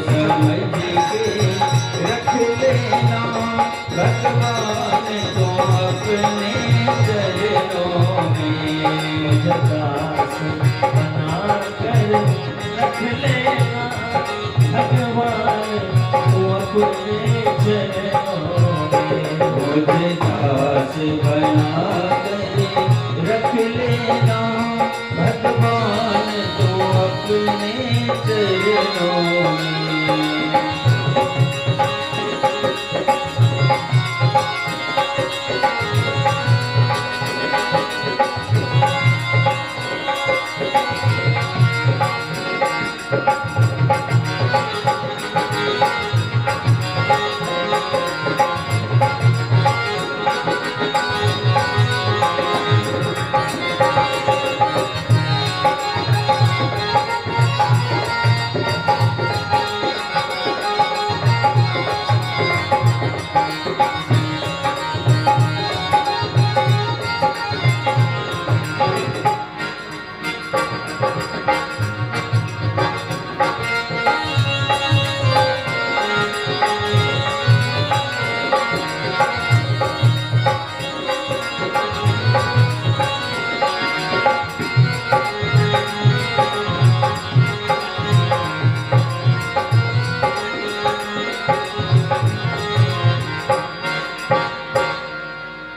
समझ के रख लेना भगवान तो अपने चरणों में। मुझे दास बना कर रख लेना भगवान तू अपने चरणों में। मुझे दास बना कर रख लेना भगवान तो अपने चरणों में।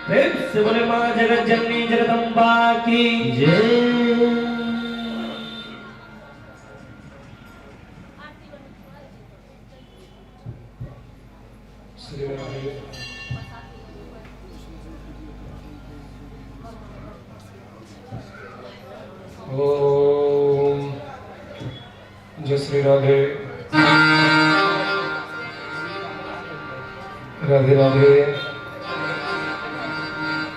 प्रेम से बोले माँ जगत जननी जगदम्बा की जय। श्री राधे। ओम जय श्री राधे। राधे राधे।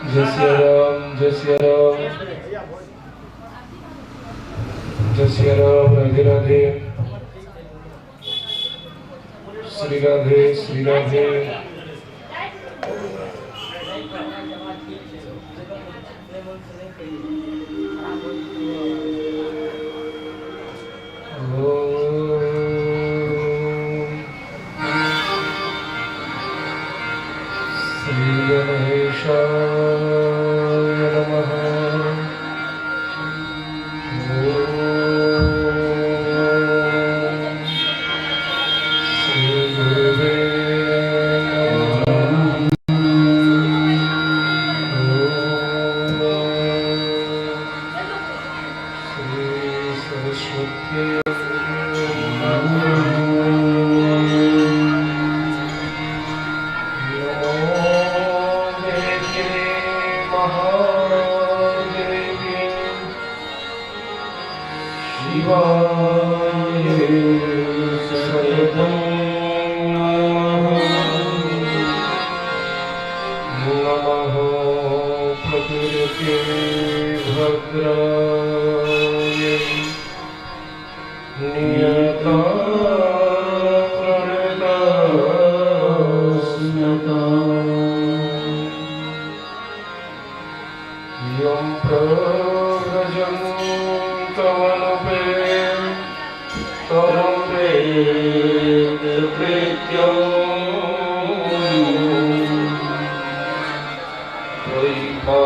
जय सिया राम, जय सिया राम, जय सिया राम। राधे राधे। श्री राधे, श्री राधे। ओम श्री गणेशाय नमः। ओम श्री गुरुवे नमः। ओम श्री सरस्वती नमः। नमो देवी महादेवी शिवाय सततं नमः। नमः प्रकृति भद्राय नियता प्रणतस्मता। यं प्रव्रजन्तमनुपे तं वेदकृत्यं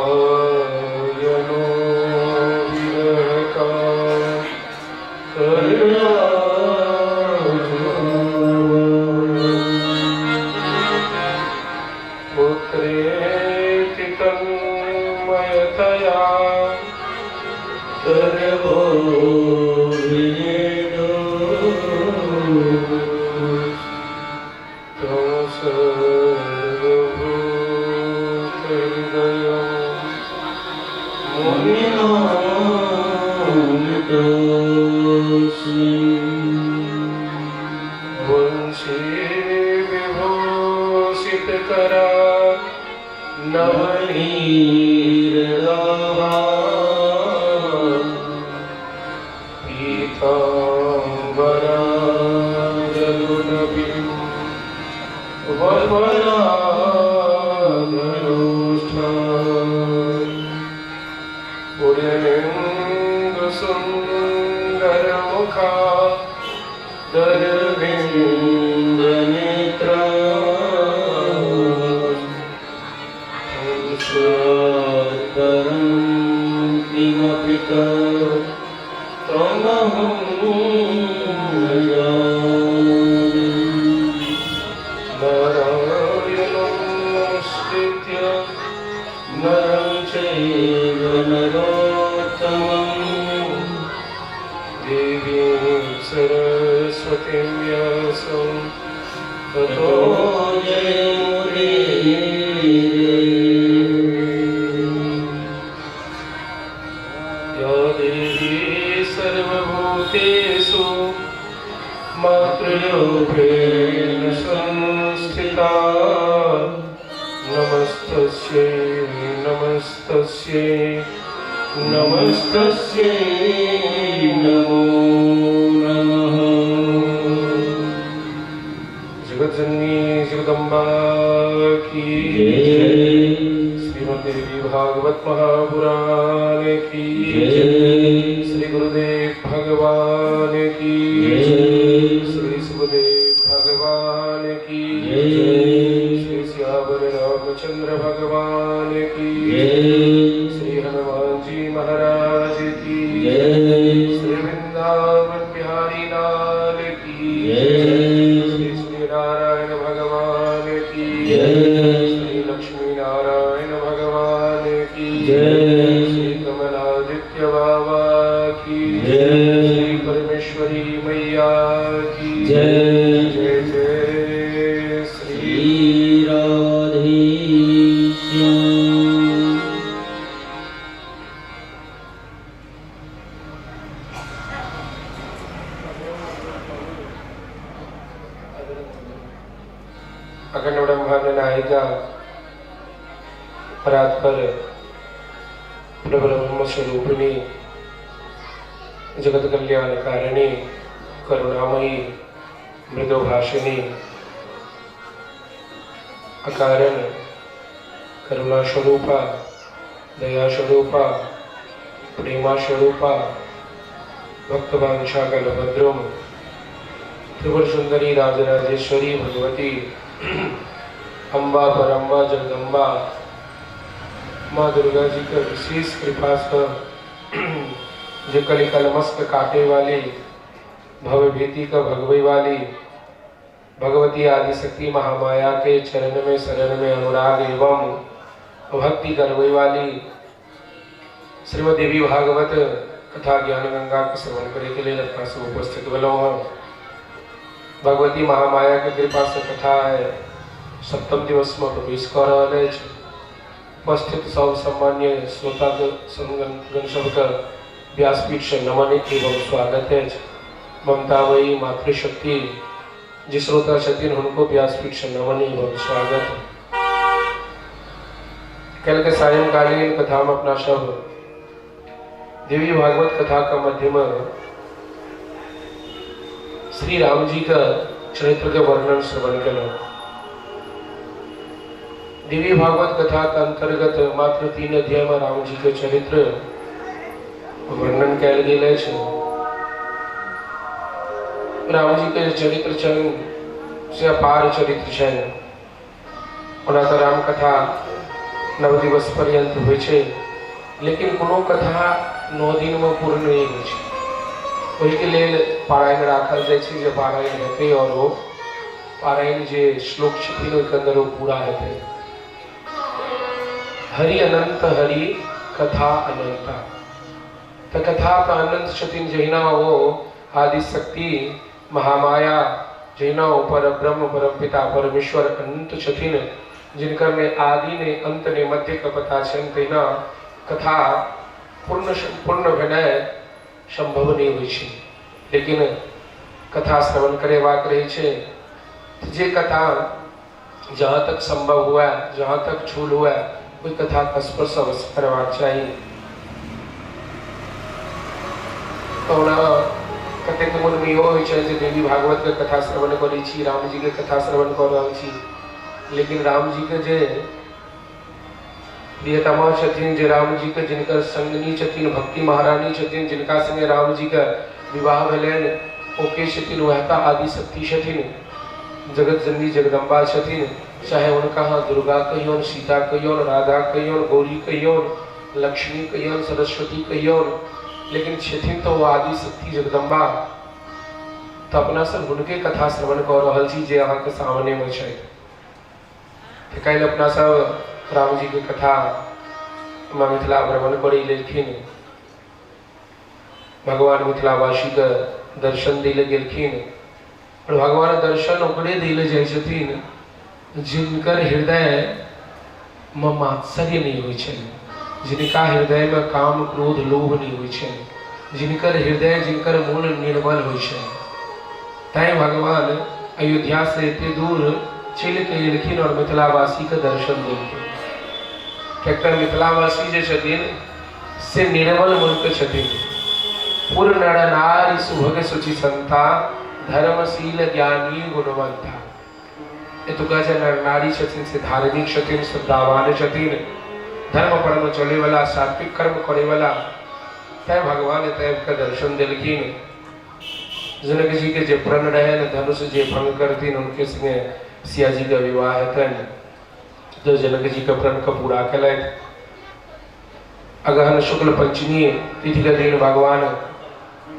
द्वैपायनो विरहका करुणाजुहाव। पुत्रेति तन्मयतया करवो विनेदो तं सर्वभूतहृदयं मुनिनामितोऽस्मि। वंशी विभूषितकरा नवनीरदाभा पीताम्बरादरुणबिं वल्वलाधरोष्ठान् पुरेन्दुसुन्दरमुखा दरविन्दलोचना। सरस्वतीं व्यासं ततो ततो जयमुदीरये। या देवी सर्वभूतेषु मातृरूपेण संस्थिता। नमस्तस्यै नमस्तस्यै नमस्तस्यै नमो नमः। जगज्जननी जगदम्बा की जय। श्रीमद् देवी भागवत महापुराण की जय। श्री गुरुदेव भगवान की जय। श्री सुखदेव भगवान की जय। श्री सियावर रामचंद्र भगवान की जय। श्री हनुमान जी महाराज की जय। श्री वृंदावन बिहारी लाल की जय। श्री श्री नारायण भगवान की जय। श्री लक्ष्मी नारायण भगवान की जय। श्री कमलादित्य बाबा की जय। श्री परमेश्वरी मैया की जय। जय जय श्री श्री राधे श्याम। अखंड ब्रह्मांड नायिका परात्पर परब्रह्म स्वरूपिणी जगत कल्याणकारिणी करुणामयी मृदुभाषिणी अकारण करुणा स्वरूपा दया स्वरूपा प्रेमा स्वरूपा भक्तवांछा कलभद्रुम त्रिपुर सुंदरी राजराजेश्वरी भगवती अम्बा परम्बा जगदम्बा माँ दुर्गा जी के विशेष कृपा से जो कलि कलमस्क काटे वाली भवभीति का भगवे वाली भगवती आदिशक्ति महामाया के चरण में शरण में अनुराग एवं भक्ति करवे वाली श्रीमद देवी भागवत कथा ज्ञान गंगा के श्रवण करे के लिए अपना सब उपस्थित भेलहुँ हँ। भगवती महामाया के कृपा से कथा है सप्तम दिवस में प्रवेश कर रहल अछि। उपस्थित सब सम्मान्य श्रोता गण सबके व्यासपीठ से नमन एवं स्वागत अछि। ममतामयी मातृशक्ति जे श्रोता छथिन हुनको व्यासपीठ से नमन एवं स्वागत। कल के सायंकालीन कथा में अपना सब देवी भागवत कथा का मध्य में श्री राम जी का चरित्र के वर्णन श्रवण केलहुँ। देवी भागवत कथा के अंतर्गत मात्र 3 अध्याय में राम जी के चरित्र वर्णन कयल गेल अछि। राम जी के चरित्र छनि से अपार चरित्र छनि। ओना तऽ राम कथा 9 दिवस पर्यंत होइ छै, लेकिन कोनो कथा 9 दिन में पूर्ण नहि होइ छै। ओहिके लेल पारायण राखल जाइ छै जे पारायण हेतै और ओ पारायण जे श्लोक छथिन ओहिके अंदर ओ पूरा हेतै। हरि अनंत हरि कथा अनंता, तऽ कथा तऽ अनंत छथिन। जहिना ओ आदिशक्ति महामाया, जहिना ओ पर ब्रह्म परम पिता परमेश्वर अनंत छथिन, जिनकर ने आदि ने अंत ने मध्य के पता छनि, तहिना कथा पूर्ण भेनाइ संभव नहि होइ छै। लेकिन कथा श्रवण करेबाक रहै छै, जे कथा जहाँ तक संभव हुए, जहाँ तक छूल हुए, ओहि कथा के स्पर्श अवश्य करबाक चाही। ओना कतेक मोनमे इहो होइ छै जे देवी भागवत के कथा श्रवण करै छी, रामजी के कथा श्रवण कऽ रहल छी, लेकिन रामजी के जे प्रियतमा छथिन, जे रामजी के जिनकर संगनी छथिन, भक्ति महारानी छथिन, जिनका संगे रामजी के विवाह भेलनि, ओ के छथिन? वएह तऽ आदिशक्ति छथिन, जगत जननी जगदम्बा छथिन। चाहे हुनका अहाँ दुर्गा कहियौन, सीता कहियौन, राधा कहियौन, गौरी कहियौन, लक्ष्मी कहियौन, सरस्वती कहियौन, लेकिन छथिन तऽ ओ आदिशक्ति जगदम्बा। तऽ अपना सब हुनके कथा श्रवण कऽ रहल छी जे अहाँके सामनेमे छथि। तऽ काल्हि अपना सब रामजी के कथा माँ मिथिला भ्रमण करै लेलखिन, भगवान मिथिलावासी के दर्शन दै लए गेलखिन। आओर भगवान दर्शन ओकरे दै लए जाइ छथिन जिनकर हृदयमे मात्सर्य नहि होइ छनि, जिनका हृदयमे काम क्रोध लोभ नहि होइ छनि, जिनकर हृदय जिनकर मोन निर्मल होइ छनि। तैं भगवान अयोध्यासँ एते दूर चलि कऽ एलखिन आओर मिथिलावासीके दर्शन देलखिन। किएक तऽ मिथिलावासी जे छथिन से निर्मल मनके छथिन। पुर नर नारी सुभग शुचि संता, धर्मशील ज्ञानी गुणवंता। एतुका जे नर नारी छथिन से धार्मिक छथिन, श्रद्धावान छथिन, धर्म परम चलैवला, सात्विक कर्म करैवला। तैं भगवान एतय आबि कऽ दर्शन देलखिन। जनक जी के जे प्रण रहनि, धनुष जे भंग करथिन हुनके संगे सिया जी के विवाह हेतनि, तो जनक जी के प्रण के पूरा केलथि। अगहन शुक्ल पंचमी तिथि के दिन भगवान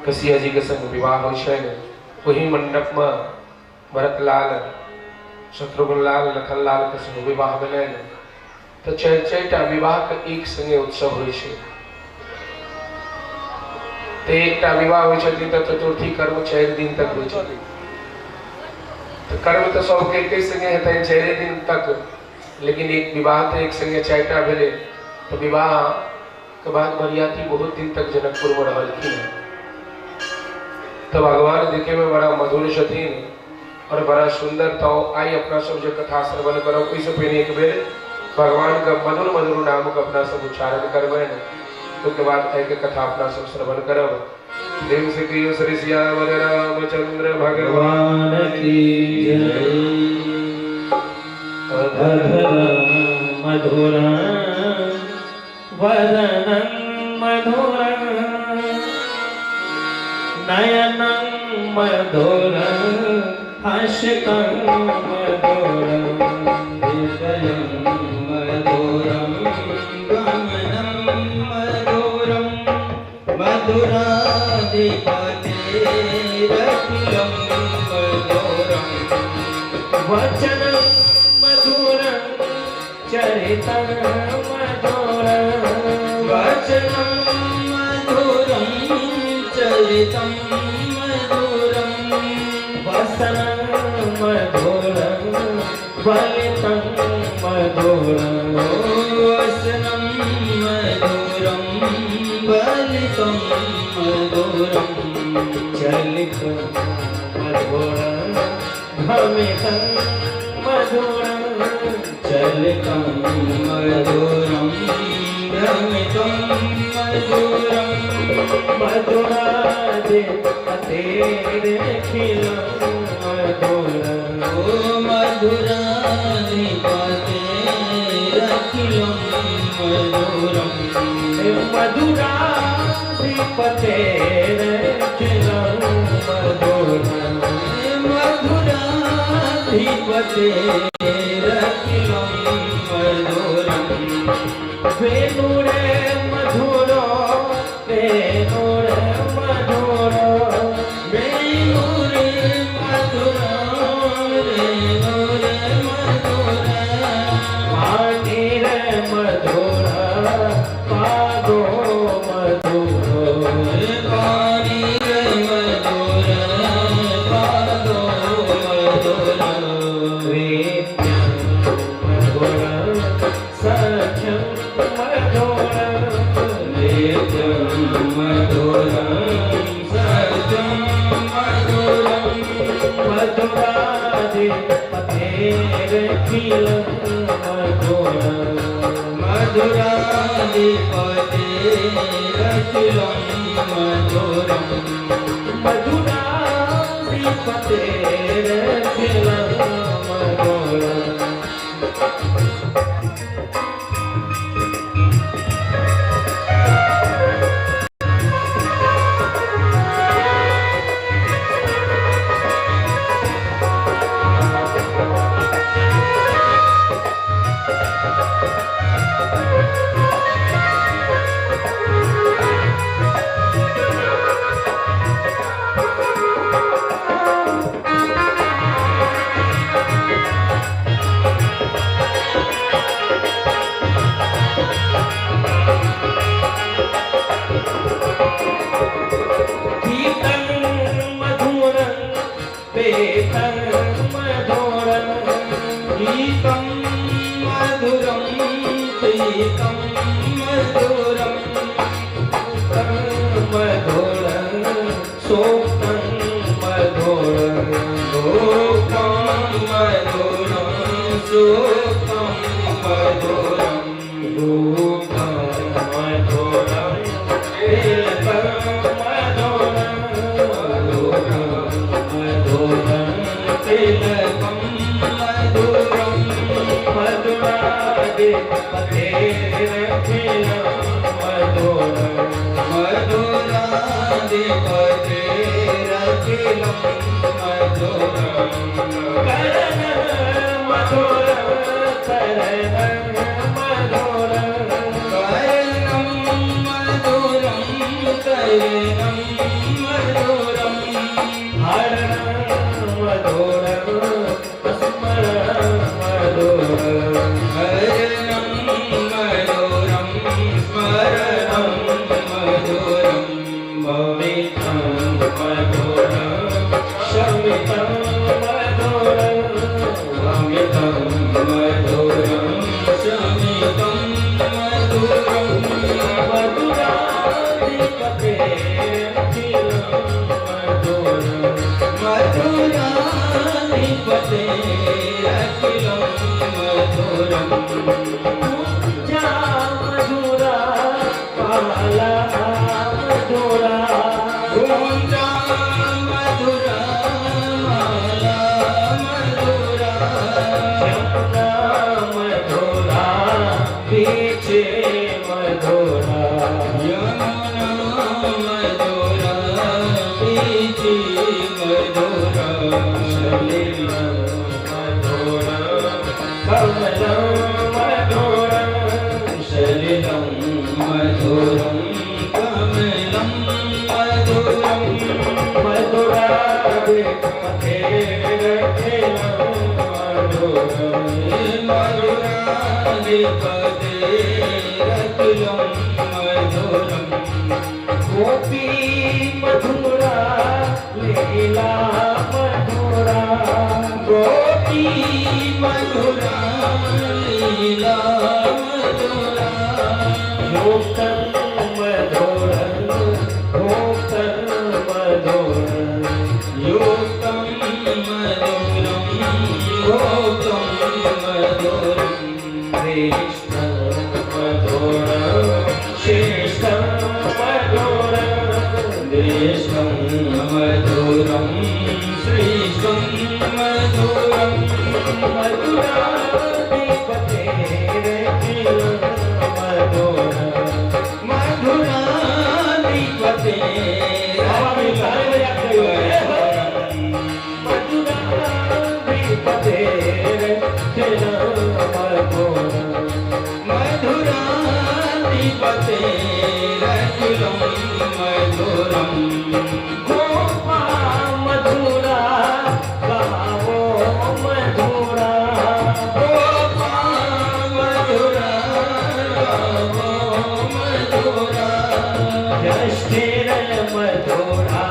के सिया जी के संग विवाह होइ छनि। ओही मंडप में भरतलाल, शत्रुघ्न लाल, लखन लाल के संग विवाह भेलनि। तऽ चारि चारि टा विवाह के एक संगे उत्सव होइ छै। तऽ एकटा विवाह होइ छथिन तऽ चतुर्थी कर्म 4 दिन तक होइ छै। तऽ कर्म तऽ सबके एके संगे हेतनि 4 दिन तक, लेकिन एक विवाह तऽ एक संगे 4 टा भेलै। तऽ विवाह के बाद बरियाती बहुत दिन तक जनकपुर में रहलखिन। तऽ भगवान देखे में बड़ा मधुर छथिन और बड़ा सुंदर। तो आइ अपना सब जे कथा श्रवण करब ओहिसँ पहिने एक बेर भगवान के मधुर मधुर नाम के अपना सब उच्चारण करबनि, ओहिके बाद आइ के कथा अपना सब श्रवण करब। प्रेम से कहियो श्री सियावर रामचंद्र भगवान की जय। अधर मधुर वदनं मधुर नयनं मधुर हर्षितं मधुर हृदयं मधुरं गमनं मधुरं मधुराधिपतेरखिलं मधुरं वचनं मधुरं चरितं मधुरं वचनं मधुरं चरितं मधुरं वसनं मधुरं वलितं मधुरं वसनं मधुरं बलितं मधुरं चलितं मधुरं भ्रमितं मधुरं चलितं मधुरं भ्रमितं मधुरं मधुराधिपतेरखिलं मधुरं ओ मधुराधिपतेरखिलं मधुरं मधुराधिपतेरखिलं मधुरं मधुराधिपतेरखिलं मधुरं वेणुरे मधुरो वेणुरे मधुरो वेणुरे मधुरो वेणुरे मधुर पाणिरे मधुर पादो मधुरो पाणिरे मधुर पादो मधुर वेद्यं मधुर सख्यं मधुर वेद्यं मधुरं सत्यं मधुरं मधुराधिपतेरखिलं मधुरं मधुराधिपतेरखिलं मधुरं मधुराधिपतेरखिलं मधुरं। पेतं मधुरं। गीतं मधुरं प्रीतं मधुरं। मधुरं सूक्तं मधुरं। भोक्तं मधुरं सूक्तं मधुरं। रूपं मधुरं तिलकं मधुरं। मधुरं मधुरं तिलकं मधुरं। मधुराधिपतेरखिलं मधुरं। मधुराधिपतेरखिलं मधुरं। करण मधुरं करणं मधुरं। करणं मधुरं करणं मधुरं। हरणं मधुरं स्मरणं मधुरं। हरणं मधुरं स्मरणं मधुरं। भवितं मधुरं शमितं मधुरं। भवितं मधुरं शमितं मधुरं। मधुराधिपतेरखिलं मधुरं। मधुराधिपतेरखिलं मधुरं। पूजा मधुरा माला मधुरा। गुञ्जा मधुरा माला मधुरा। यमुना मधुरा पीछे मधुरा। यमुना मधुरा पीछे मधुरा। सलिलं मधुरं कमलं मधुरं। सलिलं मधुरं कमलं मधुरं। मधुराधिपतेरखिलं मधुरं। मधुराधिपतेरखिलं मधुरं। गोपी मधुरा लीला मधुरा। गोपी मधुरा लीला मधुरा। युक्तं मधुरं भोक्तं मधुरं। युक्तं मधुरं भोक्तं मधुरं। कृष्ण मधुरं श्रेष्ठं मधुरं। देशं मधुरं श्रेष्ठं मधुरं। मधुराधिपतेरखिलं मधुरं। मधुराधिपतेरखिलं मधुराधिपतेरखिलं मधुरं। मधुराधिपतेरखिलं मधुरं। गोपा मधुरा गावो मधुरा। गोपा मधुरा गावो मधुरा। यष्टिर मधुरा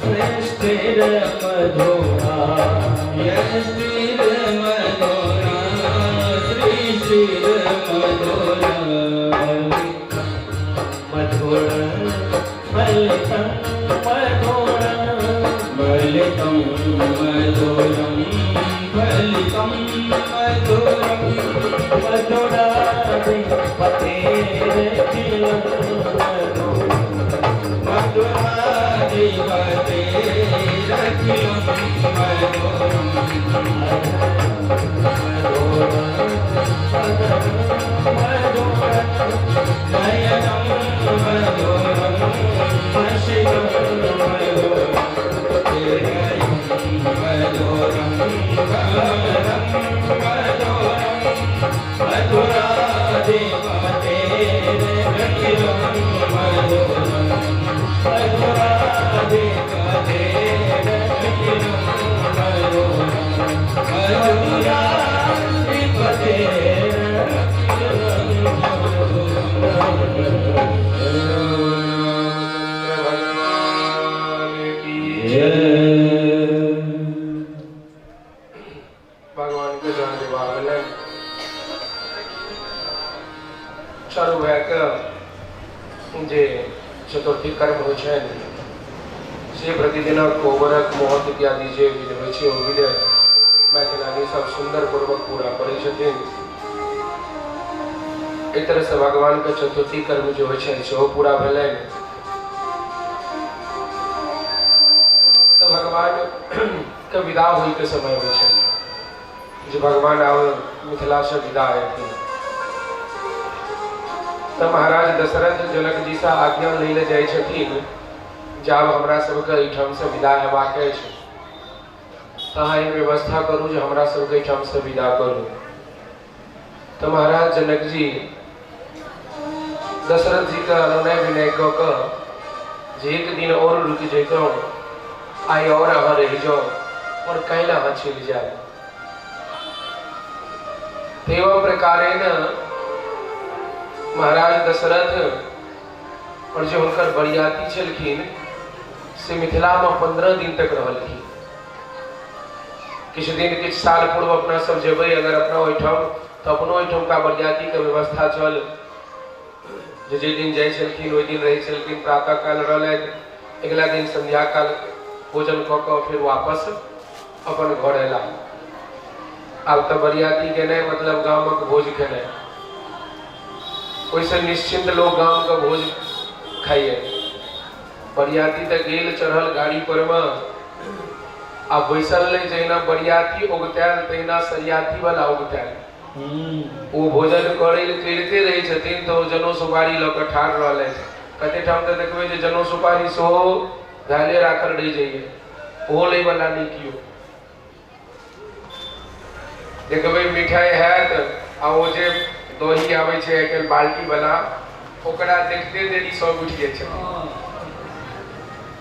श्रेष्ठिर मधुरा। यष्टिर मधुरा श्रेष्ठिर मधुरा। मधुरं फलितं मधुरं। फलितं मधुरं फलितं मधुरं। मधुराधिपतेरखिलं मधुरं। मधुराधिपतेरखिलं मधुरं। मधुरं नयनं मधुरं हसितं मधुरं। हृदयं मधुरं कमलं मधुरं। मधुराधिपतेरखिलं मधुरं। मधुराधिपतेरखिलं मधुरं। चारू भाइके जे चतुर्थी कर्म होइ छनि से प्रतिदिनक कोबरक महत्व इत्यादि जे विध होइ छै ओ विध मैथिलानी सब सुन्दर पूर्वक पूरा करै छथिन। एहि तरहसँ भगवानके चतुर्थी कर्म जे होइ छनि सेहो पूरा भेलनि। तऽ भगवान के विदा होइके समय होइ छनि जे भगवान आब मिथिलासँ विदा हेथिन। तऽ महाराज दशरथ जनक जीसँ आज्ञा लै लए जाइ छथिन जे आब हमरा सबके एहिठामसँ विदा हेबाक अछि, तऽ अहाँ एहन व्यवस्था करू जे हमरा सबके एहिठामसँ विदा करू। तऽ महाराज जनक जी दशरथ जी के अनुनय विनय कऽ कऽ जे एक दिन और रुकि जैतहुँ, आइ और अहाँ रहि जाउ और काल्हि अहाँ चलि जायब। एवं प्रकारेण महाराज दशरथ और जे हुनकर बरियाती छलखिन से मिथिलामे 15 दिन तक रहलखिन। किछु दिन किछु साल पूर्व अपना सब जेबै अगर अपना ओहिठाम तऽ अपनो ओहिठामका बरियातीके व्यवस्था छल जे जाहि दिन जाइ छलखिन ओहि दिन रहै छलखिन, प्रातः काल रहलथि, अगिला दिन संध्या काल भोजन कऽ कऽ फेर वापस अपन घर अयला। आब तऽ बरियाती गेनाइ मतलब गामक भोज खेनाइ, ओहिसँ निश्चिन्त लोक गामके भोज खाइए। बरियाती तऽ गेल चढ़ल गाड़ी परमे आ बैसल नहि, जहिना बरियाती उगतायल तहिना सरियाती वाला उगतायल। ओ भोजन करै लए करिते रहै छथिन तऽ ओ जनो सुपारी लऽ कऽ ठाढ़ रहलथि। कते ठाम तऽ देखबै जे जनो सुपारी सेहो धैले राखल रहि जाइए, ओहो लैवला नहि केओ। देखबै मिठाइ हैत आ ओ जे दही आबै छै आइ काल्हि बाल्टी वाला, ओकरा देखते देरी सब उठि जाइ छथिन।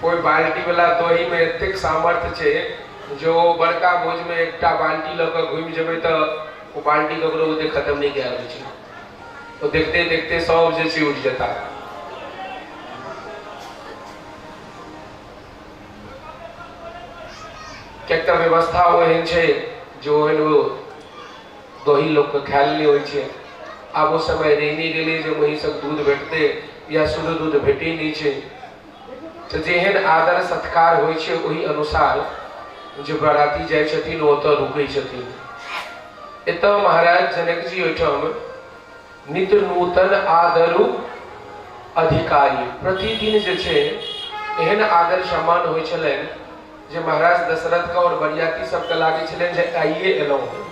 ओहि बाल्टी वाला दही मे एतेक सामर्थ्य छै जे ओ बड़का भोज मे एकटा बाल्टी लऽ कऽ घुमि जेबै तऽ ओ बाल्टी ककरो ओते खत्म नहि कयल होइ छै। ओ देखते देखते सब जे छै उठि जेता। किएक तऽ व्यवस्था ओहन छै जे ओहन ओ दही लोकके खायल नहि होइ छै। आब ओ समय रहि नहि गेलै जे महीँसक दूध भेटतै या शुद्ध दूध भेटै नहि छै। तऽ जेहन आदर सत्कार होइ छै ओहि अनुसार जे बराती जाइ छथिन ओ ओतऽ रुकै छथिन। एतऽ महाराज जनक जी ओहिठाम नित नूतन आदरु अधिकारी प्रतिदिन जे छै एहन आदर सम्मान होइ छलनि जे महाराज दशरथके आओर बरियाती सबके लागै छलनि जे आइए एलहुँ हँ।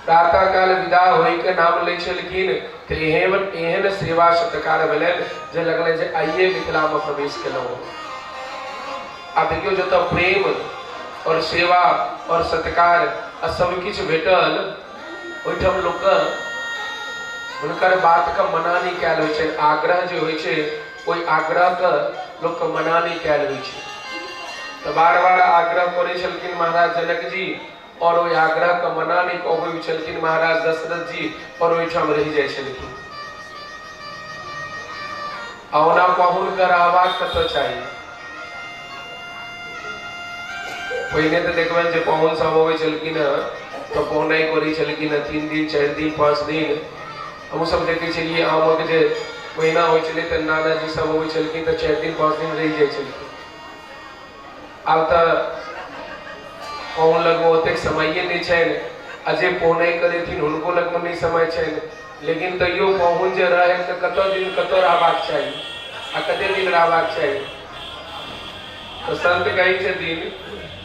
प्रातः काल विदा होइके नाम लै छलखिन तऽ एहन एहन सेवा सत्कार भेलनि जे लगलनि जे आइए मिथिलामे प्रवेश केलहुँ हँ। आब देखियौ जतऽ प्रेम आओर सेवा आओर सत्कार आ सब किछु भेटल ओहिठाम लोकके हुनकर बातके मना नहि कयल होइ छै। आग्रह जे होइ छै ओहि आग्रहके लोकके मना नहि कयल होइ छै। तऽ बार बार आग्रह करै छलखिन महाराज जनक जी और ओहि आग्रहके मना नहि कऽ पबै छलखिन महाराज दशरथ जी और ओहिठाम रहि जाइ छलखिन। आ ओना पाहुनके रहबाक कतऽ चाही? पहिने तऽ देखबनि जे पाहुन सब अबै छलखिन हँ तऽ पहुनाइ करै छलखिन हँ 3 दिन 4 दिन 5 दिन। हमहूँ सब देखै छलियै आमक जे महीना होइ छलै तऽ नानाजी सब अबै छलखिन तऽ 4 दिन 5 दिन रहि जाइ छलखिन। आब तऽ पाहुन लगमे ओतेक समये नहि छनि आ जे पहुनाइ करेथिन हुनको लगमे नहि समय छनि, लेकिन तैयो पाहुन जे रहै तऽ कतऽ दिन कतऽ रहबाक चाही आ कते दिन रहबाक चाही? तऽ संत कहै छथिन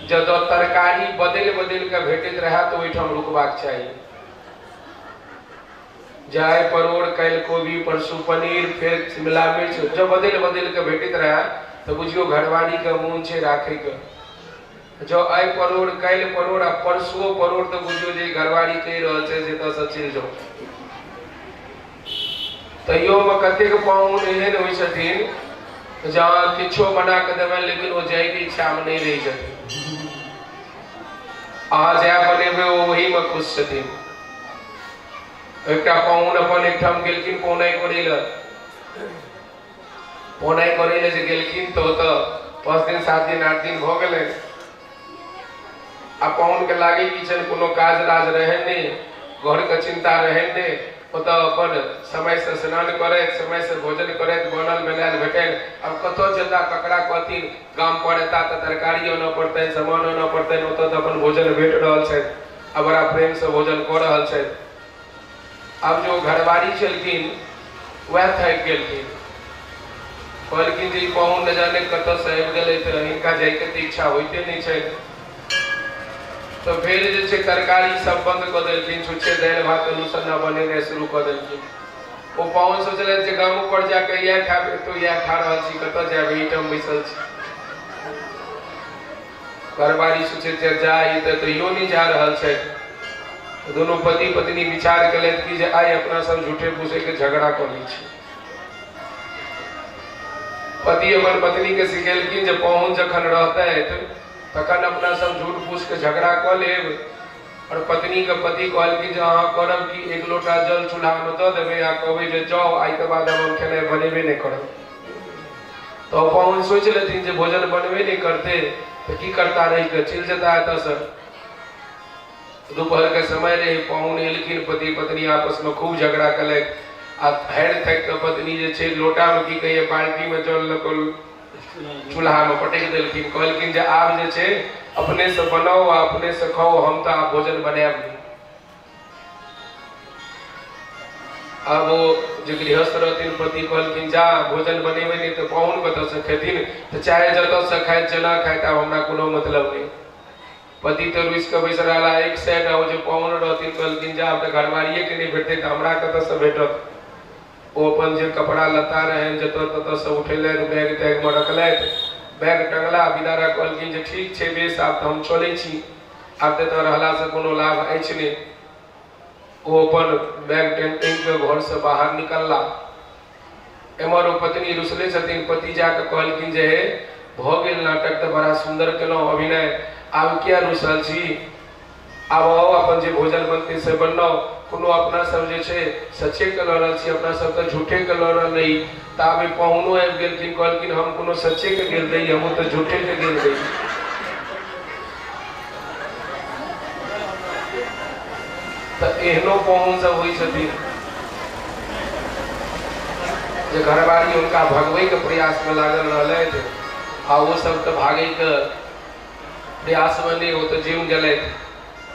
जतऽ तरकारी बदलि बदलि कऽ भेटैत रहए तऽ ओहिठाम रुकबाक चाही। जाय परोड़ काल्हि कोबी परसू पनीर फेर शिमला मिर्च जब बदलि बदलि कऽ भेटैत रहए तऽ बुझियौ घरवारीके मोन छै राखैके। जँ आइ परोड़ काल्हि परोड़ आ परसुओ परोड़ तऽ बुझियौ जे घरवारी कहि रहल छै जे एतऽसँ चलि जाउ। तैयोमे कतेक पाहुन एहन होइ छथिन जे अहाँ किछो बना कऽ देबनि लेकिन ओ जायके इच्छामे नहि रहै छथिन। अहाँ जएह बनेबै ओ ओहीमे खुश छथिन। एकटा पाहुन अपन एकठाम गेलखिन पहुनाइ करै लए, पहुनाइ करै लए जे गेलखिन तऽ ओतऽ 5 दिन 7 दिन 8 दिन भऽ गेलनि। आ पाहुनके लागै की छनि कोनो काज राज रहनि नहि, घरके चिन्ता रहनि नहि, ओतऽ अपन समयसँ स्नान करैत, समयसँ भोजन करैत, बनल बनायल भेटनि। आब कतऽ जेता, ककरा कहथिन? गाम पर एता तऽ तरकारी आनऽ पड़तनि, सामान आनऽ पड़तनि। ओतऽ तऽ अपन भोजन भेट रहल छनि आ बड़ा प्रेमसँ भोजन कऽ रहल छथि। आब जो घरवारी छलखिन वएह थाकि गेलखिन। कहलखिन जे ई पाहुन न जाने कतऽसँ आबि गेलै, तऽ हिनका जाइके तऽ इच्छा होइते नहि छनि। तऽ फेर जे छै तरकारी सब बंद कऽ देलखिन, छुच्छे दालि भात आलू सन्ना बनेनाइ शुरू कऽ देलखिन। ओ पाहुन सोचलथि जे गामो पर जाकऽ इएह खायब, एतौ इएह खा रहल छी, कतऽ जायब, एहिठाम बैसल छी। घरवारी सोचैत जे जा, ई तऽ तैयो नहि जा रहल छथि। दुनू पति पत्नी विचार केलथि कि जे आइ अपना सब झूठे फूसे के झगड़ा कऽ लै छी। पति अपन पत्नी के सिखेलखिन जे पाहुन जखन रहतथि तखन अपना सब झूठ फूस के झगड़ा कऽ लेब। और पत्नी के पति कहलखिन जे अहाँ करब कि एक लोटा जल चूल्हा में दऽ देबै आ कहबै जे जाउ, आइके बाद आब हम खेनाइ बनेबे नहि करब। तऽ पाहुन सोचि लेथिन जे भोजन बनबे नहि करतै तऽ की करता रहि कऽ, चलि जेता एतऽसँ। दोपहर के समय रहे, पाहुन एलखिन, पति पत्नी आपस में खूब झगड़ा केलथि आ हारि थाकि कऽ पत्नी जे छै लोटा में की कहिए बाल्टी में जल लऽ कऽ चूल्हा में पटकि देलखिन। कहलखिन जे आब जे छै अपने से बनाउ आ अपने से खाउ, हम तऽ आब भोजन बनायब नहि। आब ओ जे गृहस्थ रहथिन पति कहलखिन जा, भोजन बनेबै नहि तऽ पाहुन कतऽसँ खेथिन? तऽ चाहे जतऽसँ खाइत जेना खाइत, आब हमरा कोनो मतलब नहि। पति तऽ रुसि कऽ बैस रहला एक साइड आ ओ जे पाहुन रहथिन कहलखिन जे आब तऽ घरवारिएके नहि भेटतै तऽ हमरा कतऽसँ भेटत? ओ अपन जे कपड़ा लत्ता रहनि जतऽ ततऽसँ उठेलथि, बैग तैगमे रखलथि, बैग टंगला, विदा कहलखिन जे ठीक छै, बेस, आब तऽ हम चलै छी, आब तऽ एतऽ रहलासँ कोनो लाभ अछि नहि। ओ अपन बैग टाँगि टाँगि कऽ घरसँ बाहर निकलला। एम्हर ओ पत्नी रुसले छथिन। पति जा कऽ कहलखिन जे हे, भऽ गेल नाटक तऽ बड़ा सुन्दर केलहुँ अभिनय, आब किया रुसल छी? आब आउ, अपन जे भोजन बनतै से बनाउ। कोनो अपना सब जे छै सच्चेके लऽ रहल छी? अपना सब तऽ झूठेके लऽ रहल रही। ताबे पाहुनो आबि गेलखिन। कहलखिन हम कोनो सच्चेके गेल रही? हमहूँ तऽ झूठेके गेल रही। तऽ एहनो पाहुन सब होइ छथिन जे घरवारी हुनका भगबैके प्रयासमे लागल रहलथि आ ओ सब तऽ भागैके प्रयासमे नहि, ओ तऽ जिम गेलथि।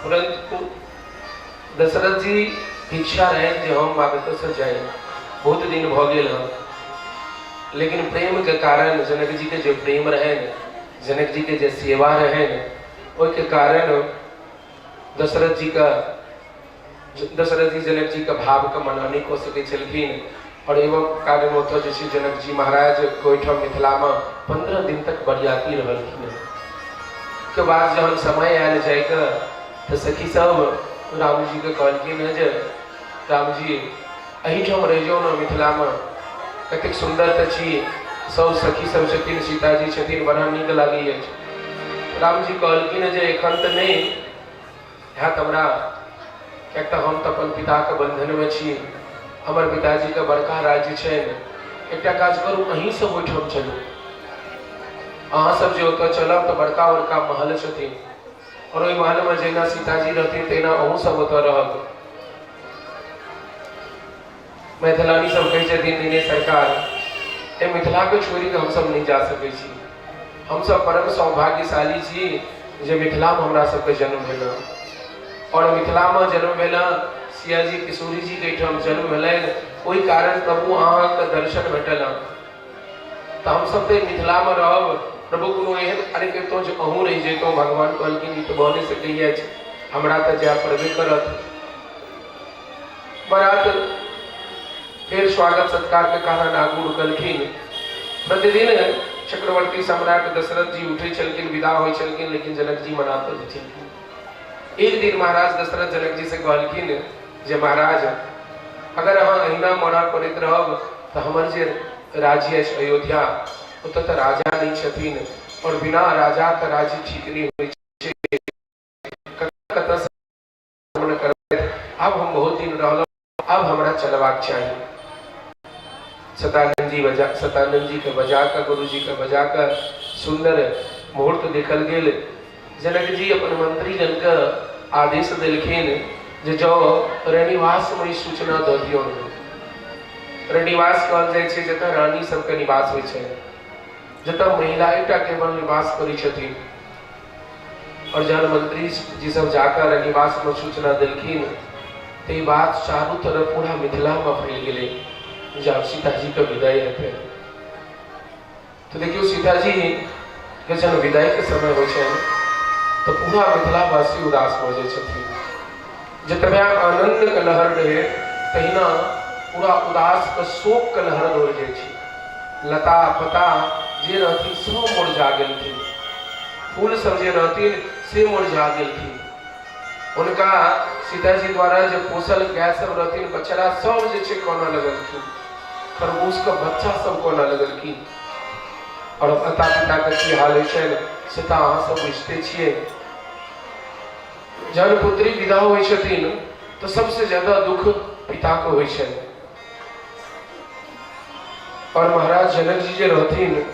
परन्तु दशरथ जी इच्छा रहनि जे हम आब एतऽसँ जाइ, बहुत दिन भऽ गेल हँ। लेकिन प्रेमके कारण, जनक जीके जे प्रेम रहनि, जनक जीके जे सेवा रहनि, ओहिके कारण दशरथ जीके दशरथ जी जनक जीके भावके मना नहि कऽ सकै छलखिन। आओर एवं कारण ओतऽ जे छै जनक जी महाराज ओहिठाम मिथिलामे 15 दिन तक बरियाती रहलखिन। के बाद जहन समय आयल जाइके तऽ सखी सब रामजीके कहलखिन हँ जे रामजी, एहिठाम रहि जाउ ने मिथिलामे, कतेक सुन्दर तऽ छी, सब सखी सब छथिन, सीताजी छथिन, बड़ा नीक लागै अछि। रामजी कहलखिन जे एखन तऽ नहि हैत हमरा, किएक तऽ हम तऽ अपन पिताके बन्धनमे छी, हमर पिताजीके बड़का राज्य छनि। एकटा काज करू, अहीं सब ओहिठाम चलू। अहाँ सब जे ओतऽ चलब तऽ बड़का बड़का महल छथिन आओर ओहि महलमे जहिना सीताजी रहथिन तहिना अहूँ सब ओतऽ रहब। मैथिलानी सब कहै छथिन, नहि नहि सरकार, एहि मिथिलाके छोड़ि कऽ हमसब नहि जा सकै छी। हमसब परम सौभाग्यशाली छी जे मिथिलामे हमरा सबके जन्म भेल आओर मिथिलामे जन्म भेल, सियाजी किशोरी जीके एहिठाम जन्म भेलनि, ओहि कारण प्रभु अहाँके दर्शन भेटल हँ, तऽ हमसब तऽ मिथिलामे रहब। प्रभु, कोनो एहन कार्य करितहुँ जे अहूँ रहि जैतहुँ। भगवान कहलखिन ई तऽ भऽ नहि सकैए, हमरा तऽ जाय पड़बे करत। बारात फेर स्वागत सत्कार के कारण आगू रुकलखिन। प्रतिदिन चक्रवर्ती सम्राट दशरथ जी उठे छलखिन, विदा होइ छलखिन, लेकिन जनक जी मना कऽ दै छलखिन। एक दिन महाराज दशरथ जनक जी से कहलखिन जे महाराज, अगर अहाँ अहिना मना करैत रहब तऽ हमर जे राज्य अछि अयोध्या, ओतऽ तऽ राजा नहि छथिन और बिना राजाके राज्य ठीक नहि होइ छै। कतऽ आब हम बहुत दिन रहलहुँ, आब हमरा चलबाक चाही। सतानंद जी बजा सतानंद जी के बजा कऽ, गुरु जी के बजा कऽ सुंदर मुहूर्त देखल गेल। जनक जी अपन मंत्रीगण के आदेश देलखिन जे जाउ रनिवासमे ई सूचना दऽ दियौ। रनिवास कहल जाइ छै जतऽ रानी सबके निवास होइ छै, जतऽ महिला एकटा केवल निवास करै छथिन। और जहन मंत्री जी सब जाकर रनिवासमे सूचना देलखिन तऽ ई बात चारू तरफ पूरा मिथिलामे फैल गेलै जे आब सीताजीके विदाई हेतै। तऽ देखियौ, सीताजी के जहन विदाईके समय होइ छनि तऽ पूरा मिथिलावासी उदास भऽ जाइ छथिन। जतबे आनन्दके लहर रहै तहिना पूरा उदासके शोकके लहर दौड़ जाइ छै। लता पता जे रहथिन सब मुरझा गेलखिन, फूल सब जे रहथिन से मुरझा गेलखिन। हुनका सीताजी द्वारा जे पोसल गाय सब रहथिन, बछड़ा सब जे छै कानऽ लगलखिन, खरगोशके बच्चा सब कानऽ लगलखिन। आओर माता पिताके की हाल होइ छनि से तऽ अहाँ सब बुझिते छियै। जहन पुत्री विदा होइ छथिन तऽ सबसे ज्यादा दुख पिताके होइ छनि। और महाराज जनक जी जे रहथिन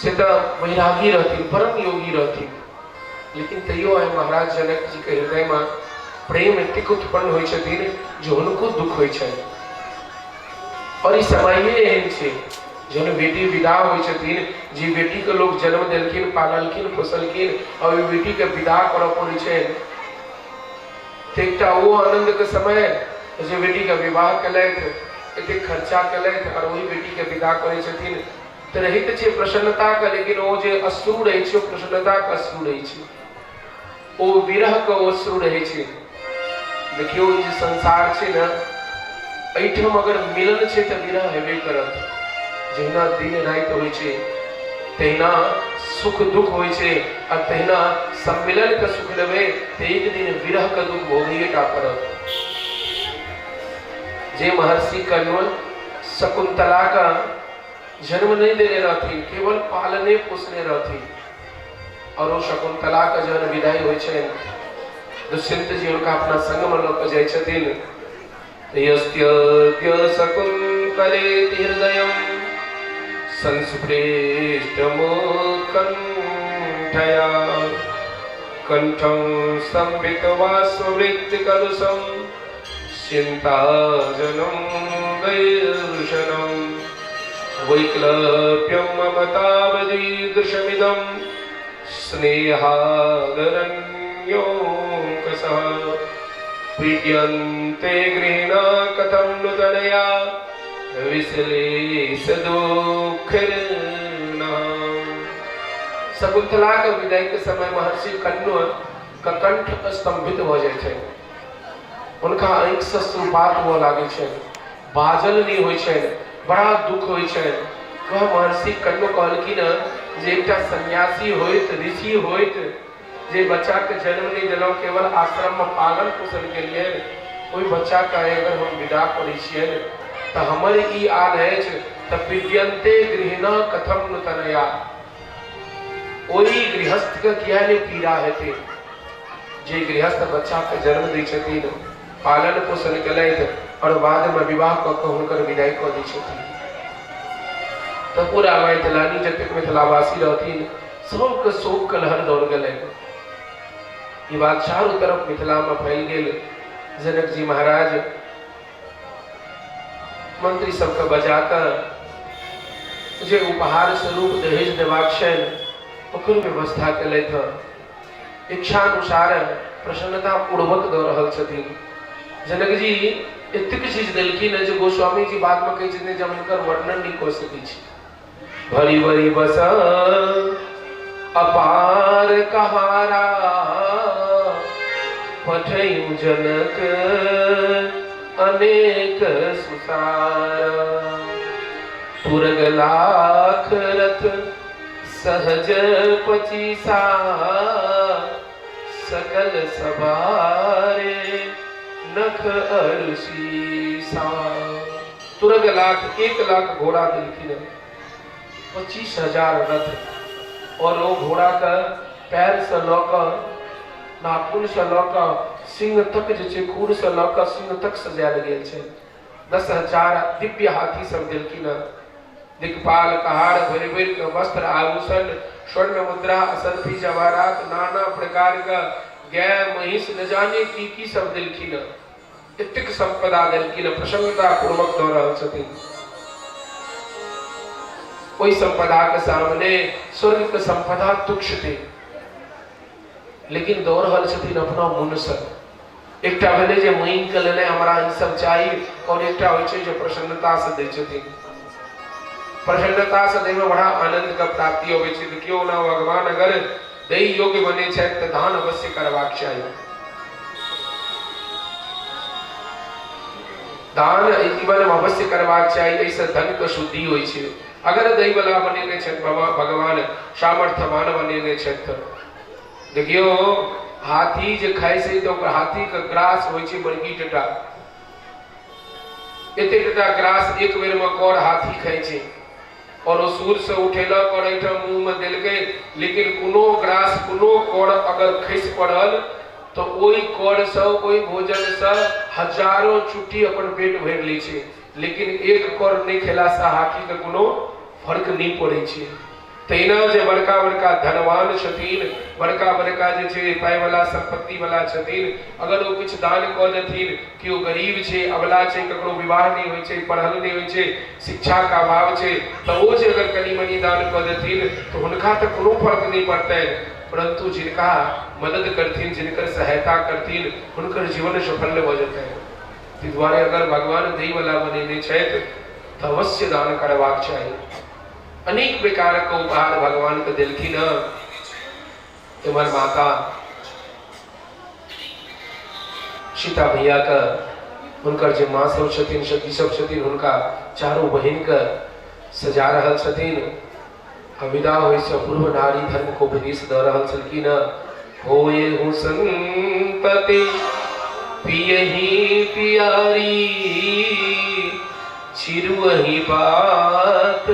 से तऽ वैरागी रहथिन, परम योगी रहथिन, लेकिन तैयो आइ महाराज जनक जी के हृदय में प्रेम एतेक उत्पन्न होइ छथिन जे हुनको दुख होइ छनि। और ई समये एहन छै जहन बेटी विदा होइ छथिन, जे बेटी के लोग जन्म देलखिन, पाललखिन, पोसलखिन, और ओहि बेटी के विदा करऽ पड़ै छनि। तऽ एकटा ओ आनन्दके समय जे बेटीके विवाह केलथि, एतेक खर्चा केलथि आओर ओहि बेटीके विदा करै छथिन तऽ रहैत छै प्रसन्नताके, लेकिन ओ जे अश्रु रहै छै ओ प्रसन्नताके अश्रु रहै छै, ओ विरहके ओ अश्रु रहै छै। देखियौ, ई जे संसार छै ने, एहिठाम अगर मिलन छै तऽ विरह हेबे करत। जहिना दिन राति होइ छै तहिना सुख दुख होइ छै, आ तहिना सम्मिलन के सुख लेबै तऽ एक दिन विरह के दुख भोगैए टा पड़त। जे महर्षि कण्व शकुंतला का जन्म नहीं देने रहथिन, केवल पालने पोसने रहथिन, और ओ शकुंतला के जहन विदाई होइ छनि, दुष्यंत जी हुनका अपना संग में लऽ कऽ जाइ छथिन। यस्त्य शकुन्तलेति हृदयं संस्पृष्टमुत्कण्ठया कण्ठं स्तम्भितवास्ववृत्तिकलुषं चिन्ताजनं वैर्षणं वैक्लप्यं ममतावदीदृशमिदं स्नेहादरण्योकसः पीड्यन्ते गृहिणा कथं नूतनया विश्लेषदुःखिर्णा। शकुंतला के विदाई के समय महर्षि कण्व के कंठ स्तंभित भऽ जाइ छै, हुनका आँखि से अश्रुपात हुअ लागै छनि, बाजल नहि होइ छनि, बड़ा दुख होइ छनि। वह महर्षि कण्व कहलखिन जे एकटा सन्यासी होइत, ऋषि होइत, जे बच्चाके जन्म नहि देलहुँ, केवल आश्रममे पालन पोषण केलियनि, ओहि बच्चाके आइ अगर हम विदा करै छियनि तऽ हमर ई आल अछि तऽ पीड्यन्ते गृहिणा कथम नूतनया, ओहि गृहस्थके किया नहि पीड़ा हेतै जे गृहस्थ बच्चाके जन्म दै छथिन, पालन पोषण केलथि आओर बादमे विवाह कऽ कऽ हुनकर विदाई कऽ दै छथिन। तऽ पूरा मैथिलानी जतेक मिथिलावासी रहथिन सबके शोक के लहर दौड़ गेलै। ई बात चारू तरफ मिथिला में फैल गेल। जनक जी महाराज मंत्री सबके बजा कऽ जे उपहार स्वरूप दहेज देबाक छनि ओकर व्यवस्था केलथि। इच्छानुसार प्रसन्नता पूर्वक दऽ रहल छथिन। जनक जी एतेक चीज देलखिन जे गोस्वामी जी बाद में कहै छथिन जे हम हिनकर वर्णन नहि कऽ सकै छी। भरी भरी बस अपार कहारा पठयु जनक अनेक सुसारा। तुरग लाख रथ सहज पचीसा सकल सवारे नख अरुशीसा। तुरग लाख 1 लाख घोड़ा देलखिन हन, 25,000 रथ, और ओ घोड़ा के पैर से लऽ कऽ नाखून से लऽ कऽ सिंह तक जे छै, खुर से लऽ कऽ सिंह तक सजायल गेल छै। 10,000 दिव्य हाथी सब देलखिन हन। दिक्पाल कहार भरि भरि के वस्त्र आभूषण, स्वर्ण मुद्रा, असरफी जवाहरात, नाना प्रकार के गाय महिष न जाने की की सब देलखिन। एतेक संपदा देलखिन, प्रसन्नता पूर्वक दऽ रहल छथिन। ओहि संपदा के सामने स्वर्ग के संपदा तुच्छ थे, लेकिन दऽ रहल छथिन अपना मन से। एकटा भेलै जे मांगि के लेनाइ, हमरा ई सब चाही, और एकटा होइ छै जे प्रसन्नता से दै छथिन। प्रसन्नता से दै में बड़ा आनंद के प्राप्ति होबै छै। देखियौ ना, भगवान अगर दै योग्य बनै छथि तऽ दान अवश्य करबाक चाही। दान एहि जीवन में अवश्य करबाक चाही, एहिसँ धन के शुद्धि होइ छै। अगर दै वाला बनेने छथि भगवान, सामर्थ्यवान बनेने छथि। देखियौ, हाथी जे खाइ छै तऽ ओकर हाथी के ग्रास होइ छै बड़की टटा, एतेक टटा ग्रास एक बेर में कर हाथी खाइ छै। और ओ सूर से उठेलक और एहिठाम मुंह में देलकै, लेकिन कोनो ग्रास कोनो कर अगर खसि पड़ल तऽ ओहि कर से, ओहि भोजन से हजारों चुट्टी अपन पेट भरि लै छै, लेकिन एक कर नहि खेला से हाथी के कोनो फर्क नहि पड़ै छै। तहिना जे बड़का बड़का धनवान छथिन, बड़का बड़का जे छै पाइवला सम्पत्तिवला छथिन, अगर ओ किछु दान कऽ देथिन, केओ गरीब छै, अबला छै, ककरो विवाह नहि होइ छै, पढ़ल नहि होइ छै, शिक्षाके अभाव छै, तऽ ओ जे अगर कनि मनि दान कऽ देथिन तऽ हुनका तऽ कोनो फर्क नहि पड़तनि, परन्तु जिनका मदद करथिन, जिनकर सहायता करथिन, हुनकर जीवन सफल भऽ जेतनि। ताहि दुआरे अगर भगवान दैवला बनेने छथि तऽ अवश्य दान करबाक चाही। अनेक प्रकार के उपहार भगवान के देलखिन हँ। एम्हर माता सीता भैया के हुनकर जे माँ सब छथिन, सखी सब छथिन, हुनका चारू बहिन के सजा रहल छथिन। आ विदा होय से पूर्व नारी धर्म को उपदेश दऽ रहल छलखिन हँ। होए हूँ संतति पियही पियारी, चिरुअही बात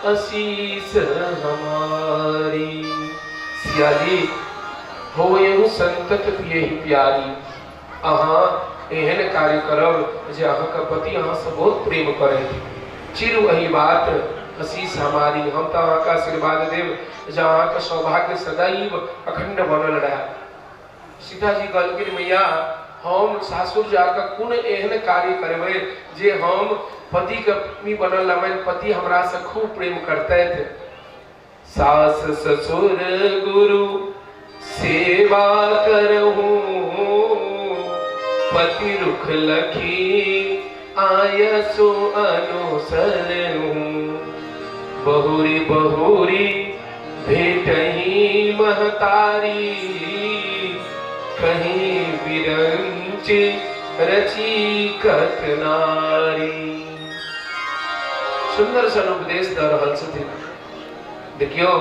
अशीष हमारी। सियाजी, होए संतत पियही प्यारी, अहाँ एहन कार्य करब जे अहाँके पति अहाँसँ बहुत प्रेम करैत। चिरु बात आशीष हमारी, हम तऽ अहाँके आशीर्वाद देब जे अहाँके सौभाग्य सदैव अखंड बनल रहए। सीताजी कहलखिन, मैया, हम सासुर जाकऽ कोन एहन कार्य करबै जे हम पतिके प्रेमी बनल रहबै, पति हमरासँ खूब प्रेम करतथि। सास ससुर गुरु सेवा करहूँ, पति रुख लखी आयसु अनुसरहूँ। बहुरी बहुरी भेटही महतारी, कहीं विरंच रची कत नारी। सुन्दर सन उपदेश दऽ रहल छथिन। देखियौ,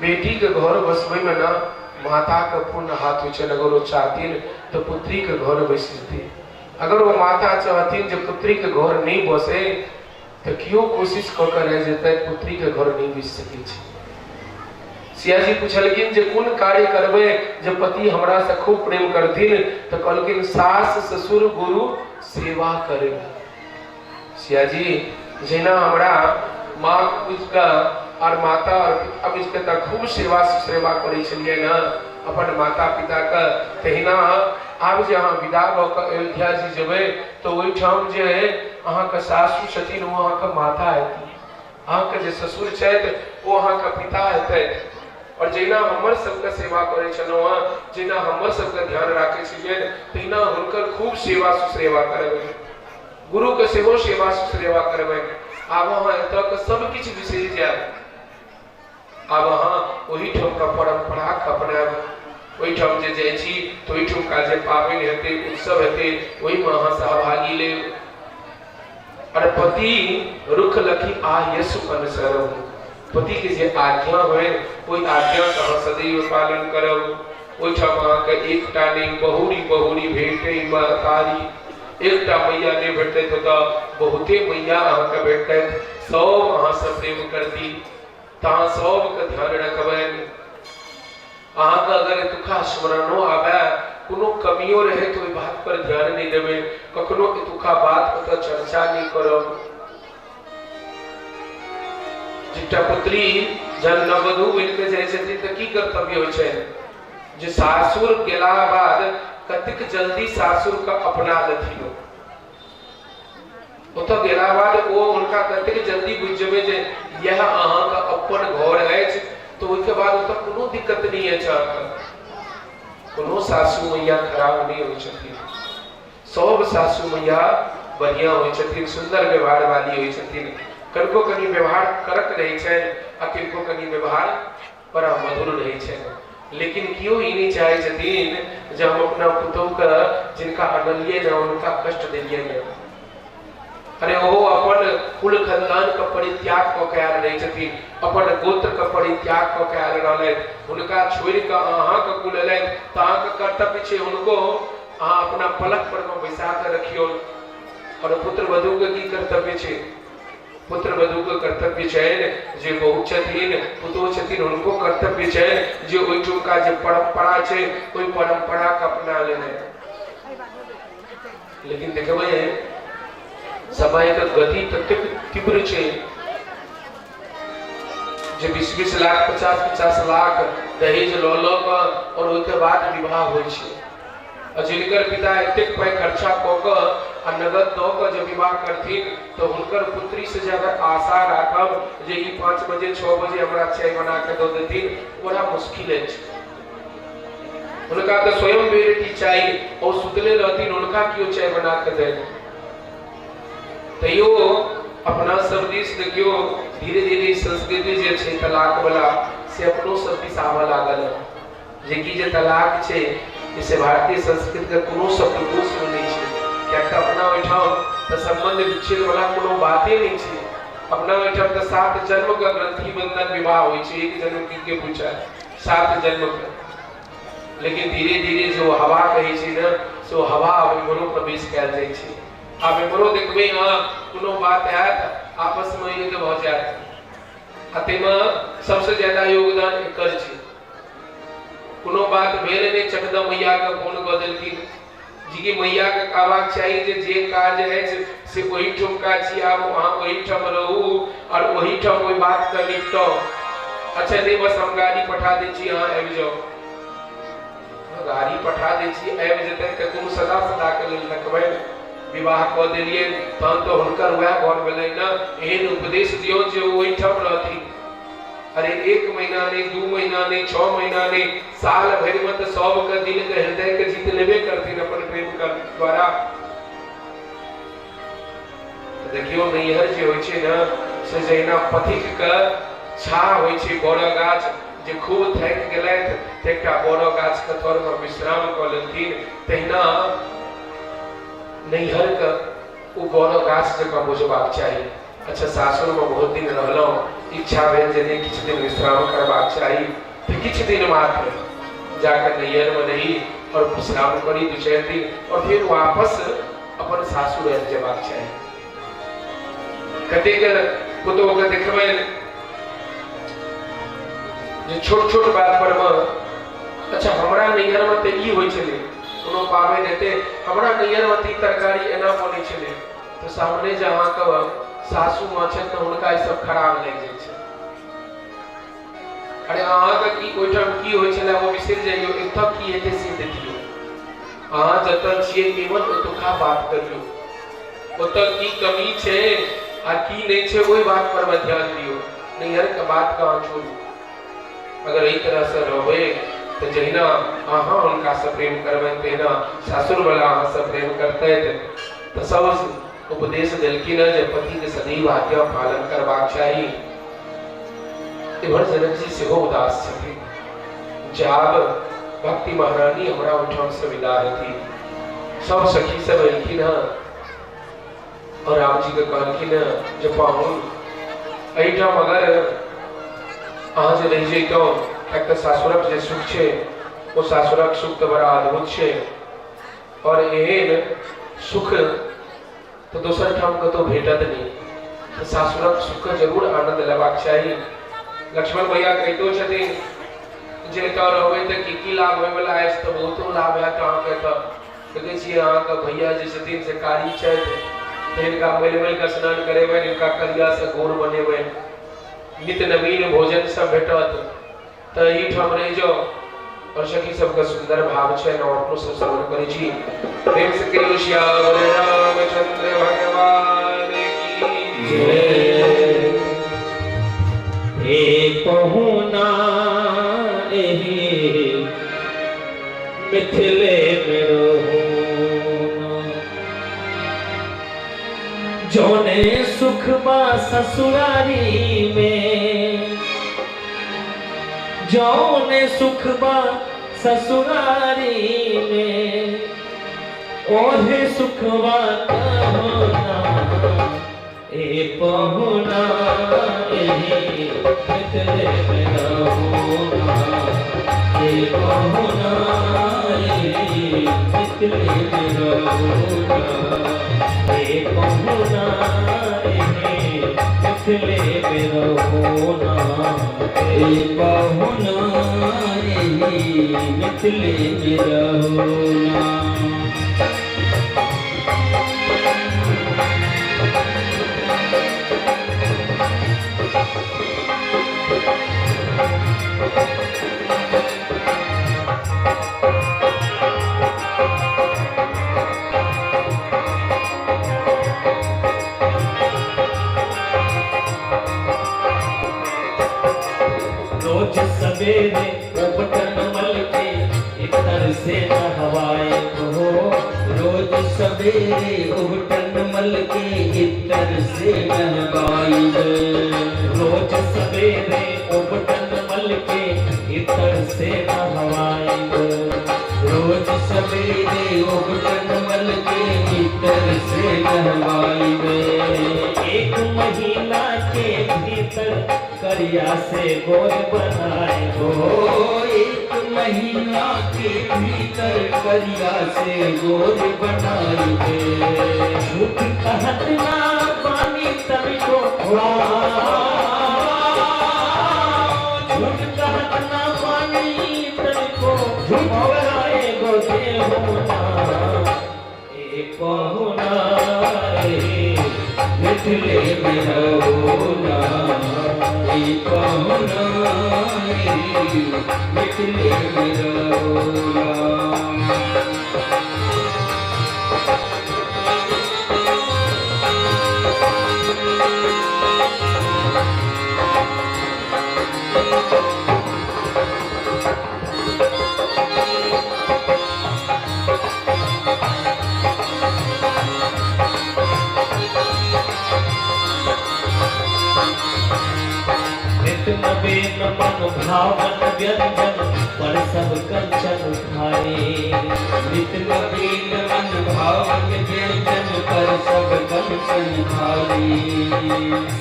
बेटीके घर बसबैमे ने माताके पूर्ण हाथ होइ छनि। अगर ओ चाहथिन तऽ पुत्रीके घर बसि जेतै। अगर ओ माता चाहथिन जे पुत्रीके घर नहि बसै, तऽ केओ कोशिश कऽ कऽ रहि जेतै, पुत्रीके घर नहि बसि सकै छै। सियाजी पुछलखिन जे कोन कार्य करबै जे पति हमरासँ खूब प्रेम करथिन, तऽ कहलखिन सास ससुर गुरु सेवा करै। सियाजी, जहिना हमरा माँ बुझिकऽ आओर माता आओर पिता बुझिकऽ तऽ खूब सेवा सेवा करै छलियै ने अपन माता पिताके, तहिना आब जे अहाँ विदा भऽ कऽ अयोध्या जी जेबै तऽ ओहिठाम जे अहाँके सासु छथिन ओ अहाँके माता हेती, अहाँके जे ससुर छथि ओ अहाँके पिता हेतथि। आओर जहिना हमर सबके सेवा करै छलहुँ हँ, जहिना हमर सबके ध्यान राखै छलियनि, तहिना हुनकर खूब सेवा सुसेवा करबै, गुरुके सेहो सेवा सुसेवा करबनि। आब अहाँ एतऽके सब किछु बिसरि जायब, आब अहाँ ओहिठामका परम्पराके अपनायब। ओहिठाम जे जाइ छी तऽ ओहिठुमका जे पाबनि हेतै, उत्सव हेतै, ओहिमे अहाँ सहभागी लेब। और पति रुख लखी आ यसु अनुसरहु, पतिके जे आज्ञा होय ओहि आज्ञाके अहाँ सदैव पालन करब। ओहिठाम अहाँके एकटा नहि बहुरी बहुरी भेटै महतारी, एकटा मैया नहि भेटतै तऽ बहुते मैया अहाँके भेटतै, सब अहाँसँ प्रेम करती, तऽ अहाँ सबके ध्यान रखबनि। अहाँके अगर एतुका स्मरणो आबय, कोनो कमियो रहै, तऽ ओहि बात पर ध्यान नहि देबै, कखनो एतुका बात ओतऽ चर्चा नहि करब। एकटा पुत्री जहन नववधू बनि कऽ जाइ छथिन तऽ की कर्तव्य होइ छनि? जे सासुर गेला बाद कतेक जल्दी सासुर के अपना लेथिन। ओतऽ गेला बाद ओ हुनका कतेक जल्दी बुझि जेबै जे इएह अहाँके अपन घर अछि, तऽ ओहिके बाद ओतऽ कोनो दिक्कत नहि अछि। अहाँके कोनो सासू मैया खराब नहि होइ छथिन, सब सासू मैया बढ़िआँ होइ छथिन, सुन्दर व्यवहार वाली होइ छथिन। कनिको कनि व्यवहार कड़क रहै छनि आ किनको कनि व्यवहार बड़ा मधुर रहै छनि, लेकिन केओ ई नहि चाहै छथिन जे हम अपना पुतोहुके जिनका अनलियै ने हुनका कष्ट देलियै ने। अरे ओहो अपन कुल खानदानके परित्याग कऽ के आयल रहै छथिन, अपन गोत्रके परित्याग कऽ के आयल रहलथि, हुनका छोड़ि कऽ अहाँके कुल एलथि तऽ अहाँके कर्तव्य छै हुनको अहाँ अपना पलक पर मे बैसा कऽ रखियौ। आओर पुत्र वधूके की कर्तव्य छै? पुत्र वधू के कर्तव्य छनि जे बहु छथिन, पुतोह छथिन, हुनको कर्तव्य छनि जे ओहिठुमका जे परंपरा छै ओहि परंपरा के अपना लेनाइ। लेकिन देखबै समय के गति ततेक तीव्र छै जे 20-20 लाख 50-50 लाख दहेज लऽ लऽ कऽ और ओहिके बाद विवाह होइ छै। आ जिनकर पिता एतेक पाइ खर्चा कऽ कऽ आ नगद दऽ कऽ जे विवाह करथिन तऽ हुनकर पुत्री से जे अगर आशा राखब जे ई 5 बजे 6 बजे हमरा चाय बना कऽ दऽ देथिन, बड़ा मुश्किल अछि। हुनका तऽ स्वयं बेटी चाही, ओ सुतले रहथिन, हुनका केओ चाय बना कऽ दे। तैयो अपना सब दिस देखियौ धीरे धीरे संस्कृति जे छै तलाक वाला से अपनो सब दिस आबऽ लागल है। जेकि जे तलाक छै से भारतीय संस्कृति के कोनो शब्दकोश में नहीं छै, कियाक तऽ अपना ओहिठाम तऽ संबंध विच्छेद वाला कोनो बाते नहीं छै। अपना ओहिठाम तऽ 7 जन्म के ग्रंथि बंधन विवाह होइ छै, एक जन्म की के पूछा, 7 जन्म के। लेकिन धीरे धीरे जो हवा कहै छै ने से ओ हवा आब इम्हरो प्रवेश कयल जाइ छै। आब इम्हरो देखबै अहाँ कोनो बात हैत आपस में युद्ध भऽ जायत, आ ताहिमे सबसे ज्यादा योगदान एकर छै। कोनो बात भेल नहि, चटदा मैया के फोन कऽ देलखिन जी कि मैया के कहबाक चाही जे जे काज अछि से ओहिठुमका छी, आब अहाँ ओहिठाम रहू और ओहिठाम ओहि बात के निपटाउ। अच्छा नहीं, बस हम गाड़ी पठा दै छी, अहाँ आबि जाउ। गाड़ी पठा दै छी, आबि जेतै तऽ कोनो सदा सदा के लेल रखबै? विवाह कऽ देलियै तहन तऽ हुनकर वएह घर भेलै ने। एहन उपदेश दियौ जे ओ ओहिठाम रहथिन। अरे 1 महीना नहीं, 2 महीना नहीं, 6 महीना नहीं, साल भरि में तो सबके दिल के हृदय के जीत लेबे करथिन अपन प्रेम के द्वारा। तो देखियो नैहर जे होइ छै ने से जहिना पथिक के छाह होइ छै, बड़ गाछ जे खूब थाकि गेलथि तऽ एकटा बड़ गाछ के तर में विश्राम कऽ लेलखिन, तहिना नैहर के ओ बड़ गाछ जकाँ बुझबाक चाही। अच्छा सासुर में बहुत दिन रहलहुँ, इच्छा भेल जे नहीं किछु दिन विश्राम करबाक चाही, तऽ किछु दिन मात्र जाकर नैहर में रही और विश्राम करी 2-4 दिन और फिर वापस अपन सासुर आबि जेबाक चाही। कतेक पुतोह के देखबै जे छोट छोट बात पर में, अच्छा हमरा नैहर में तऽ ई होइ छलै, कोनो पाबनि हेतै हमरा नैहर में तऽ ई तरकारी एना बनै छलै, तऽ सामने जे अहाँके सासू माँ छथि तऽ हुनका ई सब खराब लागि जाइ छै। अरे अहाँके की ओहिठाम की होइ छलै ओ बिसरि जइयौ, एतऽ की हेतै से देखियौ। अहाँ जतऽ छियै केवल ओतुका बात करियौ, ओतऽ की कमी छै आ की नहि छै ओहि बात पर मे ध्यान दियौ, नैहर के बात के अहाँ छोड़ू। अगर एहि तरह से रहबै तऽ जहिना अहाँ हुनका से प्रेम करबनि तहिना सासुर वाला अहाँ से प्रेम करतथि। तऽ सब उपदेश देलखिन हँ जे पति के सदैव आज्ञा पालन करबाक चाही। इम्हर जनक जी सेहो उदास छथिन जे आब भक्ति महारानी हमरा ओहिठाम से विदा हेती। सब सखी सब एलखिन हँ और राम जी के कहलखिन हँ जे पाहुन एहिठाम अगर अहाँ जे रहि जैतहुँ, किएक तऽ सासुरक जे सुख छै ओ सासुरक सुख तऽ बड़ा अद्भुत छै और एहन सुख तऽ दोसर ठाम कतौ भेटत नहि, तऽ सासुरक सुखके जरूर आनंद लेबाक चाही। लक्ष्मण भैया कहितो छथिन जे एतऽ रहबै तऽ की की लाभ होइवला अछि, तऽ बहुतो लाभ हैत अहाँके। एतऽ देखै छियै अहाँके भैया जे छथिन से कारी छथि, तऽ हिनका मलि मलि कऽ स्नान करेबनि, हिनका करियासँ गोर बनेबनि, नित नवीन भोजन सब भेटत, तऽ एहिठाम रहि जाउ। और सखी सबके सुंदर भाव छै ने, अपनो सब श्रवण करै छी। प्रेम से कहियो श्याम रामचंद्र भगवान की जय। हे पहुना एही मिथिले में रहो, जोने सुख बा ससुरारी में, जौने सुख बा ससुरारी में, ओहे सुखवा कहो ना। ए पहुना एही मिथिले में रहो ना, ए पहुना एही मिथिले में रहो ना, ए पहुना एही मिथिले में रहो ना, ए पहुना एही मिथिले में रहो ना। रोज सवेरे उपटन मल के इतर से नहवाए हो, रोज सवेरे उबटन मल के इतर से नहवाई। रोज सवेरे उपटन मल के इतर से नहवाए। रोज सवेरे उबटन मल के इतर से नहवाई। एक महीना के भीतर करिया से गोद बनाए हो, एक महीना के भीतर करिया से गोद बनाई। झूठ कहत ना पानी तनिको, झूठ कहत ना पानी तनिको, झूठ एगो देहो ना। ए पहुना ए मिथिले में रहो ना, ए पहुना ए मिथिले में रहो ना। नित नवीन मन भावन व्यंजन पर सब कंचन खाए। नित नवीन मन भावन व्यंजन पर सब कंचन खाई।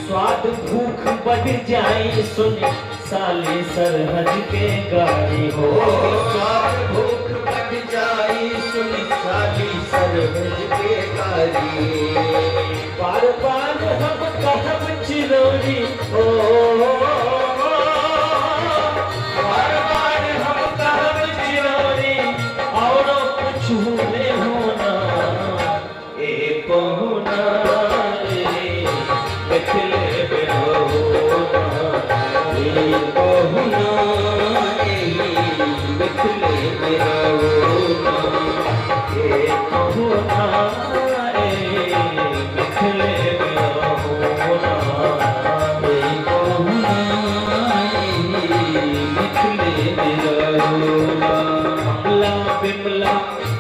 स्वाद भूख बढ़ जाए सुन साले सरहज के गाड़ी हो, स्वाद भूख बढ़ जाई सुन साली सरहज के गारी। बार बार हम कहब चिरौरी हो, बार बार हम कहब चिरौरी, और कुछ ले होना। ए पहुना ए मिथिले में रहो ना, ए पहुना ए मिथिले में रहो ना, ए पहुना ए मिथिले में रहो ना, ए पहुना ए मिथिले में रहो ना। कमला बिमला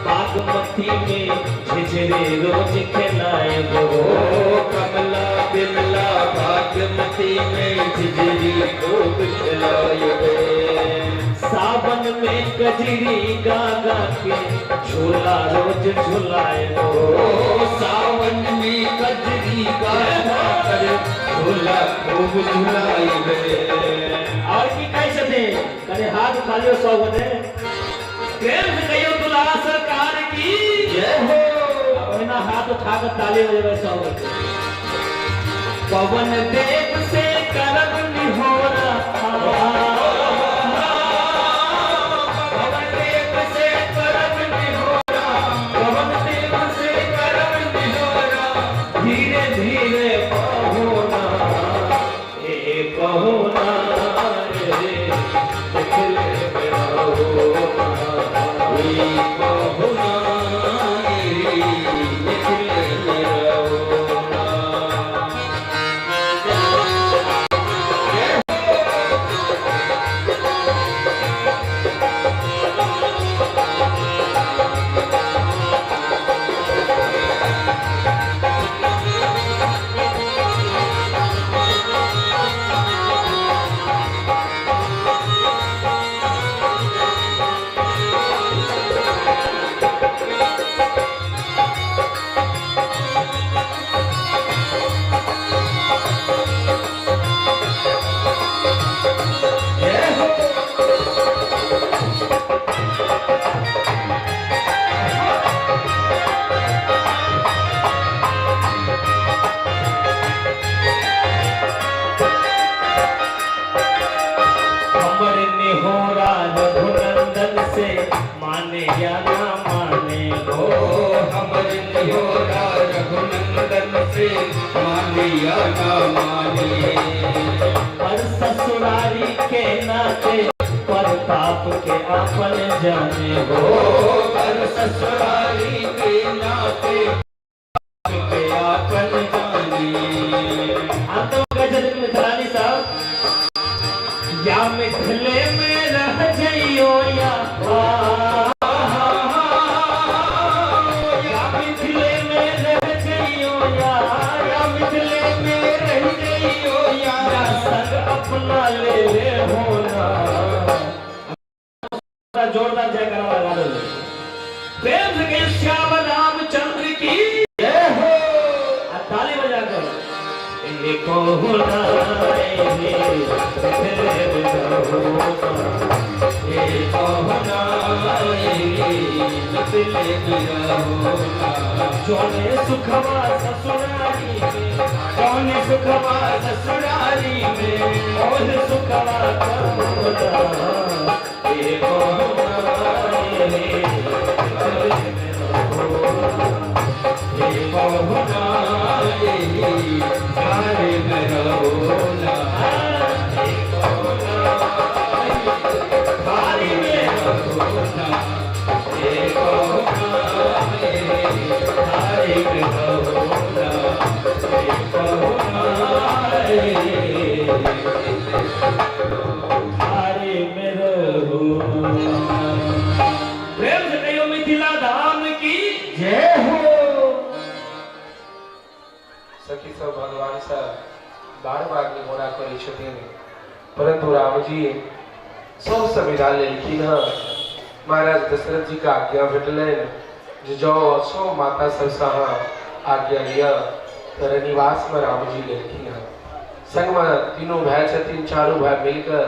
बागमती में झिझरे रोज खिलाए ओ गो, कमला बिमला बागमती में झिझरी खूब खिलाए। सावन में कजरी गा गा के झूला रोज झुलाए गो, सावन में कजरी गा कर झूला खूब झुलाए। और की कह सके कने हाथ उठा लियो सौ बने प्रेम से कहियो दुल्हा सरकार की जय हो। ओहिना हाथ उठा कर ताली बजेबै सौ बने। पवन देव से करब निहोरा, पवन देव से करब निहोरा, पवन देव से करब निहोरा, धीरे धीरे पहुना ए पहुना ए मिथिले में रहो। माने या ना माने हो। हमर निहोरा रघुनंदन से माने या ना माने। पर ससुरारी के नाते पर पाप के आपन जाने हो। पर ससुरारी के नाते के आपन जाने। आप तो गजल मिथिलानी साहब या मिथिले में रह जइयो या या मिथिले में रह जइयो या मिथिले में रह जइयो या संग अपना ले ले होना। जोरदार जयकारा लगा दो प्रेम से के श्याम रामचंद्र की जय हो। आ ताली बजाकर एको होना एको होना मिथिले में रहो। जोने सुखवा ससुरारी में, कौन सुखवा ससुरारी में, और सुखवा करोना। एको होना एको होना घर में रहो ना। थारी में रहो ना। एको होना घर में रहो ना। एको होना थारी में रहो। प्रेम से कहियो मिथिला धाम की जय हो। सखी सब भगवान सँ बार बार निहोरा करै छथिन, परंतु रामजी सबसँ विदा लेलखिन हँ। महाराज दशरथ जी के आज्ञा भेटलनि जे जाओ, सब माता सबसँ अहाँ आज्ञा लिअ। तऽ रनिवासमे रामजी गेलखिन हँ। संगमे तीनू भाय छथिन, चारू भाय मिलकऽ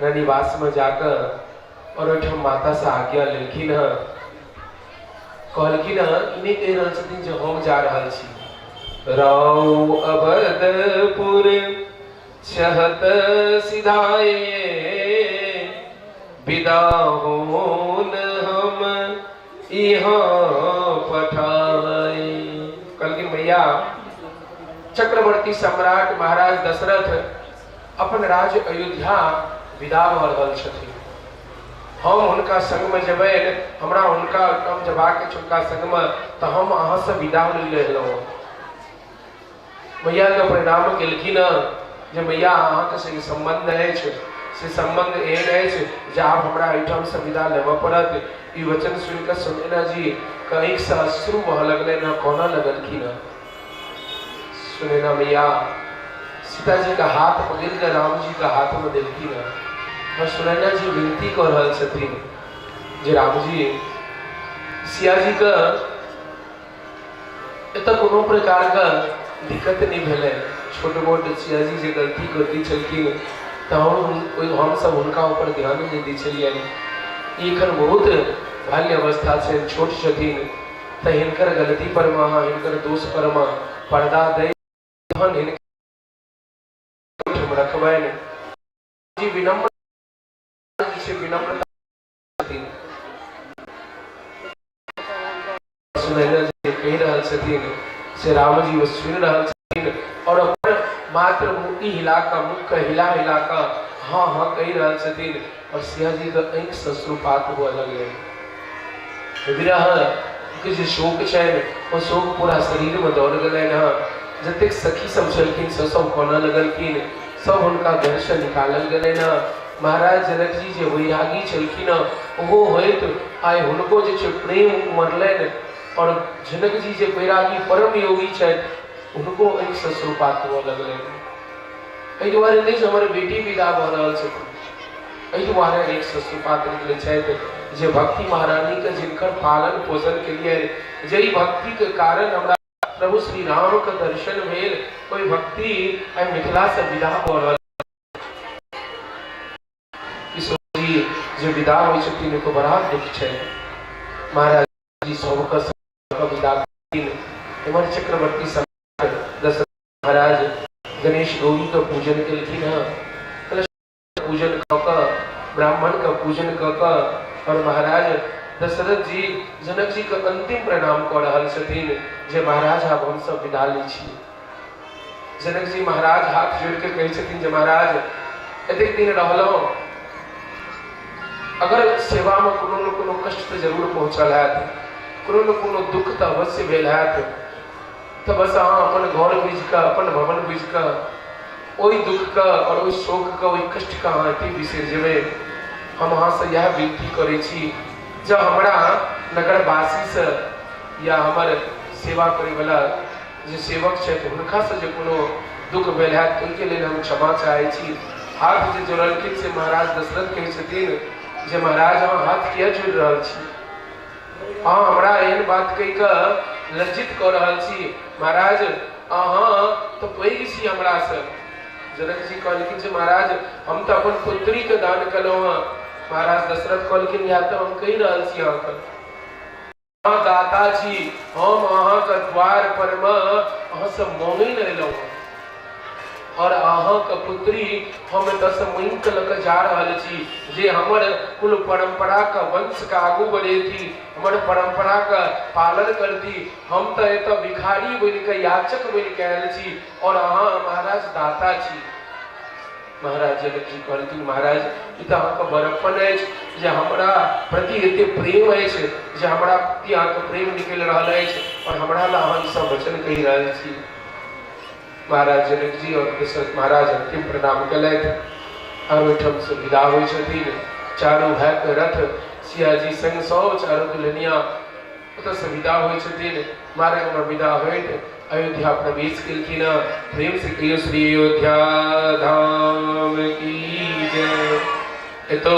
रनिवासमे जाकऽ और ओहिठाम मातासँ आज्ञा लेलखिन हँ। कहलखिन हँ, ई नहि कहि रहल छथिन जे हम जा रहल छी। राव अवधपुर चहत सिधाए, विदा होन हम इहाँ पठाए। कहलखिन भैया, चक्रवर्ती सम्राट महाराज दशरथ अपन राज्य अयोध्या विदा भऽ रहल छथिन। हम हुनका संगमे जेबै, हमरा हुनका ओहिठाम जेबाक अछि हुनका संगमे, तऽ हम अहाँसँ विदा लेलहुँ। मैयाके प्रणाम केलखिन हँ जे मैया, अहाँके संगे सम्बन्ध अछि, से सम्बन्ध एहन अछि जे आब हमरा एहिठामसँ विदा लेबऽ पड़त। ई वचन सुनि कऽ सुनैना जी के आँखिसँ अश्रु बहऽ लगलनि हँ, कानऽ लगलखिन हँ। सुनैना मैया सीताजी के हाथ पकड़ि कऽ रामजी के हाथमे देलखिन हँ और सुनैना जी विनती कऽ रहल छथिन जे रामजी, सियाजीके एतऽ कोनो प्रकारके दिक्कत नहि भेलै। छोट मोट सियाजी जे गलती कर दै छलखिन तऽ हमसब हुनका ऊपर ध्यान नहि दै छलियनि। ई एखन बहुत बाल्य अवस्था छनि, छोट छथिन, तऽ हिनकर गलती पर मे अहाँ हिनकर दोष पर मे पर्दा दै तहन हिनकर रखबनि जी। विनम्र जे छै, विनम्रता छथिन। सुनैना जी कहि रहल छथिन से रामजी ओ सुनि रहल छथिन और अपन मात्र मुट्ठी हिला कऽ, मुख के हिला हिला कऽ हाँ हाँ कहि रहल छथिन और सिया जी के आँखि सँ अश्रुपात हुअ लगलै। विरह के जे शोक छनि, ओ शोक पूरा शरीर मे दौड़ गेलनि हँ। जतेक सखी सब छलखिन से सब कानऽ लगलखिन। सब हुनका घर से निकालल गेलनि हँ। महाराज जनक जी जे वैरागी छलखिन हँ, ओहो होइत आइ हुनको जे छै प्रेम उमड़लनि और जनक जी जे वैरागी परम योगी छथि, हुनको आँखि सँ अश्रुपात हुअ लगलनि। एहि दुआरे नहि जे हमर बेटी विदा भऽ रहल छथिन, एहि दुआरे आँखि सँ अश्रुपात निकलै छथि जे भक्ति महारानी के जिनकर पालन पोषण केलियनि, जाहि भक्ति के कारण हमरा प्रभु श्री राम के दर्शन भेल, ओहि भक्ति आइ मिथिला से विदा भऽ रहल। किशोर जी जे विदा होइ छथिन, हुनको बड़ा दुख छै। महाराज जी सबके विदा केलखिन। एम्हर चक्रवर्ती सम्राट दशरथ महाराज गणेश गौरी के पूजन केलखिन हँ। कलश पूजन कऽ कऽ, ब्राह्मण के पूजन कऽ कऽ और महाराज दशरथ जी जनक जी के अंतिम प्रणाम कऽ रहल छथिन जे महाराज आब हमसब विदा लै छी। जनक जी महाराज हाथ जोड़ि के कहै छथिन जे महाराज एतेक दिन रहलहुँ, अगर सेवामे कोनो ने कोनो कष्ट तऽ जरूर पहुँचल हैत, कोनो ने कोनो दुख तऽ अवश्य भेल हैत, तऽ बस अहाँ अपन घर बुझि कऽ, अपन भवन बुझि कऽ ओहि दुखके आओर ओहि शोकके ओहि कष्टके अहाँ एते बिसरि जेबै। हम अहाँसँ इएह विनती करै छी जँ हमरा नगरवासीसँ या हमर सेवा करैवला जे सेवक छथि हुनकासँ जे कोनो दुख भेल हैत ओहिके लेल हम क्षमा चाहै छी। हाथ जे जोड़लखिन से महाराज दशरथ कहै छथिन जे महाराज अहाँ हाथ किया जोड़ि रहल छी? अहाँ हमरा एहन बात कहि कऽ लज्जित कऽ रहल छी। महाराज अहाँ तऽ पैघ छी हमरासँ। जनक जी कहलखिन जे महाराज हम तऽ अपन पुत्रीके दान केलहुँ हँ। महाराज दशरथ कहलखिन इएह तऽ हम कहि रहल छी अहाँके, अहाँ दाता छी, हम अहाँके द्वार पर मे अहाँसँ मांगै लए एलहुँ हँ और अहाँके पुत्री हम एतऽसँ मांगि कऽ लऽ कऽ जा रहल छी जे हमर कुल परम्पराके वंशके आगू बढ़ेती, हमर परम्पराके पालन करती। हम तऽ एतऽ भिखारी बनि कऽ याचक बनि कऽ आयल छी और अहाँ महाराज दाता छी। महाराज जनक जी कहलखिन महाराज ई तऽ अहाँके बड़प्पन अछि जे हमरा प्रति एते प्रेम अछि, जे हमरा प्रति अहाँके प्रेम निकलि रहल अछि और हमरा लए अहाँ ई सब वचन कहि रहल छी। महाराज जनक जी और दशरथ महाराज अंतिम प्रणाम केलथि और ओहिठाम से विदा होइ छथिन। चारू भाइके रथ सिया जी संग सब चारू दुल्हनिया ओतऽसँ विदा होइ छथिन। मार्गमे विदा होइत अयोध्या प्रवेश केलखिन। प्रेम से कहियो श्री अयोध्या धाम की जय। एतौ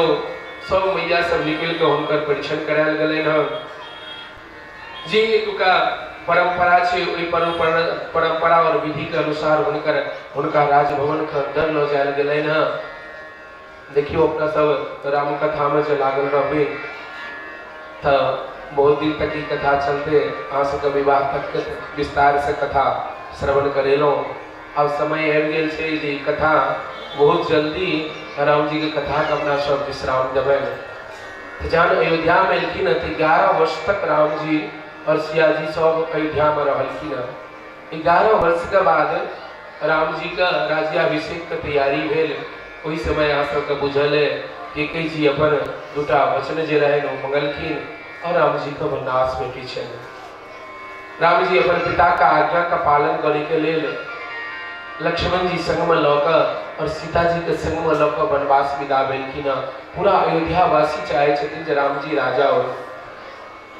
सब मैया सब निकलि कऽ हुनकर परीक्षण करायल गेलनि हँ। जे एतुका परम्परा छै ओहि परम्परा और विधि के अनुसार हुनका राजभवन के अंदर लऽ जायल गेलनि हँ। देखियौ अपना सब राम कथा में जे लागल रहबै तऽ बहुत दिन तक ई कथा चलते। अहाँ सबके विवाह तक के विस्तार से कथा श्रवण करेलहुँ। आब समय आबि गेल छै जे ई कथा बहुत जल्दी राम जी के कथा के अपना सब विश्राम देबनि। तऽ जहन अयोध्या में एलखिन हँ तऽ 11 वर्ष तक राम जी और सिया जी सब अयोध्या में रहलखिन हँ। 11 वर्ष के बाद राम जी के राज्याभिषेक के तैयारी भेल। ओहि समय अहाँ सबके बुझल है कैकेयी जी अपन दूटा वचन जे रहनि ओ मंगलखिन और राम जी के वनवास भेटै छनि। राम जी अपन पिता के आज्ञा के पालन करे के लेल लक्ष्मण जी संग में लऽ कऽ और सीता जी के संग में लऽ कऽ वनवास विदा भेलखिन। पूरा अयोध्यावासी चाहै छथिन जे राम जी राजा हो,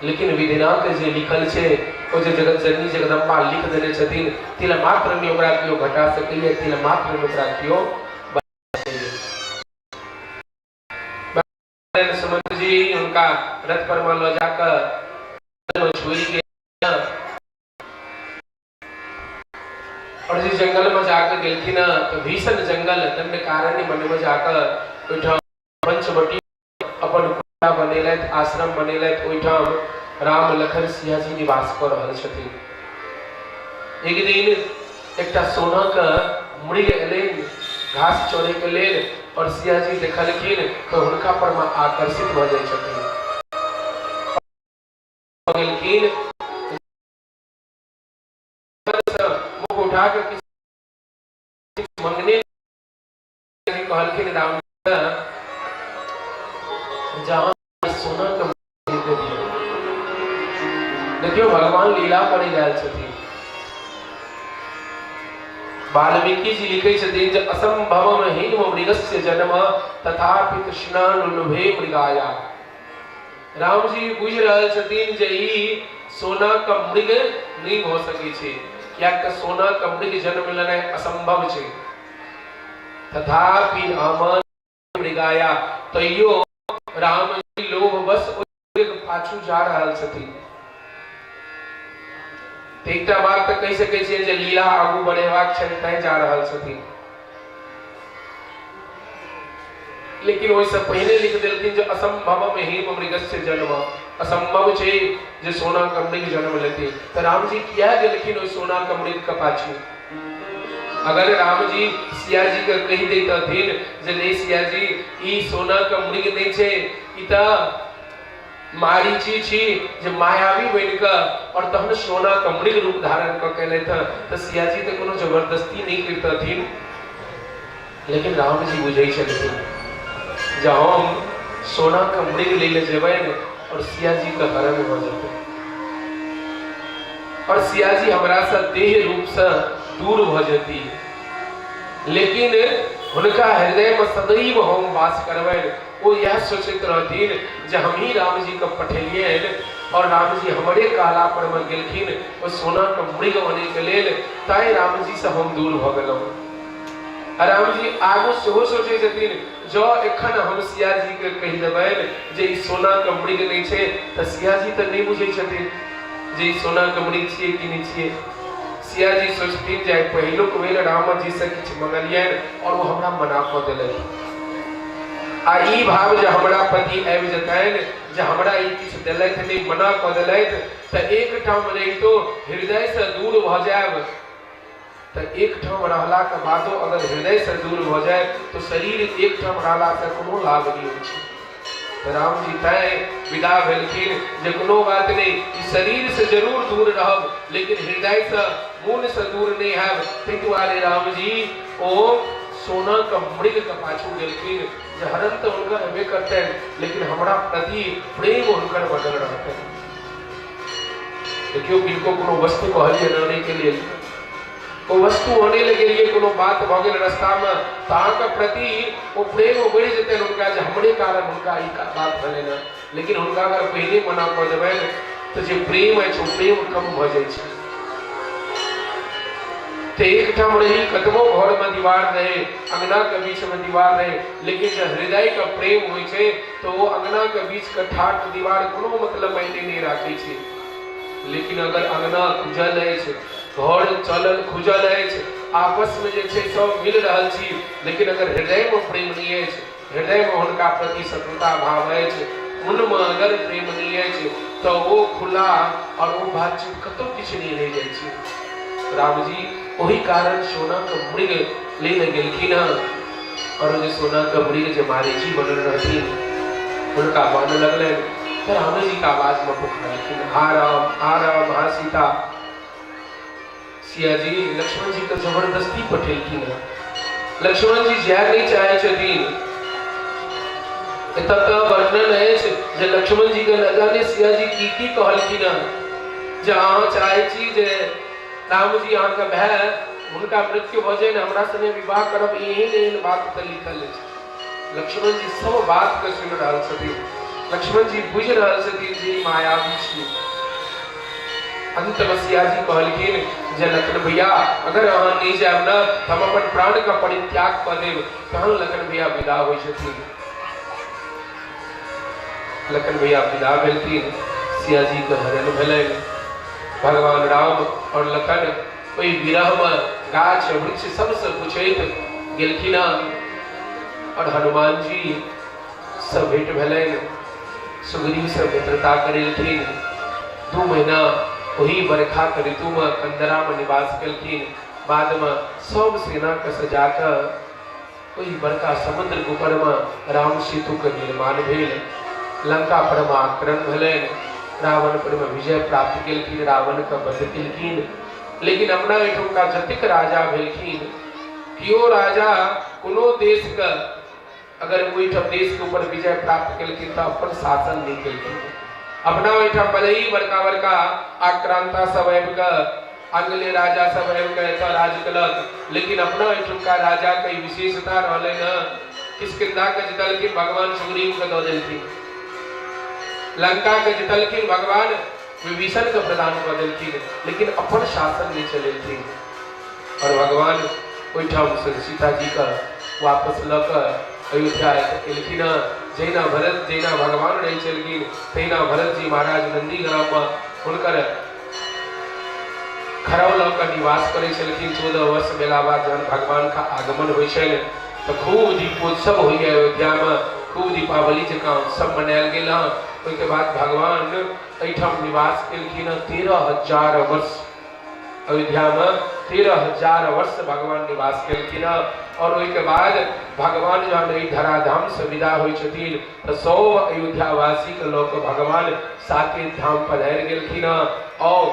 लेकिन विधिना के जे लिखल छै ओ जे जगत जननी जगदम्बा लिख देने छथिन तिल मात्र नहि ओकरा केओ घटा सकैए, तिल मात्र नहि ओकरा केओ बढ़ा सकैए। सुमंत जी हुनका रथ पर में लऽ जाकऽ छोड़ि के और जे जंगल में जाकऽ गेलखिन तऽ भीषण जंगल दंडकारण्य वन में जाकऽ ओहिठाम पंचवटी अपन कुटिया बनेलथि, आश्रम बनेलथि। ओहिठाम राम लखन सिया जी निवास कऽ रहल छथिन। एक दिन एकटा सोनाके मृग एलनि घास चरे के लेल और सिया जी देखलखिन तऽ हुनका पर मे आकर्षित भऽ जाइ छथिन। गेलखिन मुख उठा के किछु मंगने कहलखिन राम जहाँ सोना के दे दियौ। देखियौ भगवान लीला करै आयल छथिन। वाल्मीकि जी लिखै छथिन जे असंभवम हिम मृगस्य जन्म तथापि तृष्णानुलोभे मृगाया। राम जी बुझि रहल छथिन जे ई सोना के मृग नहि भऽ सकै छै, किएक तऽ सोना के मृग जन्म लेनाइ असंभव छै। तथापि अमन मृगाया, तैयो राम जी लोभवश ओहि पाछू जा रहल छथिन। तऽ एकटा बात तऽ कहि सकै छियै जे लीला आगू बढ़ेबाक छनि तैं जा रहल छथिन, लेकिन ओहिसँ पहिने लिख देलखिन जे असंभव हेम मृगस्य जन्म, असंभव छै जे सोना के मृग जन्म लेते। तऽ रामजी किया गेलखिन ओहि सोना के मृग के पाछू? अगर रामजी सिया जी के कहि दैतथिन जे नहीं सिया जी ई सोना के मृग नहीं छै, ई तऽ मारीची छी जे मायावी बनि कऽ और तहन सोना के मृग रूप धारण कऽ के एलथि हँ, तऽ सियाजी तऽ कोनो जबरदस्ती नहि करितथिन। लेकिन राम जी बुझै छलखिन जे हम सोना के मृग लै लए जेबनि और सियाजी के हरण भऽ जेतै और सियाजी हमरा से देह रूप से दूर भऽ जेती, लेकिन हुनका हृदय में सदैव हम वास करबनि। ओ इएह सोचैत रहथिन जे हमही रामजी के पठेलियनि और रामजी हमरे कहला पर मे गेलखिन ओ सोना के मृग अनै के लेल, तैं रामजी से हम दूर भऽ गेलहुँ। आ रामजी आगू सेहो सोचै छथिन जँ एखन हम सियाजी के कहि देबनि जे ई सोना के मृग नहि छै, तऽ सियाजी तऽ नहि बुझै छथिन जे ई सोना के मृग छियै कि नहि छियै। सियाजी सोचथिन जे आइ पहिलुक बेर रामजी से किछु मंगलियनि और ओ हमरा मना कऽ देलथि, आ ई भाव जे हमरा पति आबि जेतनि जे हमरा ई किछु देलथि नहि, मना कऽ देलथि, तऽ एकठाम रहितो हृदयसँ दूर भऽ जायब। तऽ एकठाम रहलाके बादो अगर हृदयसँ दूर भऽ जाय तऽ शरीर एकठाम रहलासँ कोनो लाभ नहि होइ छै। तऽ रामजी तैं विदा भेलखिन जे कोनो बात नहि, ई शरीरसँ जरूर दूर रहब लेकिन हृदयसँ मोनसँ दूर नहि हैब। ताहि दुआरे रामजी ओ सोनाके मृगके पाछू गेलखिन जे हरण तऽ हुनकर हेबे करतनि लेकिन हमरा प्रति प्रेम हुनकर बनल रहतनि। देखियौ, किनको कोनो वस्तु कहलियै आनैके लेल, ओ वस्तु आनै लए गेलियै, कोनो बात भऽ गेल रस्तामे, तऽ अहाँके प्रति ओ प्रेम बढ़ि जेतनि हुनका जे हमरे कारण हुनका ई बात भेलनि हँ। लेकिन हुनका अगर पहिने मना कऽ देबनि तऽ जे प्रेम अछि ओ प्रेम कम भऽ जाइ छै। तऽ एकठाम रही, कतबो घरमे दीवार रहै, अंगनाके बीचमे दीवार रहै, लेकिन जे हृदयके प्रेम होइ छै तऽ ओ अंगनाके बीचके ठाठ दीवार कोनो मतलब मायने नहि राखै छै। लेकिन अगर अंगना खुजल अछि, घर चलल खुजल अछि, आपसमे जे छै सब मिल रहल छी, लेकिन अगर हृदयमे प्रेम नहि अछि, हृदयमे हुनका प्रति शत्रुता भाव अछि, मनमे अगर प्रेम नहि अछि, तऽ ओ खुला और ओ बातचीत कतौ किछु नहि रहि जाइ छै। रामजी ओहि कारण सोनाके मृग लै लए गेलखिन हँ और ओ जे सोनाके मृग जे मारीची बनल रहथिन हुनका बान्ह लगलनि तऽ रामजीके आवाजमे पुकारलखिन, हा राम, हा राम, हा सीता। सियाजी लक्ष्मण जी के जबरदस्ती पठेलखिन हँ। लक्ष्मण जी जाय नहि चाहै छथिन। एतऽ तऽ वर्णन अछि जे लक्ष्मण जी के न जाने सिया जी की की कहलखिन हँ जे अहाँ चाहै छी जे रामजी अहाँके भाय हुनका मृत्यु भऽ जाय, हमरा संगे विवाह करब, एहन एहन बात तऽ लिखल अछि। लक्ष्मण जी सब बात के सुनि रहल छथिन। लक्ष्मण जी बुझि रहल छथिन जे ई मायावी छी। अंत में सियाजी कहलखिन जे लखन भैया, अगर अहाँ नहि जायब ने तऽ हम अपन प्राण के परित्याग कऽ देब। तहन लखन भैया विदा होइ छथिन। लखन भैया विदा भेलखिन, सियाजी के हरण भेलनि। भगवान राम और लखन ओहि विरह में गाछ वृक्ष सबसे पूछैत गेलखिन और हनुमान जी से भेंट भेलनि, सुग्रीव से मित्रता करेलखिन। 2 महीना ओही बरखा के ऋतु में कंदरा में निवास केलखिन। बाद में सब सेना के सजा कऽ ओहि बड़का समुद्र के ऊपर में राम सेतु के निर्माण भेल। लंका पर में आक्रमण भेलनि, रावण पर में विजय प्राप्त केलखिन, रावण के वध केलखिन। लेकिन अपना एहिठुमका जतेक राजा भेलखिन, केओ राजा कोनो देश के अगर ओहिठाम देश के ऊपर विजय प्राप्त केलखिन तऽ अपन शासन नहि केलखिन। अपना ओहिठाम भले ही बड़का बड़का आक्रांता सब आबि कऽ, आंग्ले राजा सब आबि कऽ एतऽ राज केलक, लेकिन अपना ओहिठुमका राजा के ई विशेषता रहलै ने, किष्किंधा के जितलखिन भगवान सुग्रीव के दऽ देलखिन, लंका के जितलखिन भगवान विभीषण के प्रदान कऽ देलखिन, लेकिन अपन शासन नहि चलेलखिन। और भगवान ओहिठाम से सीता जी के वापस लऽ कऽ अयोध्या एलखिन हँ। जहिना भरत जहिना भगवान रहै छलखिन तहिना भरत जी महाराज नंदीग्राम में हुनकर खड़ाउ लऽ कऽ निवास करै छलखिन। 14 वर्ष भेला बाद जहन भगवान का आगमन होइ छनि तऽ खूब दीपोत्सव होइए अयोध्या में, खूब दीपावली जकाँ उत्सव मनायल गेल हँ। ओहिके बाद भगवान एहिठाम निवास केलखिन हँ 13,000 वर्ष। अयोध्या में 13,000 वर्ष भगवान निवास केलखिन हँ। और ओहिके बाद भगवान जहन एहि धराधाम से विदा होइ छथिन तऽ सब अयोध्यावासी के लऽ कऽ भगवान साकेत धाम पधारि गेलखिन। और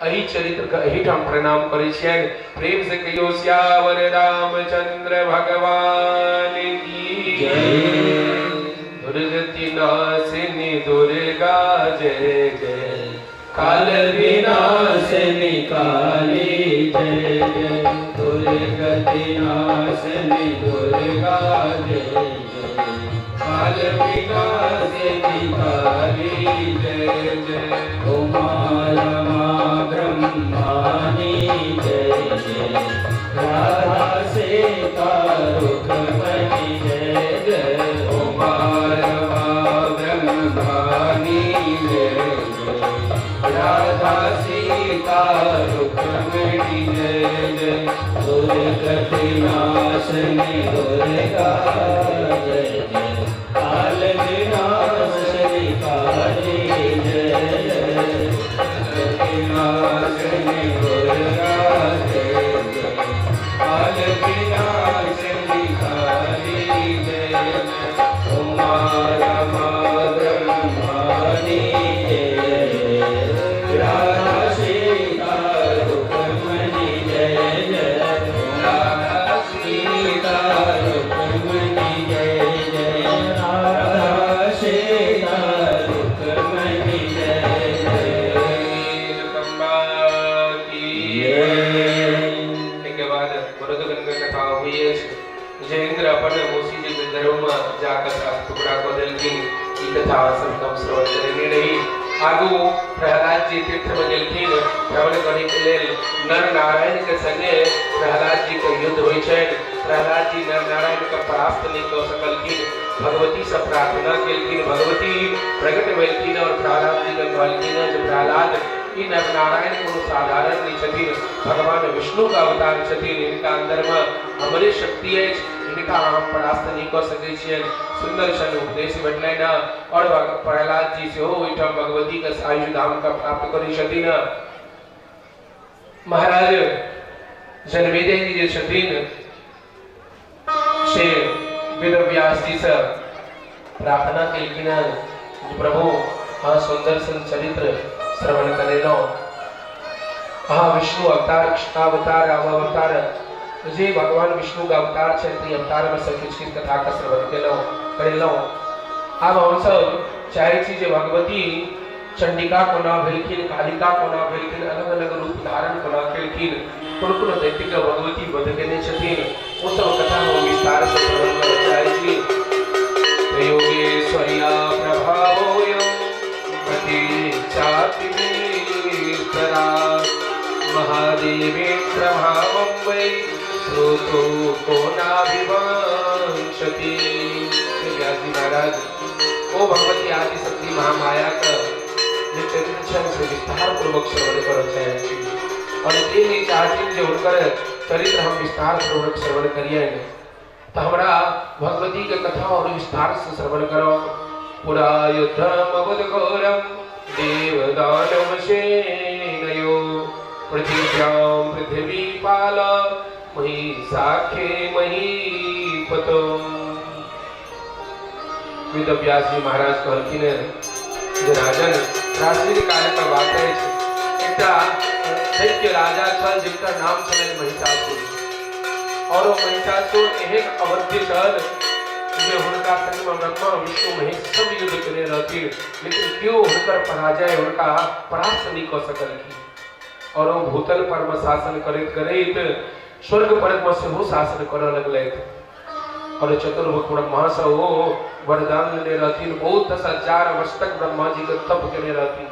एहि चरित्र के एहिठाम प्रणाम करै छियनि। प्रेम से कहियो सियावर रामचंद्र भगवान की जय। दुर्गति नाशिनी दुर्गा जय जय, काल विनाशिनी काली जय जय, दुर्गति नाशिनी दुर्गा जय जय, काल विनाशिनी काली जय जय, उमा रमा ब्रह्मानी जय जय, राधा सीता रुक्मणी जय जय, उमा रमा ब्रह्मानी जय जय, राधा सीता रुक्मणी जय जय, दुर्गति नाशिनी दुर्गा जय जय, काल विनाशिनी काली जय जय, दुर्गति नाशिनी दुर्गा जय जय, काल विनाशिनी काली जय जय, उमा रमा ब्रह्मानी जय जय, राधा सीता रुक्मणी जय जय, राधा सीता रुक्मणी जय जय, राधा सीता रुक्मणी जय जय। जगदम्बा की एहिके बाद भरतगण के कथा होइ अछि जे इंद्र अपन मौसी जी के गर्भ में जाकर साफ टुकड़ा कऽ देलखिन। ई कथा सब हम श्रवण करेने रही। आगू प्रहलाद जी तीर्थ में गेलखिन भ्रमण करे के लेल। नर नारायण के संगे प्रहलाद जी के युद्ध होइ छनि। प्रहलाद जी नर नारायण के परास्त नहि कऽ सकलखिन। भगवती से प्रार्थना केलखिन, भगवती प्रकट भेलखिन और प्रहलाद जी के कहलखिन जे प्रहलाद, ई नर नारायण कोनो साधारण नहि छथिन, भगवान विष्णु के अवतार छथिन। हिनका अंदर में हमरे शक्ति अछि, हिनका हम परास्त नहि कऽ सकै छियनि। सुंदर सन उपदेश भेटलनि और प्रहलाद जी सेहो ओहिठाम भगवती के सायुज धाम के प्राप्त करै छथिन। महाराज जनमेजय जी जे छथिन से वेदव्यास जी से प्रार्थना केलखिन जे प्रभु, अहाँ सुंदर सन चरित्र श्रवण करेलहुँ। अहाँ विष्णु अवतार, कृष्णावतार, रामावतार, जे भगवान विष्णु के अवतार छथि, अवतार में से किछु किछु कथा के श्रवण केलहुँ करेलहुँ। आब हमसब चाहै छी जे भगवती चंडिका कोना भेलखिन, कालिका कोना भेलखिन, अलग अलग रूप धारण कोना केलखिन, कोन कोन दैत्य के भगवती वध केने छथिन, ओ सब कथा हम विस्तार से श्रवण करऽ चाहै छी। योगेश्वर्या प्रभावोऽयं प्रतीक्षाति विस्तरा, महादेवी प्रभावं वै श्रोतो को नाभिवांछति। व्यास जी महाराज ओ भगवती आदि शक्ति महामाया के जे चरित्र छनि से विस्तार पूर्वक श्रवण करऽ चाहै छी और जे नहि चाहथिन जे हुनकर चरित्र हम विस्तार पूर्वक श्रवण करियनि तऽ हमरा भगवती के कथा और विस्तार से श्रवण करो। पुरा युद्धमभूत घोरम देवदानव सेनयो, पृथिव्यां पृथिवीपाल महिषाख्ये महीपतो। वेदव्यास जी महाराज कहलखिन जे राजन, प्राचीन काल के बात अछि, एकटा दैत्य राजा छल जिनकर नाम छलनि महिषासुर। और ओ महिषासुर एहन अवध्य छल जे हुनका संग में ब्रह्मा विष्णु महेश सब युद्ध केने रहथिन, लेकिन केओ हुनकर पराजय, हुनका परास्त नहि कऽ सकलखिन। और ओ भूतल पर में शासन करैत करैत स्वर्ग पर में सेहो शासन करऽ लगलथि। और चतुर्मुख ब्रह्मा से ओ वरदान लेने रहथिन। बहुत 10,000 वर्ष तक ब्रह्मा जी के तप केने रहथिन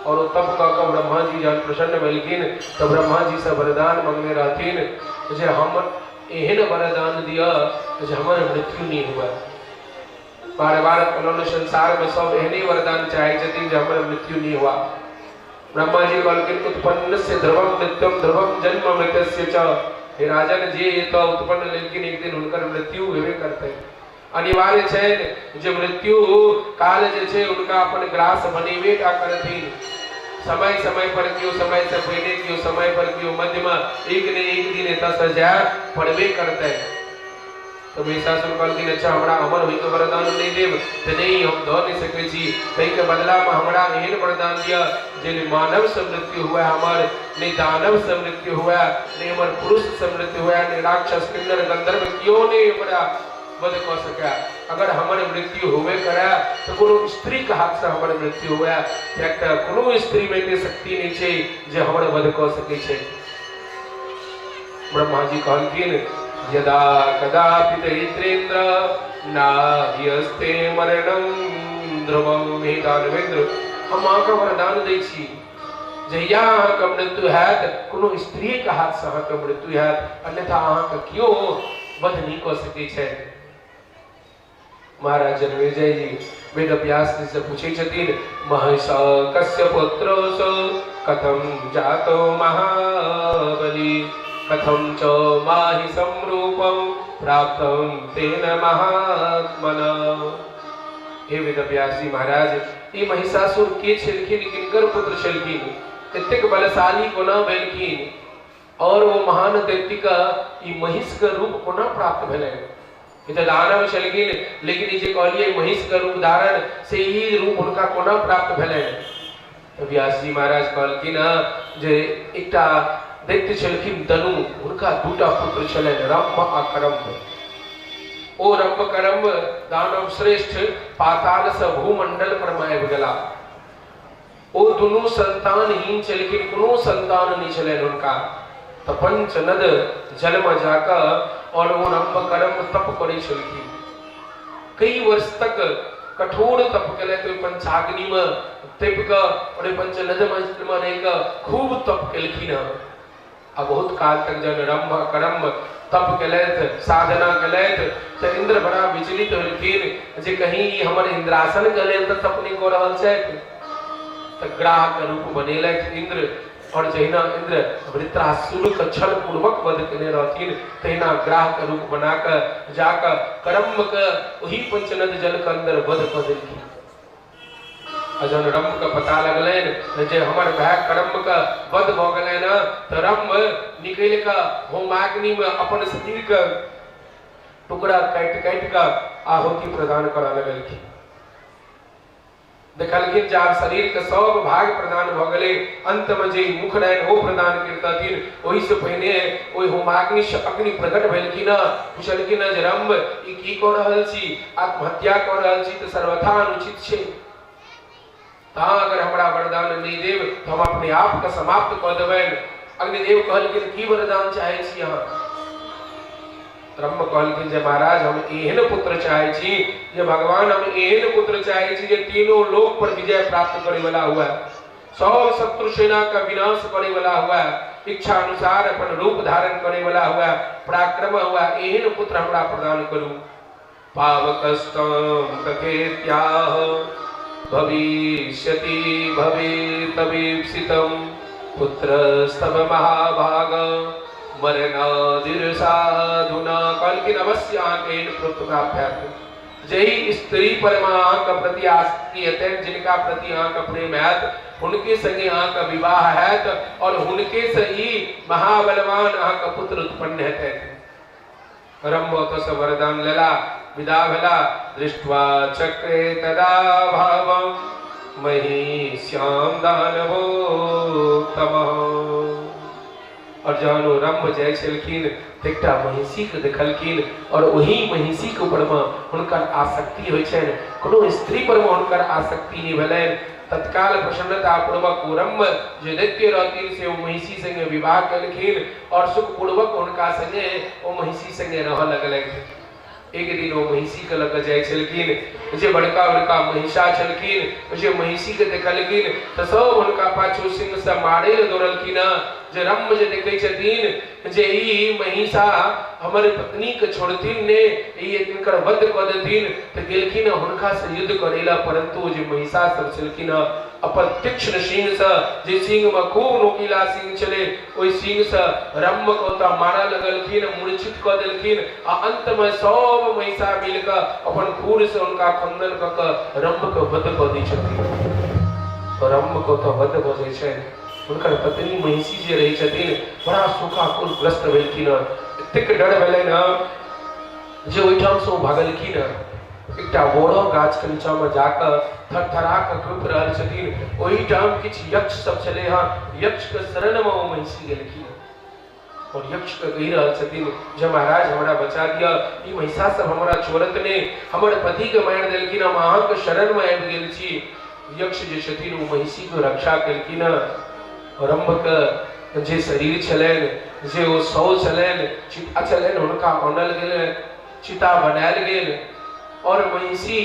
और ओ तप कऽ कऽ ब्रह्मा जी जहन प्रसन्न भेलखिन तऽ ब्रह्मा जी से वरदान मंगने रहथिन जे हम एहन वरदान दिअ जे हमर मृत्यु नहि हुए। बार बार कहलहुँ संसार में सब एहने वरदान चाहै छथिन जे हमर मृत्यु नहि हुआ। ब्रह्मा जी कहलखिन उत्पन्न से ध्रुवम मृत्युम ध्रुवम जन्म मृतस्य च। हे राजन, जे एतऽ उत्पन्न लेलखिन एक दिन हुनकर मृत्यु हेबे करतै, अनिवार्य छै जे मृत्यु काल जे छै हुनका अपन ग्रास बनेबे टा करथिन। समय समय पर केओ समय से पहिने, केओ समय पर, केओ मध्य में, एक ने एक दिन एतऽ से जाय पड़बे करतै। तऽ महिषासुर कहलखिन, अच्छा, हमरा अमर होइके वरदान नहि देब तऽ नहि, हम दऽ नहि सकै छी। ताहिके बदलामे हमरा एहन वरदान दिअ जे नहि मानवसँ मृत्यु हुए हमर, नहि दानवसँ मृत्यु हुए, नहि हमर पुरुषसँ मृत्यु हुए, नहि राक्षस, किन्नर, गंधर्व केओ नहि हमरा वध कऽ सकै। अगर हमर मृत्यु होबे करे तऽ कोनो स्त्रीके हाथसँ हमर मृत्यु हुए, किएक तऽ कोनो स्त्रीमे एते शक्ति नहि छै जे हमर वध कऽ सकै छै। ब्रह्माजी कहलखिन, यदा कदापि दरिद्रेन्द्र नाह्यस्ते मरणम ध्रुवम। हे दानवेंद्र, हम अहाँके वरदान दै छी, जहिया अहाँके मृत्यु हैत, कोनो स्त्रीके हाथसँ अहाँके मृत्यु हैत, अन्यथा अहाँके केओ वध नहि कऽ सकै छथि। महाराज जनमेजय जी वेद व्यास जी से पूछै छथिन, महिष कस्य पुत्रोऽसौ कथम जातो महाबली, कथम च माहिषं रूपं प्राप्तं तेन महात्मना। हे वेद व्यास जी महाराज, ई महिषासुर के छलखिन? किनकर पुत्र छलखिन? एतेक बलशाली कोना भेलखिन? और ओ महान दैत्य का ई महिष के रूप कोना प्राप्त भेलनि? ई तऽ दानव छलखिन, लेकिन ई जे कहलियै महिष के रूप धारण, से ई रूप हुनका कोना प्राप्त भेलनि? तऽ व्यास जी महाराज कहलखिन जे एकटा दैत्य छलखिन दनु, हुनका दूटा पुत्र छलनि, रम्भ आ करम्भ। ओ रम्भ करम्भ दानव श्रेष्ठ पाताल से भूमंडल पर मे आबि गेला। ओ दुनू संतानहीन छलखिन, कोनो संतान नहि छलनि हुनका। तऽ पंचनद जलमे जाकऽ और ओ रम्भ करम्भ तप करै छलखिन। कई वर्ष तक कठोर तप केलथि। ओहि पंचाग्निमे तपि कऽ और ओहि पंचनदमे रहि कऽ खूब तप केलखिन हँ। आ बहुत काल तक जब रम्भ करम्भ तप केलथि, साधना केलथि, तऽ इंद्र बड़ा विचलित होलखिन जे कहीं ई हमर इंद्रासन के लेल तऽ तप नहि कऽ रहल छथि। तऽ ग्राह के रूप बनेलथि इंद्र, और जहिना इंद्र वृत्रासुर के छल पूर्वक वध केने रहथिन, तहिना ग्राह के रूप बना कऽ जाकऽ करम्भ के ओही पंचनद जल के अंदर वध कऽ देलखिन। आ जहन रम्भके पता लगलनि जे हमर भाय करम्भके वध भऽ गेलनि हँ, तऽ रम्भ निकलि कऽ होमाग्निमे अपन शरीरके टुकड़ा काटि काटि कऽ आहुति प्रदान करऽ लगलखिन। देखलखिन जे आब शरीरके सब भाग प्रदान भऽ गेलै, अन्तमे जे मुख रहनि ओ प्रदान करितथिन, ओहिसँ पहिने ओहि होमाग्निसँ अग्नि प्रकट भेलखिन। पुछलखिन जे रम्भ, ई की कऽ रहल छी? आत्महत्या कऽ रहल छी तऽ सर्वथा अनुचित छै। तऽ अगर हमरा वरदान नहि देब तऽ हम अपने आपके समाप्त कऽ देबनि। अग्निदेव कहलखिन, की वरदान चाहै छी अहाँ? ब्रह्म कहलखिन जे महाराज, हम एहन पुत्र चाहै छी जे भगवान, हम एहन पुत्र चाहै छी जे तीनों लोक पर विजय प्राप्त करे वाला हुआ, सब शत्रु सेना का विनाश करे वाला हुआ, इच्छा अनुसार अपन रूप धारण करे वाला हुआ, पराक्रम हुआ, एहन पुत्र हमरा प्रदान करू। पावकस्तं तथेत्याह, भविष्यति भवेतवीप्सितं पुत्रस्तव महाभाग मरणादिर्साधुना। कहलखिन, अवश्य अहाँके एहन पुत्र प्राप्त हैत। जहि स्त्री पर अहाँके प्रति आसक्ति हेतनि, जिनका प्रति अहाँके प्रेम हैत, हुनके संगे अहाँके विवाह हैत और हुनके से ई महाबलवान अहाँके पुत्र उत्पन्न हेतनि। रम्भ ओतऽसँ वरदान लेला, विदा भेला। दृष्ट्वा चक्रे तदा भावं महिष्याम दानवोत्तमः। और जहन ओ रम्भ जाइ छलखिन तऽ एकटा महिषीके देखलखिन और ओही महिषीके ऊपरमे हुनकर आसक्ति होइ छनि, कोनो स्त्री परमे हुनकर आसक्ति नहि भेलनि। तत्काल प्रसन्नता पूर्वक ओ रम्भ जे दैत्य रहथिन से ओ महिषी संगे विवाह केलखिन और सुखपूर्वक हुनका संगे ओ महिषी संगे रहऽ लगलथि। एक दिन ओ महिषीके लऽ कऽ जाइ छलखिन, जे बड़का बड़का महिषा छलखिन, जे महिषीके देखलखिन तऽ सब हुनका पाछू सिंहसँ मारै लए दौड़लखिन हँ, जे रम्भ जे देखै छथिन जे ई महिषा हमर पत्नीके छोड़थिन ने, ई हिनकर वध कऽ देथिन, तऽ गेलखिन हँ हुनकासँ युद्ध करै लए। परन्तु जे महिषा सब छलखिन हँ, अपन तीक्ष्ण सिंहसँ, जे सिंहमे खूब नोकीला सिंह छलै, ओहि सिंहसँ रम्भके ओतऽ मारऽ लगलखिन, मूर्छित कऽ देलखिन आ अन्तमे सब महिषा मिल कऽ अपन खुरसँ हुनका खंडन कऽ कऽ रम्भके वध कऽ दै छथिन। रम्भके ओतऽ वध भऽ जाइ छनि। हुनकर पत्नी महिषी जे रहै छथिन, बड़ा शोकाकुलग्रस्त भेलखिन हँ। एतेक डर भेलनि हँ। जे ओहिठामसँ ओ भगलखिन हँ, एकटा बोरो गाछके नीचाँमे जाकऽ थरथरा कऽ काँपि रहल छथिन। ओहिठाम किछु यक्ष सब छलै हँ, यक्षके शरणमे ओ महिषी गेलखिन और यक्षके कहि रहल छथिन जे महाराज हमरा बचा दिअ, ई महिषा सब हमरा छोड़त नहि, हमर पतिके मारि देलखिन, हम अहाँके शरणमे आबि गेल छी। यक्ष जे छथिन ओ महिषीके रक्षा केलखिन हँ। रम्भके जे शरीर छलनि, जे ओ शव छलनि, चिता छलनि, हुनका आनल गेलनि, चिता बनायल गेल और महिषी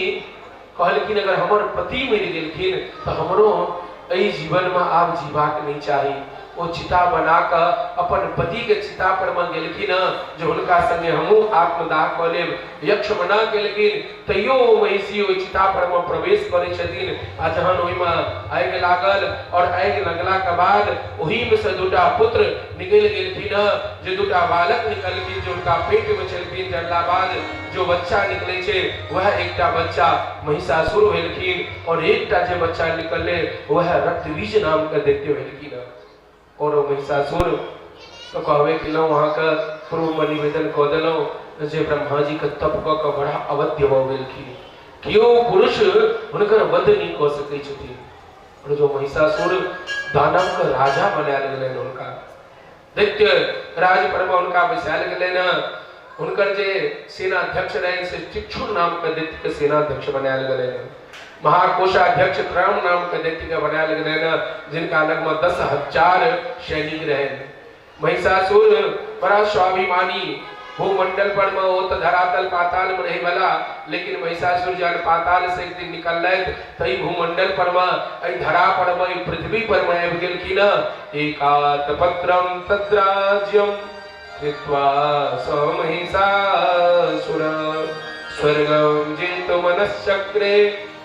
कहलखिन अगर हमर पति मरि गेलखिन तऽ हमरो एहि जीवनमे आब जीबाक नहि चाही। ओ चिता बना कऽ अपन पतिके चिता पर मे गेलखिन हँ जे हुनका संगे हमहूँ आत्मदाह कऽ लेब। यक्ष मना केलखिन, तैयो ओ महिषी ओहि चिता पर मे प्रवेश करै छथिन आ जहन ओहिमे आगि लागल और आगि लगलाके बाद ओहिमे से दूटा पुत्र निकलि गेलखिन हँ, जे दूटा बालक निकलखिन जे हुनका पेटमे छलखिन, जरला बाद जो बच्चा निकलै छै वएह एकटा बच्चा महिषासुर भेलखिन और एकटा जे बच्चा निकललै वएह रक्तबीज नामके दैत्य भेलखिन हँ। और ओ महिषासुर तऽ कहबे केलहुँ, अहाँके पूर्वमे निवेदन कऽ देलहुँ जे ब्रह्माजीके तप कऽ कऽ बड़ा अवध्य भऽ गेलखिन, केओ पुरुष हुनकर वध नहि कऽ सकै छथिन। और जो महिषासुर दानवके राजा बनायल गेलनि, हुनका दैत्य राज पर मे हुनका बैसायल गेलनि हँ। हुनकर जे सेनाध्यक्ष रहनि से चिक्षुर नामके दैत्यके सेनाध्यक्ष बनायल गेलनि हँ। महाकोषाध्यक्ष त्राम नामके दैत्यके बनायल गेलनि हँ, जिनका लगमे 10,000 सैनिक रहनि। महिषासुर बड़ा स्वाभिमानी, भूमंडल पर में ओ तऽ धरातल पाताल में रहे वाला, लेकिन महिषासुर जहन पाताल से एक दिन निकललथि तऽ भूमंडल पर में, एहि धरा पर में, एहि पृथ्वी पर में आबि गेलखिन। एकात पत्रम तद्राज्यम कृत्वा स महिषासुर स्वर्गं जेतु मनश्चक्रे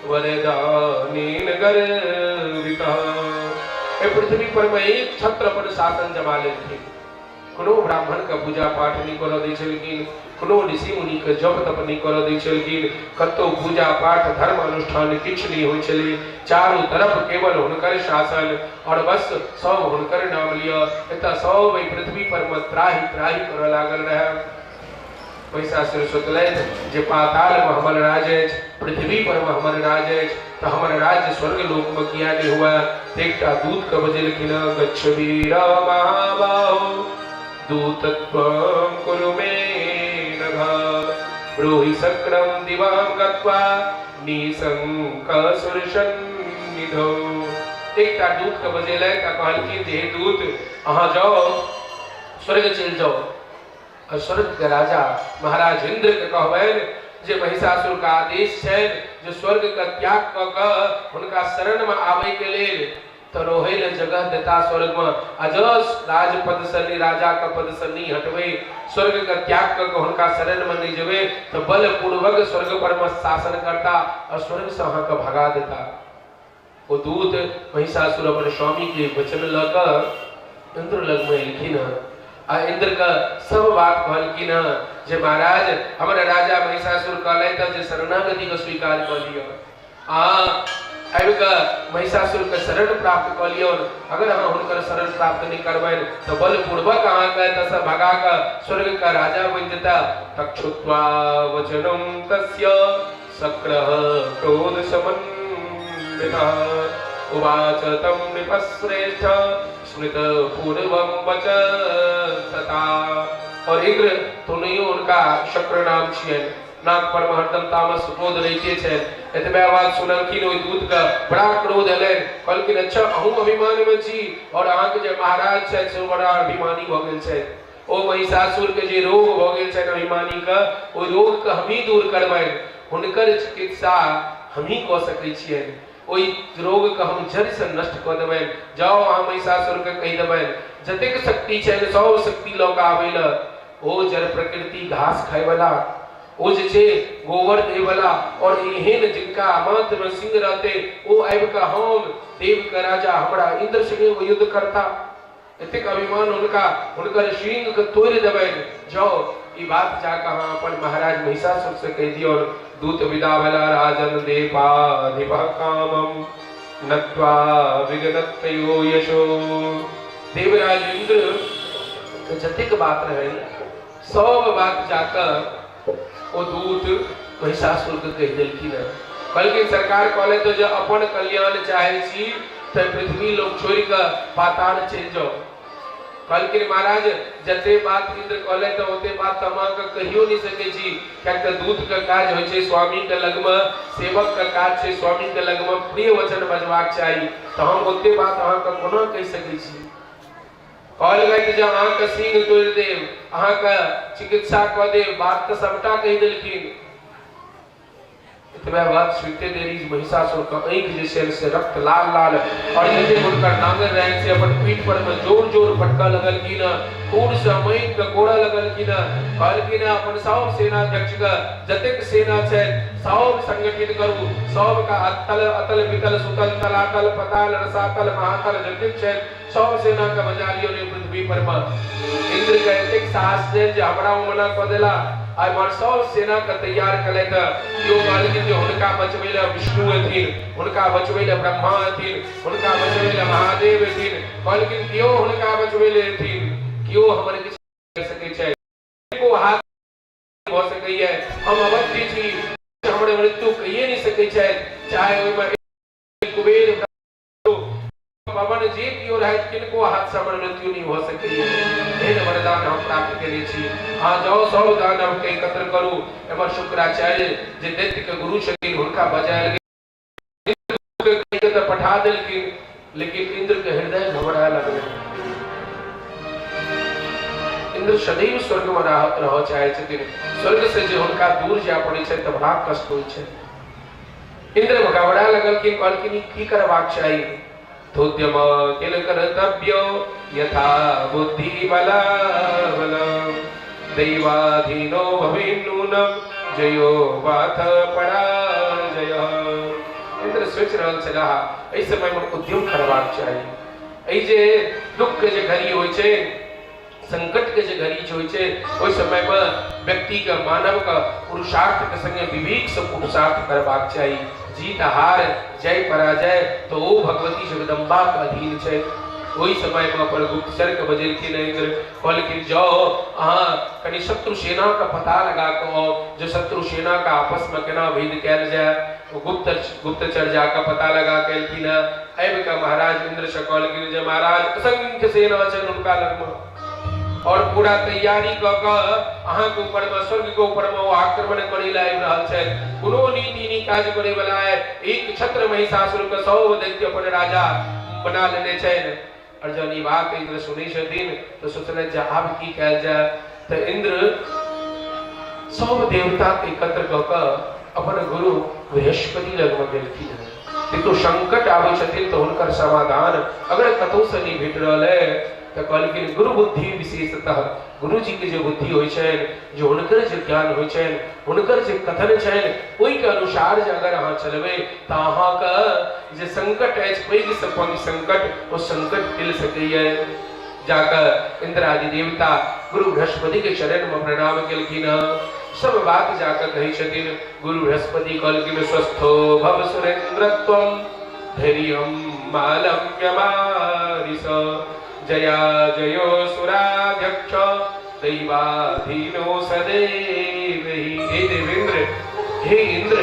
वरदानेन गर्वितः। एहि पृथ्वी पर में एक छत्र पर शासन जमा लेलखिन। कोनो ब्राह्मणके पूजा पाठ नहि करऽ दै छलखिन, कोनो ऋषि मुनिके जप तप नहि करऽ दै छलखिन, कतहु पूजा पाठ धर्म अनुष्ठान किछु नहि होइ छलै। चारू तरफ केवल हुनकर शासन और बस सब हुनकर नाम लिअ। एतऽ सब एहि पृथ्वी पर मे त्राहि त्राहि करऽ लागल रहए। महिषासुर सोचलथि जे पातालमे हमर राज अछि, पृथ्वी पर मे हमर राज अछि, तऽ हमर राज्य स्वर्ग लोकमे किया नहि हुए। तऽ एकटा दूतके बजेलखिन, गच्छ वीर महाबाहो दूतत्वं कुरु मे नघ ब्रूहि शक्रं दिवां गत्वा निशङ्कसुरसन्निधौ। एकटा दूतके बजेलथि आ कहलखिन जे हे दूत, अहाँ जाउ, स्वर्ग चलि जाउ आ स्वर्ग के राजा महाराज इंद्र के कहबनि जे महिषासुर के आदेश छनि जे स्वर्ग के त्याग कऽ कऽ हुनका शरण में आबै के लेल, तऽ रहै लए जगह देता स्वर्ग में, आ जँ राजपद से नहि, राजा के पद से नहि हटबै, स्वर्ग के त्याग कऽ कऽ हुनका शरण में नहि जेबै, तऽ बलपूर्वक स्वर्ग पर में शासन करता और स्वर्ग से अहाँके भगा देता। ओ दूत महिषासुर अपन स्वामी के वचन लऽ कऽ इंद्र लगमे एलखिन हँ आ इंद्र के सब बात कहलखिन हँ जे महाराज, हमर राजा महिषासुर कहलथि जे शरणागति के स्वीकार कऽ लिअ, अहाँ आबि कऽ महिषासुर के शरण प्राप्त कऽ लियौ। अगर अहाँ हुनकर शरण प्राप्त नहि करबनि तऽ बलपूर्वक अहाँके एतऽसँ भगा कऽ स्वर्ग के राजा बनि जेता। तक्षुत्वा वचनं तस्य शक्रः क्रोध समन्वितः उवाच तं नृपश्रेष्ठ स्मृत पूर्वं वच तथा। और इंद्र तो नहियो हुनका शक्र नाम छियनि, नाक पर मे हरदम तामस क्रोध रहिते छनि। एतबे बात सुनलखिन ओहि दूत के बड़ा क्रोध एलनि, कहलखिन अच्छा अहूँ अभिमान में छी और अहाँके जे महाराज छथि से बड़ा अभिमानी भऽ गेल छथि। ओ महिषासुर के जे रोग भऽ गेल छनि अभिमानी के, ओहि रोग के हमही दूर करबनि, हुनकर चिकित्सा हमही कऽ सकै छियनि, ओहि रोग के हम जड़ि से नष्ट कऽ देबनि। जाउ अहाँ महिषासुर के कहि देबनि जतेक शक्ति छनि सब शक्ति लऽ कऽ आबै लए। ओ जड़ प्रकृति घास खायवला, ओ जे छै गोबर दैवला और एहन जिनका माथ में सिंह रहते, ओ आबि कऽ हम देव के राजा हमरा इंद्र संगे ओ युद्ध करता, एतेक अभिमान हुनका, हुनकर सिंह के तोड़ि देबनि। जाउ ई बात जाकऽ अहाँ अपन महाराज महिषासुर से कहि दियौन। दूत विदा भेला, राजन देवाधिपः कामम नत्वा विघ्नतयो यशो। देवराज इंद्र के जतेक बात रहनि सब बात जाकऽ ओ दूत महिषासुर के कहि देलखिन हँ। कहलखिन सरकार कहलथि तऽ जे अपन कल्याण चाहै छी तऽ पृथ्वी लोक छोड़ि कऽ पाताल चलि जाउ। कहलखिन महाराज जते बात इंद्र कहलथि तऽ ओते बात तऽ हम अहाँके कहियो नहि सकै छी, किएक तऽ दूत के काज होइ छै स्वामी के लगमे, सेवक के काज छै स्वामी के लगमे प्रिय वचन बजबाक चाही, तऽ हम ओते बात अहाँके कोना कहि सकै छी। कहल गेल जे अहाँके सींग तोड़ि देब, अहाँके चिकित्सा कऽ देब, बात तऽ सबटा कहि देलखिन। एतबे बात सुनिते देरी महिषासुर के आँखि जे छै से रक्त लाल लाल और जते हुनकर नांगर रहै से अपन पीठ पर में जोर जोर पटकऽ लगलखिन, खून से माटि के कोरऽ लगलखिन। कहलखिन अपन सब सेनाध्यक्ष के जतेक सेना छै सब संगठित करू, सबके अतल अतल वितल सुतल तलातल पताल रसातल महातल जतेक छै सब सेना के बजा लियौ ने पृथ्वी पर में। इंद्र के एतेक साहस छै जे हमरा ओ मना कऽ देला, आ एम्हर सब सेना के तैयार केलथि। केओ कहलखिन जे हुनका बचबै लए विष्णु एथिन, हुनका बचबै लए ब्रह्मा एथिन, हुनका बचबै लए महादेव एथिन। कहलखिन केओ हुनका बचबै लए एथिन, केओ हमर किछु कर सकै छै, किनको हाथ भऽ सकैए, हम अवध्य छी, हमर मृत्यु कहिए नहि सकै छथि, चाहे ओहिमे कुबेर पवन जे केओ रहैत किनको हाथ से हमर मृत्यु नहि भऽ सकैए, एहन वरदान हम प्राप्त केने छी। अहाँ जाउ सब दानव के एकत्र करू। एम्हर शुक्राचार्य जे दैत्य के गुरु छथिन हुनका बजायल गेल, तऽ पठा देलखिन, लेकिन इंद्र के हृदय घबराए लगलै। इंद्र सदैव स्वर्ग में रहऽ चाहै छथिन, स्वर्ग से जे हुनका दूर जाय पड़ै छै तऽ बड़ा कष्ट होइ छै। इंद्र घबरा लगलखिन, कहलखिन ई की करबाक चाही। धोद्यम किल कर्तव्यो यथा बुद्धि बला बल दैवाधीनो भवेन्नूनम जयो वाथ पराजय। इंद्र सोचि रहल छलाह एहि समय में उद्यम करबाक चाही, एहि जे दुख के जे घड़ी होइ छै, संकट के जे घड़ी होइ छै, ओहि समय में व्यक्ति के मानव के पुरुषार्थ के संगे विवेक से पुरुषार्थ करबाक चाही। जीत हार जय पराजय तो ओ भगवती जगदम्बा के अधीन छै। ओहि समय में अपन गुप्तचर के बजेलखिन इंद्र, कहलखिन जाओ अहाँ कनि शत्रु सेना के पता लगा के आओ जे शत्रु सेना के आपस में केना भेद कयल जाय। ओ गुप्तचर जाके पता लगा के एलखिन हँ। आबि कऽ महाराज इंद्र से कहलखिन जे महाराज असंख्य सेना छनि हुनका लगमे और पूरा तैयारी कऽ कऽ अहाँके ऊपर में स्वर्ग के ऊपर में ओ आक्रमण करै लए आबि रहल छथि। कोनो नीति नहि काज करै वाला है, एक छत्र महिषासुर के सब दैत्य अपन राजा बना लेने छनि। और जहन ई बात इंद्र सुनै छथिन तऽ सोचलथि जे आब की कयल जाय। तऽ इंद्र सब देवता के एकत्र कऽ कऽ अपन गुरु बृहस्पति लगमे गेलखिन हँ। देखियौ संकट आबै छथिन तऽ हुनकर समाधान अगर कतहु से नहि भेट रहल है तऽ कहलखिन गुरु बुद्धि विशेषतः गुरुजी के जे बुद्धि होइ छनि, जे हुनकर जे ज्ञान होइ छनि, हुनकर जे कथन छनि, ओहिके अनुसार जे अगर अहाँ चलबै तऽ अहाँके जे संकट अछि पैघ से पैघ संकट ओ संकट टलि सकैए। जाकऽ इंद्रादि देवता गुरु बृहस्पति के चरण में प्रणाम केलखिन हँ। सब बात जाकऽ कहै छथिन। गुरु बृहस्पति कहलखिन स्वस्थो भव सुरेन्द्र त्वं धैर्यं मालम्यमारिस जया जयो सुराध्यक्ष दैवाधीनो सदैव। हे देवेंद्र, हे इंद्र,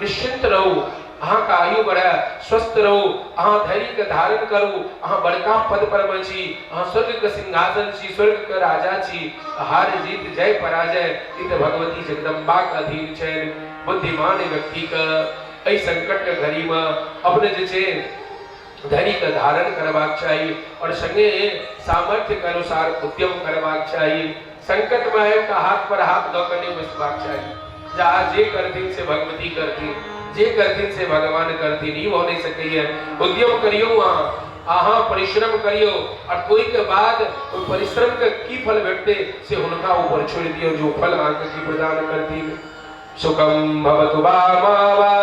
निश्चिंत रहू, अहाँके आयु बढ़े, स्वस्थ रहू, अहाँ धैर्य के धारण करू, अहाँ बड़का पद पर में छी, अहाँ स्वर्ग के सिंहासन छी, स्वर्ग के राजा छी। हार जीत जय पराजय ई तऽ भगवती जगदम्बा के अधीन छनि। बुद्धिमान व्यक्ति के एहि संकट के घड़ी में अपने जे छै धैर्य के धारण करबाक चाही और संगे सामर्थ्य के अनुसार उद्यम करबाक चाही। संकट में आबि कऽ हाथ पर हाथ दऽ कऽ नहि बैसबाक चाही। जा जे करथिन से भगवती करथिन, जे करथिन से भगवान करथिन, ई भऽ नहि सकैए। उद्यम करियौ, अहाँ अहाँ परिश्रम करियौ और ओहिके बाद ओहि परिश्रम के की फल भेटतै से हुनका ऊपर छोड़ि दियौ, जो फल अहाँके की प्रदान करथिन। सुखम भवतु वा मा वा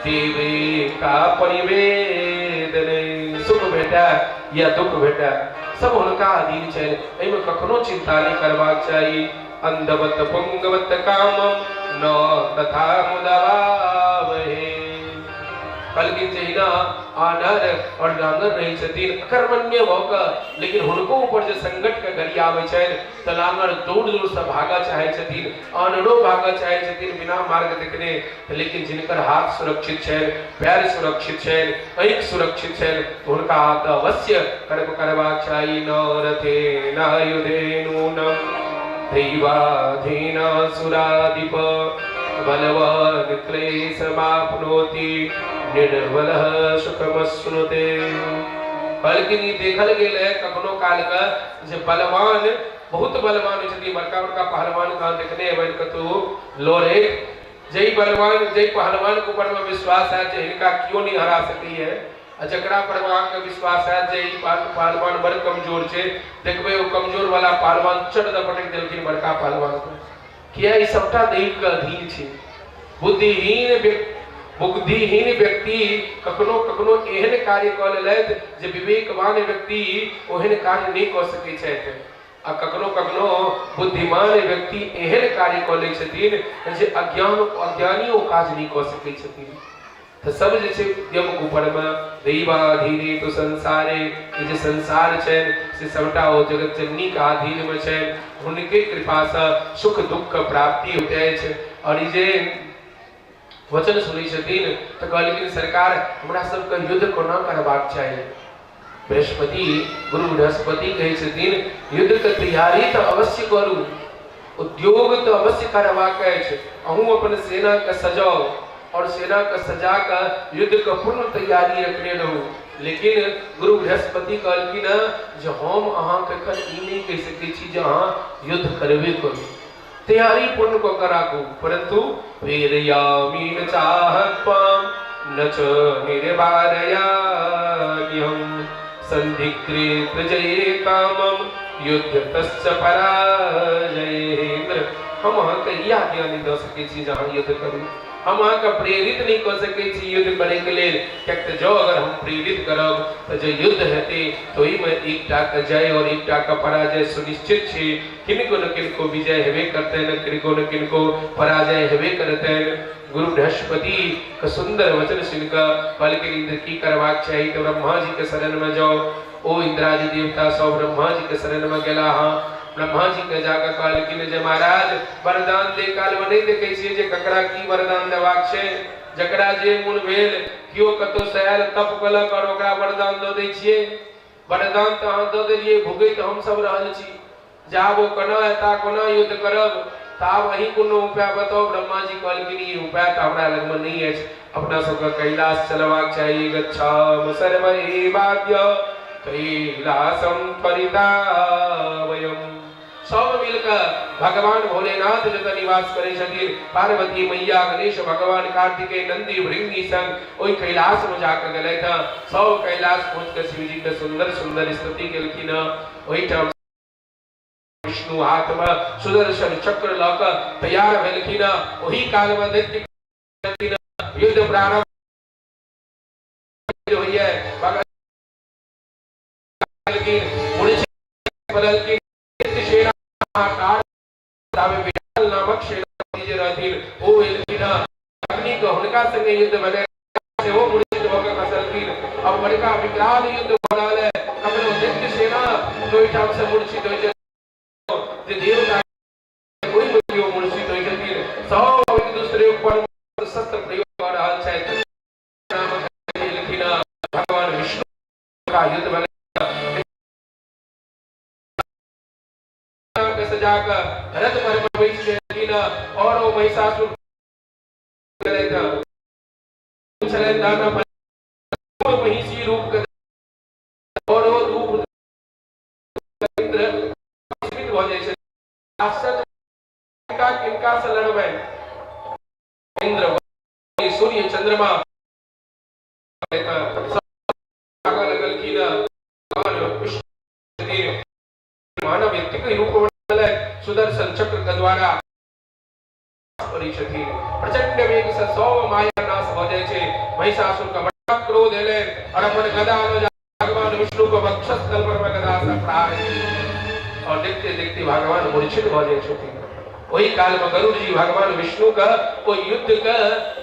देवे का परिवेदने। सुख भेटै या दुख भेटै सब हुनका अधीन छनि, एहिमे कखनो चिंता नहि करबाक चाही। अंधवत पुंगवत कामम न तथा मुदवावहे। कहलखिन जहिना आनर आओर नांगर रहै छथिन अकर्मण्य भऽ कऽ, लेकिन हुनको ऊपर जे संकट के घड़ी आबै छनि तऽ नांगर दूर दूर से भागऽ चाहै छथिन, आनरो भागऽ चाहै छथिन बिना मार्ग देखने। लेकिन जिनकर हाथ सुरक्षित छनि, पैर सुरक्षित छनि, आँखि सुरक्षित छनि, तऽ हुनका तऽ अवश्य कर्म करबाक चाही। न रथे न युधे नूनम दैवाधीना सुराधिप बलवान क्लेशमाप्नोति निर्बलः सुखमश्नुते। कहलखिन ई देखल गेल है कखनो काल के जे बलवान बहुत बलवान होइ छथिन, बड़का बड़का पहलवान कहाँ देखने हेबनि कतहु लड़ैत, जाहि बलवान जाहि पहलवान के ऊपर में विश्वास है जे हिनका केओ नहि हरा सकैए, आ जकरा पर अहाँके विश्वास हैत जे ई पहलवान बड़ कमजोर छै, देखबै ओ कमजोर वाला पहलवान चट दऽ पटकि देलखिन बड़का पहलवान के। किया? ई सबटा दैव के अधीन छै। बुद्धिहीन बुद्धिहीन व्यक्ति कखनो कखनो एहन कार्य कऽ लेलथि जे विवेकवान व्यक्ति ओहन कार्य नहि कऽ सकै छथि, आ कखनो कखनो बुद्धिमान व्यक्ति एहन कार्य कऽ लै छथिन जे अज्ञान अज्ञानी ओ काज नहि कऽ सकै छथिन। तऽ सब जे छै उद्यमके ऊपरमे दैवाधीने तो संसारे, ई जे संसार छनि से सबटा ओ जगत जननीके अधीनमे छनि, हुनके कृपासँ सुख दुःखके प्राप्ति होइत अछि। आओर ई जे वचन सुनै छथिन तऽ कहलखिन सरकार हमरा सबके युद्ध कोना करबाक चाही? बृहस्पति गुरु बृहस्पति कहै छथिन युद्धके तैयारी तऽ अवश्य करू, उद्योग तऽ अवश्य करबाक अछि, अहूँ अपन सेनाके सजाउ और सेनाके सजा कऽ युद्धके पूर्ण तैयारी रखने रहू। लेकिन गुरु बृहस्पति कहलखिन जे हम अहाँके एखन ई नहि कहि सकै छी जे अहाँ युद्ध करबे करू, तैयारी पूर्ण कऽ कऽ राखू, परंतु प्रेरयामि न चाहत्वां न च निर्वारयाम्यहं संधिक्रे प्रजये कामं युद्ध तस्य पराजयेन्द्र। हम अहाँके ई आज्ञा नहि दऽ सकै छी जे अहाँ युद्ध करू, हम अहाँके प्रेरित नहि कऽ सकै छी युद्ध करैके लेल, किएक तऽ जँ अगर हम प्रेरित करब तऽ जे युद्ध हेतै तऽ ओहिमे एकटाके जय आओर एकटाके पराजय सुनिश्चित छै, किनको न किनको विजय हेबे करतनि, किनको न किनको पराजय हेबे करतनि। गुरु बृहस्पति के सुंदर वचन सुनिकऽ कहलखिन इंद्र की करबाक चाही? तऽ ब्रह्मा जी के शरण में जाओ। ओ इंद्राजी देवता सब ब्रह्मा जी के शरण में गेला हँ। ब्रह्मा जी के जाकऽ कहलखिन जे महाराज वरदान दे काल में नहि देखै छियै जे ककरा की वरदान देबाक छै, जकरा जे मोन भेल केओ कतौ से आयल तप कलक और ओकरा वरदान दऽ दै छियै। वरदान तऽ अहाँ दऽ देलियै, भुगैत हमसभ रहल छी। जे आब ओ कोना एता, कोना युद्ध करब, तऽ आब अहीं कोनो उपाय बताउ। ब्रह्माजी कहलखिन ई उपाय तऽ हमरा लगमे नहि अछि, अपना सबके कैलाश चलबाक चाही। गच्छाम सर्वैवाद्य कैलासम त्वरितावयम। सब मिलकऽ भगवान भोलेनाथ जतऽ निवास करै छथिन, पार्वती मैया, गणेश भगवान, कार्तिकेय, नंदी, भृंगी संग ओहि कैलाश में जाकऽ गेलथि हँ। सब कैलाश पहुँच कऽ शिवजी के सुंदर सुंदर स्तुति केलखिन हँ। ओहिठाम विष्णु हाथ में सुदर्शन चक्र लऽ कऽ तैयार भेलखिन हँ। ओहि काल में दैत्य युद्ध प्रारंभ होइए। नामक सेनापति जे रहथिन ओ एलखिन, अग्नि के हुनका संगे युद्ध भेलै, सेहो मूर्छित भऽ कऽ खसलखिन। अब बड़का विकराल युद्ध भऽ रहल है। कखनो दैत्य सेना ओहिठाम से मूर्छित होइ छै जे देवता ओहिमे केओ मूर्छित होइ छथिन। सब एक दूसरे ऊपर शस्त्र प्रयोग कऽ रहल छथि। नामक एलखिन भगवान विष्णु का युद्ध भेलै के सजा कऽ रथ पर बैस गेलखिन और ओ महिषासुर छलनि दानव महिषी रूप के और ओ रूप इंद्र स्मित भऽ जाइ छै। आश्चर्य, किनका किनका से लड़बै? इंद्र, सूर्य, चंद्रमा लगलखिन। मानव एतेक रूप बनल सुदर्शन चक्र के द्वारा करै छथिन। प्रचंड वेग से सब माया नाश भऽ जाइ छै। महिषासुर के बड़ा क्रोध एलै और अपन गदा लऽ जा भगवान विष्णु के वक्षस्थल पर में गदा से प्रहार केलखिन और देखते देखते भगवान मूर्छित भऽ जाइ छथिन। ओहि काल में गरुड़ जी भगवान विष्णु के ओ युद्ध के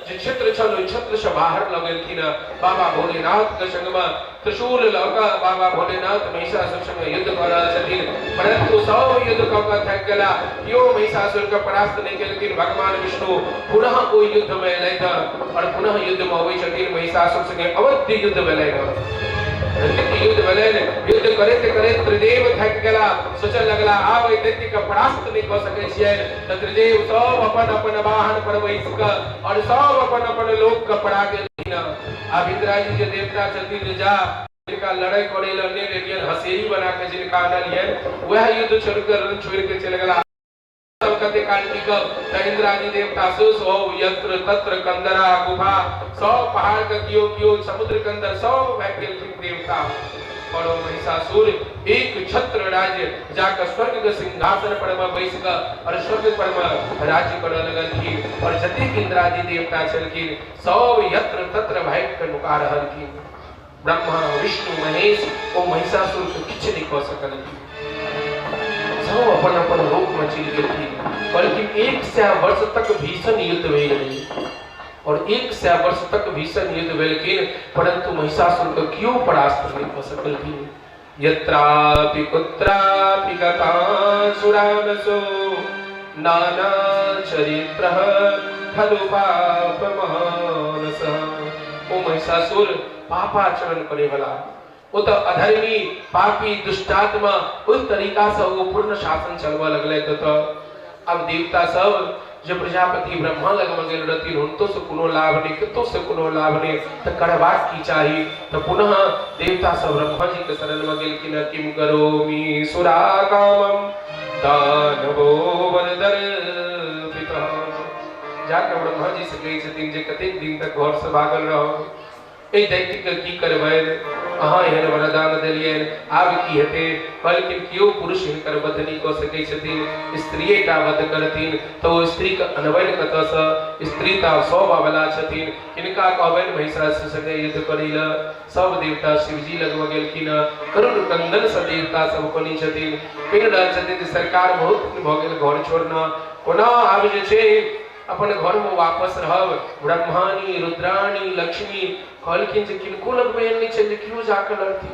जे क्षेत्र छल ओहि क्षेत्र से बाहर लऽ गेलखिन। बाबा भोलेनाथ के संग में त्रिशूल लऽ कऽ बाबा भोलेनाथ महिषासुर संग युद्ध कऽ रहल छथिन, परंतु सब युद्ध कऽ कऽ थाकि गेला, केओ महिषासुर के परास्त नहि केलखिन। भगवान विष्णु पुनः ओहि युद्ध में एलथि और पुनः युद्ध में अबै छथिन। महिषासुर संगे अवध्य युद्ध भेलनि, युद्ध भेलनि। युद्ध करैत करैत त्रिदेव थाकि गेला, सोचऽ लगला आब एहि दैत्य के परास्त नहि कऽ सकै छियनि। तऽ त्रिदेव सब अपन अपन वाहन पर बैस कऽ और सब अपन अपन लोक के पड़ा गेलखिन। आब इंद्राजी जे देवता छथिन जे जा जिनका लड़ाई करै लए अनने रहियनि, हसेरी बना के जिनका अनलियनि, वएह युद्ध छोड़ि कऽ रण छोड़ि के चलि गेला। सब कते काल टिकब? तऽ इंद्राजी देवता सेहो सब यत्र तत्र कंदरा गुफा सब पहाड़ के कियो कियो समुद्र के अंदर सब भागि गेलखिन देवता। और ओ महिषासुर एक छत्र राज्य जाकर स्वर्ग के सिंहासन पर में बैस कऽ और स्वर्ग पर में राज्य करऽ लगलखिन। और जतेक इंद्राजी देवता छलखिन सब यत्र तत्र भागि कऽ नुका रहलखिन। ब्रह्मा विष्णु महेश ओ महिषासुर के किछु नहि कऽ सकलखिन, सब अपन अपन लोक में चलि गेलखिन। कहलखिन 100 वर्ष तक भीषण युद्ध भेल रहै और 100 वर्ष तक भीषण युद्ध भेलखिन, परंतु महिषासुर के केओ परास्त नहि कऽ सकलखिन। यत्रापि कुत्रापि गतासुरानसो नाना चरित्रः खलु पापमानसः। ओ महिषासुर पापाचरण करे वाला, ओ तऽ अधर्मी पापी दुष्टात्मा, ओहि तरीका से ओ पूर्ण शासन चलबऽ लगलै। तऽ आब देवता सब जे प्रजापति ब्रह्मा लगमे गेल रहथिन, हुनको से कोनो लाभ नहि, कतौ से कोनो लाभ नहि, तऽ करबाक की चाही? तऽ पुनः देवता सब ब्रह्मा जी के शरण में गेलखिन। किम करोमि सुरा कामम दानवो वरदर्पितः। जाकऽ ब्रह्मा जी से कहै छथिन जे कतेक दिन तक घर से भागल रहब, एहि दैत्यके की करबनि, अहाँ एहन वरदान देलियनि, आब की हेतै? कहलखिन केओ पुरुष हिनकर वध नहि कऽ सकै छथिन, स्त्रिये टा वध करथिन। तऽ ओ स्त्रीके अनबनि कतऽसँ? स्त्री तऽ सब अबला छथिन, किनका कहबनि महिषासुर संगे युद्ध करै लए? सब देवता शिवजी लगमे गेलखिन। करुण कंदनसँ देवता सब कनै छथिन, कहि रहल छथिन जे सरकार बहुत दिन भऽ गेल घर छोड़ना, कोना आब जे छै अपन घरमे वापस रहब? ब्रह्माणी रुद्राणी लक्ष्मी कहलखिन जे किनको लगमे एहन नहि छै जे केओ जाकऽ लड़थिन।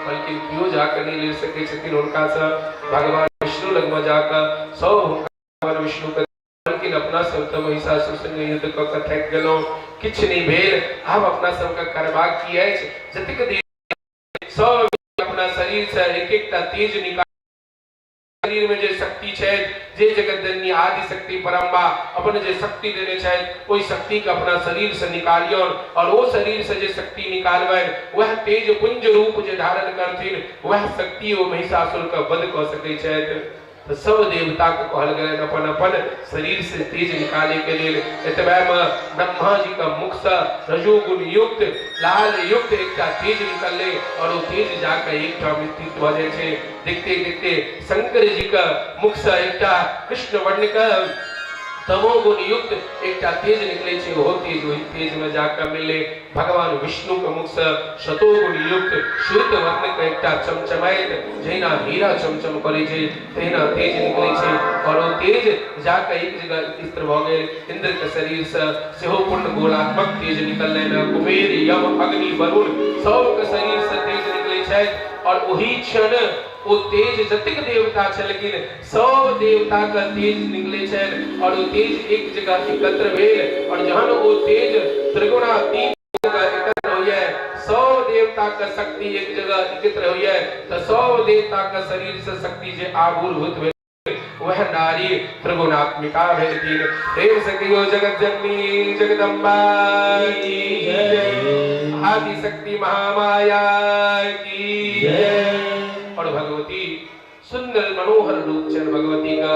कहलखिन केओ जाकऽ नहि लड़ि सकै छथिन हुनकासँ। भगवान विष्णु लगमे जाकऽ सब हुनका भगवान विष्णु के कहलखिन अपना सब तऽ महिषासुर संगे युद्ध कऽ कऽ थाकि गेलहुँ, किछु नहि भेल, आब अपना सबके करबाक की अछि? जतेक देर सब अपना शरीर से एक एकटा तेज निकाल, शरीर में जे शक्ति छै, जे जगतजननी आदि शक्ति परम्बा अपन जे शक्ति देने छथि, ओहि शक्ति के अपना शरीर से निकालियौन और ओ शरीर से जे शक्ति निकालबनि वएह तेज पुंज रूप जे धारण करथिन वएह शक्ति ओ महिषासुर के वध कऽ सकै छथि। तऽ सब देवता के कहल गेलनि अपन अपन शरीर से तेज निकाले के लेल। एतबे में ब्रह्मा जी के मुख से रजोगुण युक्त लाल युक्त एकटा तेज निकललै और ओ तेज जाके एकठाम स्थित भऽ जाइ छै। देखते देखते शंकर जी के मुख से एकटा कृष्ण वर्ण के तमोगुण युक्त एकटा तेज निकले छै, ओहो तेज ओहि तेज में जाकर मिलले। भगवान विष्णु के मुख से शतोगुण युक्त श्वेत वर्ण के एकटा चमचमाइत, जहिना हीरा चमचम करे छै तहिना तेज निकले छै और ओ तेज जाकर एक जगह एकत्र भऽ गेल। इंद्र के शरीर से सेहो पूर्ण गोलात्मक तेज निकललै। कुबेर यम अग्नि वरुण सबके शरीर से तेज निकले छै और ओही क्षण ओ तेज जतेक देवता छलखिन सब देवता के तेज निकले छनि और ओ तेज एक जगह एकत्र भेल। और जहन ओ तेज त्रिगुणातीत एकत्र होइए, सब देवता के शक्ति एक जगह एकत्र होइए, तऽ सब देवता के शरीर से शक्ति जे आविर्भूत भेल वह नारी त्रिगुणात्मिका भेलखिन। प्रेम से कहियो जगत जननी जगदम्बा की जय, आदि शक्ति महामाया की जय। और भगवती सुंदर मनोहर रूप छनि भगवती का,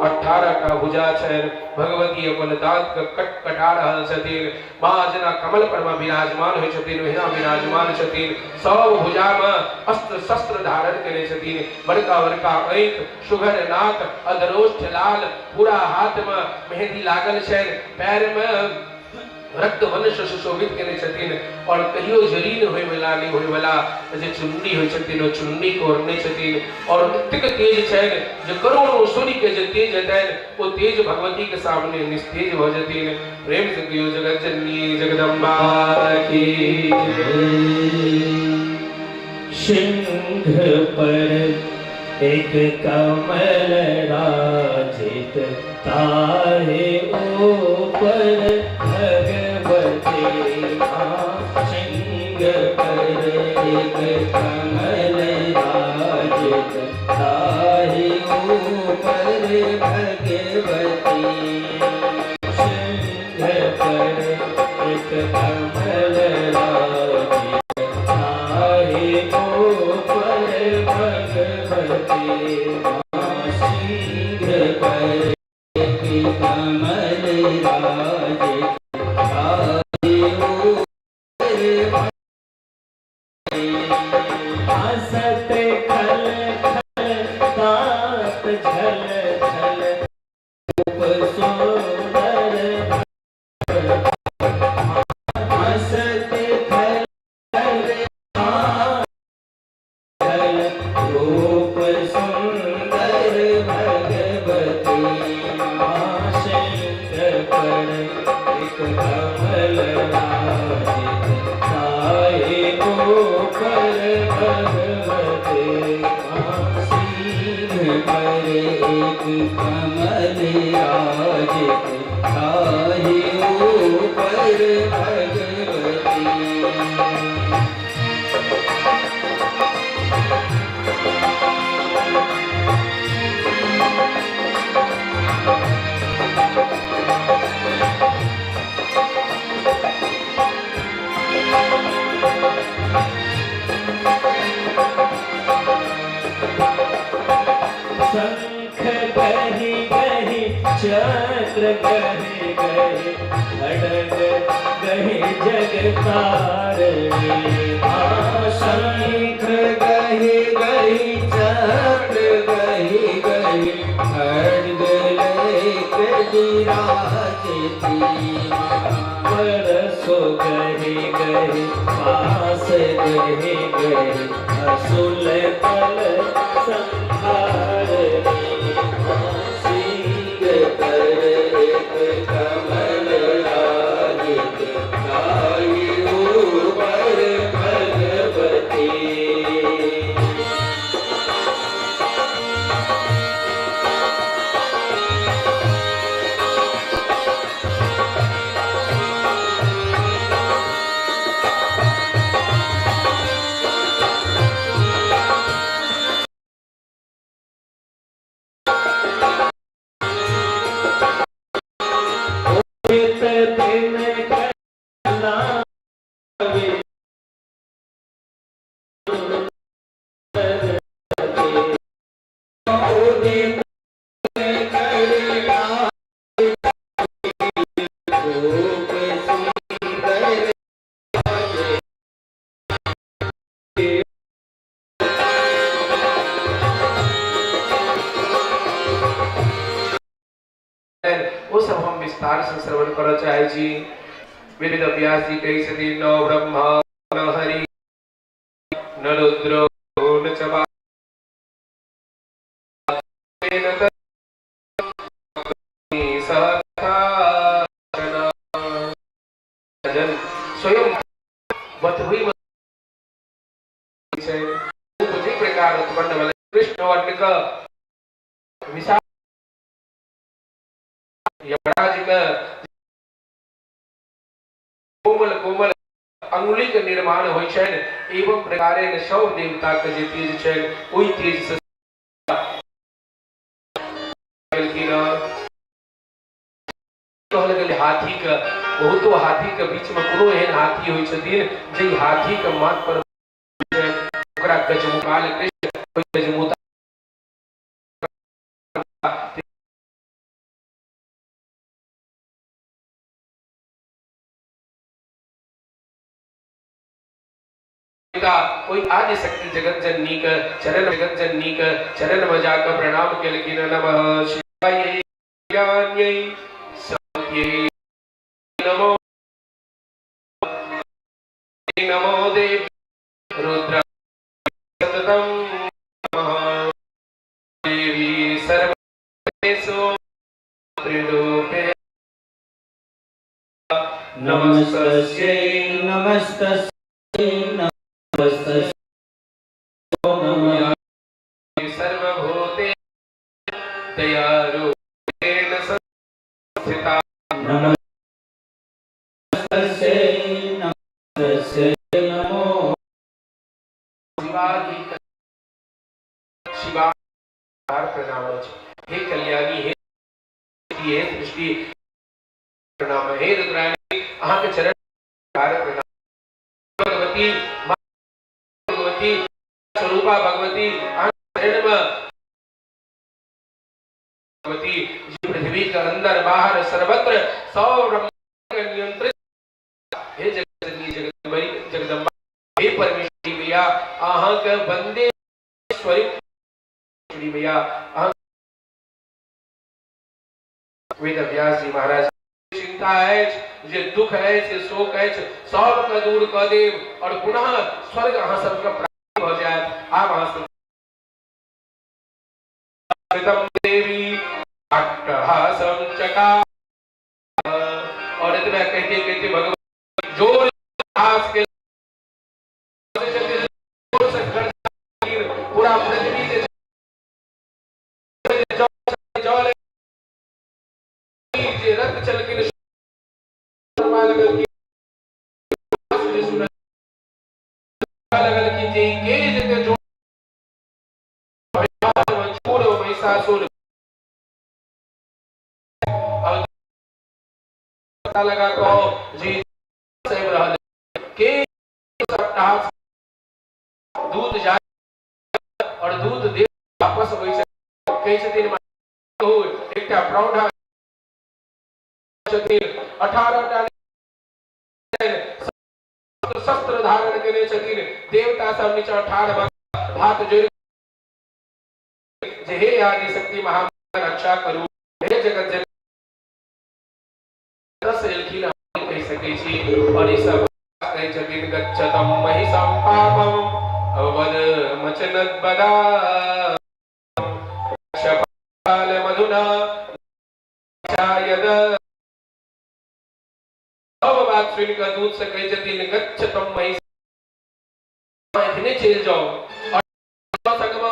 18 टा भुजा छनि। भगवती अपन दांत के कट कटा रहल छथिन। माँ जेना कमल पर में विराजमान होइ छथिन ओहिना विराजमान छथिन। सब भुजा में अस्त्र शस्त्र धारण केने छथिन। बड़का बड़का आँखि, सुघर नाक, अधरोष्ठ लाल, पूरा हाथ में मेहंदी लागल छनि, पैर में रक्त वर्ण से सुशोभित केने छथिन और कहियो जरी नहि होयवला नहि होयवला जे चुन्नी होइ छथिन ओ चुन्नी के ओढ़ने छथिन और एतेक तेज छनि जे करोड़ों सूर्य के जे तेज हेतनि ओ तेज भगवती के सामने निस्तेज भऽ जेथिन। प्रेम से कहियो जगत जननी जगदम्बा की। सिंह पर एक कमल राजित ताहे ऊपर भगवती माँ। सिंह पर एक कमल राजित ताहे ऊपर भगवती। सिंह पर एक कमल राजित ताहे ऊपर भगवती माँ। सिंह पर एक कमल राजित ताहे ऊपर हंसत खल खल दांत झल झल रूप सुंदर। हंसत खल खल रूप सुंदर भगवती माँ। सिंह पर एक कमल राजित ताहे ऊपर भगवती माँ। सिंह पर एक कमल राजित ताहे ऊपर भगवती। शंख गहि गहि चक्र गहि गहि खड्ग गहि जगतारणी। शंख गहि गहि चक्र गहि गहि खड्ग लेक विराजती। परसो गहि गहि पास गहि गहि असुल तल संहारणी। सिंह पर एक कमल राजित ताहि ऊपर भगवती। उदित दिन कलावे उदित करना रूप सुंदर। ओ सब हम विस्तार से श्रवण करऽ चाहै छी। वेद व्यास जी कहै छथिन न ब्रह्मा न हरि न रुद्र न च जन स्वयं बतबै छै जे प्रकार उत्पन्न भेलै कृष्ण वर्ण के विशाल यमराज के कोमल कोमल अंगुली के निर्माण होइ छनि एवं प्रकारेण सब देवता के जे तेज छनि ओहि तेज से गेलखिन। कहल गेल हाथी के बहुतो हाथी के बीच में कोनो एहन हाथी होइ छथिन जे हाथी के माथ पर ओकरा गजमुकाल कृष्ण गजमुता ओहि आदि शक्ति जगत जननी के चरण जगत जननी के चरण में जाकर प्रणाम केलखिन। नमः शिवाय ज्ञान्यै सत्यै नमो। नमो देवी रुद्र सततं नमः देवी सर्वेषु त्रिरूपे नमस्तस्यै नमस्तस्यै नमस्तस्यै नमः। सर्वभूते दयारूपेण संस्थिता। नमस्तस्यै नमस्तस्यै नमो। शिवा की शिवा प्रणाम अछि। हे कल्याणी, हे हे सृष्टि प्रणाम, हे रुद्राणी, अहाँके चरण प्रणाम। भगवती भगवती स्वरूपा भगवती, अहाँके चरण में भगवती जी पृथ्वी के अंदर बाहर सर्वत्र सब ब्रह्मांड के नियंत्रित हे जगतनी जगदम्बरी जगदम्बा, हे परमेश्वरी मैया, अहाँके वंदे श्री मैया। अहाँ वेद व्यास जी महाराज चिंता अछि, जे दुख अछि, जे शोक अछि, सबके दूर कऽ देब और पुनः स्वर्ग अहाँ सबके प्राप्त भऽ जायत। आब अहाँ सब देवी अट्टहासम चकार और इतना कहते कहते भगवान जोर हास के जोर से पूरा पृथ्वी जे जल जे रथ चलकिन लगल लगल कि जे के जते जोर महिषासुर पता लगा कहो जी सब रहल के सबटा दूत जाय और दूत देव वापस अबै छै, कहै छथिन कहू एकटा प्रौढ़ छथिन, 18 टा शस्त्र धारण केने छथिन, देवता सब नीचा ठाढ़ भऽ हाथ जोड़ि जे हे आदि शक्ति महा रक्षा करू, हे जगत जननी एलखिन कहि सकै छी। और ई सब कहै छथिन गच्छतम महिषम पापम अवद मचनद बदा क्षपाल मधुना छायद। सब बात सुनि कऽ दूत से कहै छथिन गच्छतम महिषम, एखने चलि जाउ और संगमे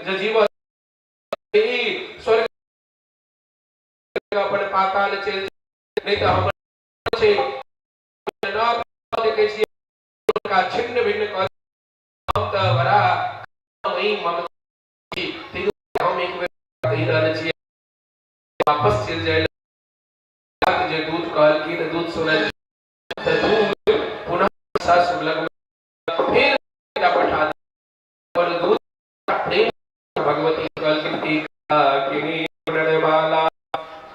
जे जीवन स्वर्ग अपन पाताल चलि नहि तऽ हमर छै देखै छियै हुनका छिन्न भिन्न कऽ हम तऽ बड़ा वही ममता छी, हम एक बेर कहि रहल छियै वापस चलि जाय। जे दूत कहलखिन, दूत सुनल तऽ दूत पुनः सासु लग फिर पठा और दूत प्रेम भगवती कहलखिन कि बाला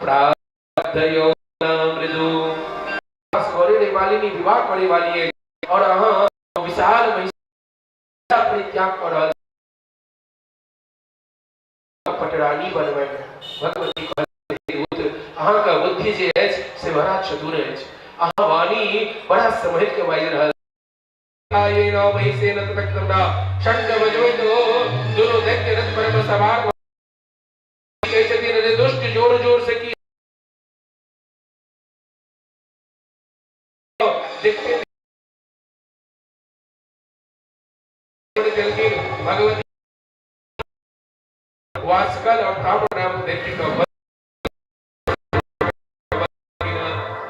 प्रार्थयो मृदु करे वाली विवाह करे वाली है और अहाँ विशाल महिषा परित्याग कर रहल पटरानी बनबै। भगवती कहलखिन अहाँके बुद्धि जे अछि से बड़ा चतुर अछि, अहाँ वाणी बड़ा सम्हरि के बाजि रहल। ये न महिषेन ततः शंख बजबैत ओ दुनू दैत्य रथ पर सवार कहै छथिन रे दुष्ट जोर जोर से की देखते देलखिन भगवती वास्कल और ताम्र नाम दैत्य का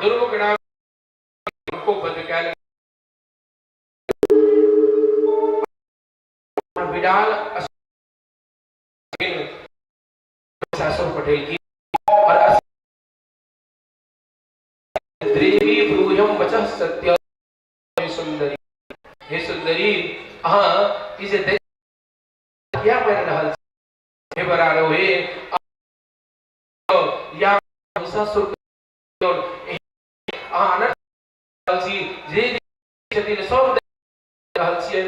दुर्मुख नाम को बध कैल विडाल सासुर पटेल की और देवी ब्रूयम वचः सत्य सुंदरी, हे सुंदरी अहाँ ई जे किया मारि रहल हे बड़ा रहो हे या महिषासुर अहाँ अनर्थ रहल छी जे छथिन सब रहल छियै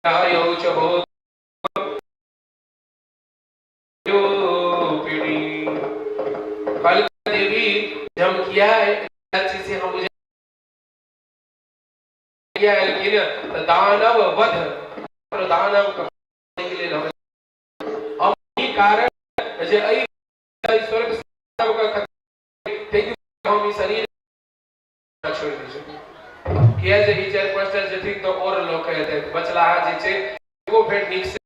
आयौ च भूत कल देवी हम किया से हम बुझे एलखिन तऽ दानव वध, दानव के लेल हम ई कारण जे एहि स्वर्ग सबके हम ई शरीर छोड़ि दै छी। किया जे ई 4 5 टा जेथिन तऽ आओर लऽ कऽ एतै, बचलाहा जे छै एगो फेर नीक से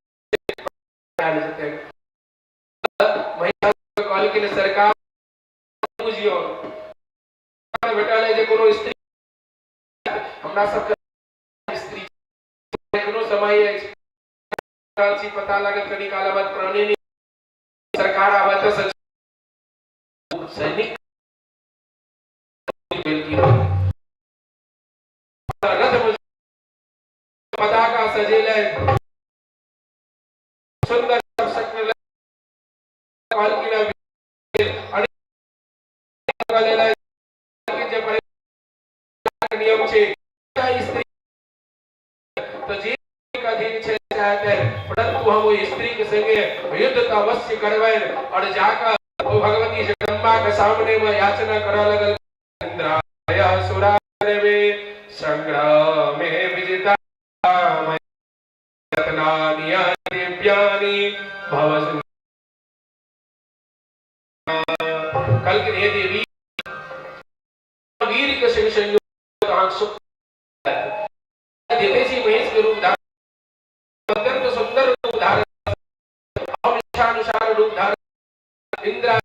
आयल जेतै। महिला कहलखिन सरकार बुझियौ भेटल है जे कोनो स्त्री हमरा सबके स्त्री एखनो समय अछि छी, पता लागल कनी काल बाद प्राणे नहि सरकार आबे तऽ सैनिक रथ में पताका सजेले सुंदर नियम छै स्त्री तो जे अधीन छै चाहते, परंतु हम ओहि स्त्री के संगे युद्ध तऽ अवश्य करबनि। और जाकर ओ भगवती जगदम्बा के सामने में याचना करऽ लगल। इंद्राय सुरारवे संग्रामे विजिता रत्नानि दिव्यानि भव। कल के हे देवी, वीर के संग संयोग अहाँ सुख देते छी, महेश के रूप धारण अत्यंत सुंदर रूप धारण, हम इच्छानुसार रूप धारण, इंद्र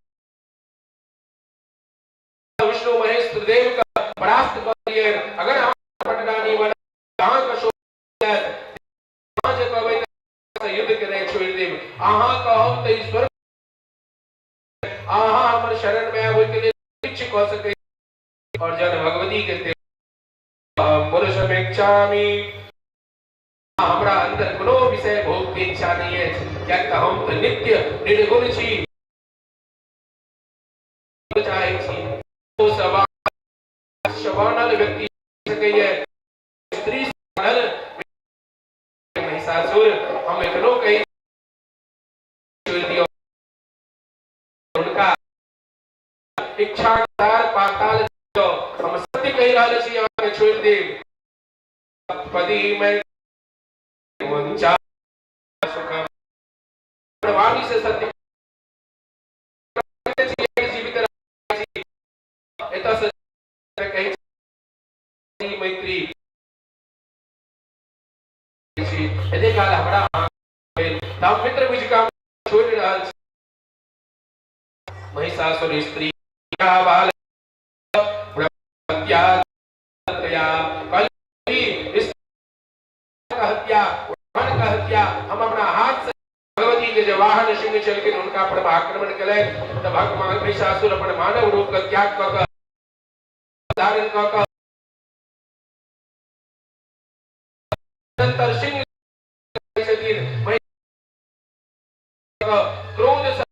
विष्णु महेश त्रिदेव का परास्त कर दिए। अगर हम पटरानी बना अहाँ के शोभ अहाँ जे कहबै तऽ युद्ध के नहि छोड़ि देब। अहाँ कहब तऽ ईश्वर अहाँ हमर शरण में आबय के लेल किछु कऽ सकै। और जन भगवती के पुरुषमेच्छामि, हमरा अंदर कोनो विषय भोग के इच्छा नहीं अछि, किएक तऽ हम तऽ नित्य निर्गुण छी, चाहै छी ओ सवानल व्यक्ति सकैए स्त्री बनल महिषासुर। हम एखनो कहि छोड़ि दियौ, हुनका इच्छा अनुसार पाताल हम सत्य कहि रहल छी, अहाँके छोड़ि देब। पदी में वाणी से सत्य जीवित एतऽ से कहै मैत्री छी, एते काल हमरा हम मित्र बुझि कऽ छोड़ि रहल छी। महिषासुर स्त्री बाल हत्या का हत्या हम अपना हाथ से भगवती के जे वाहन सिंह छलखिन हुनका पर आक्रमण केलनि तऽ भगवान महिषासुर अपन मानव रूप के त्याग कऽ कऽ धारण कऽ कऽ निरंतर सिंह छथिन। क्रोध से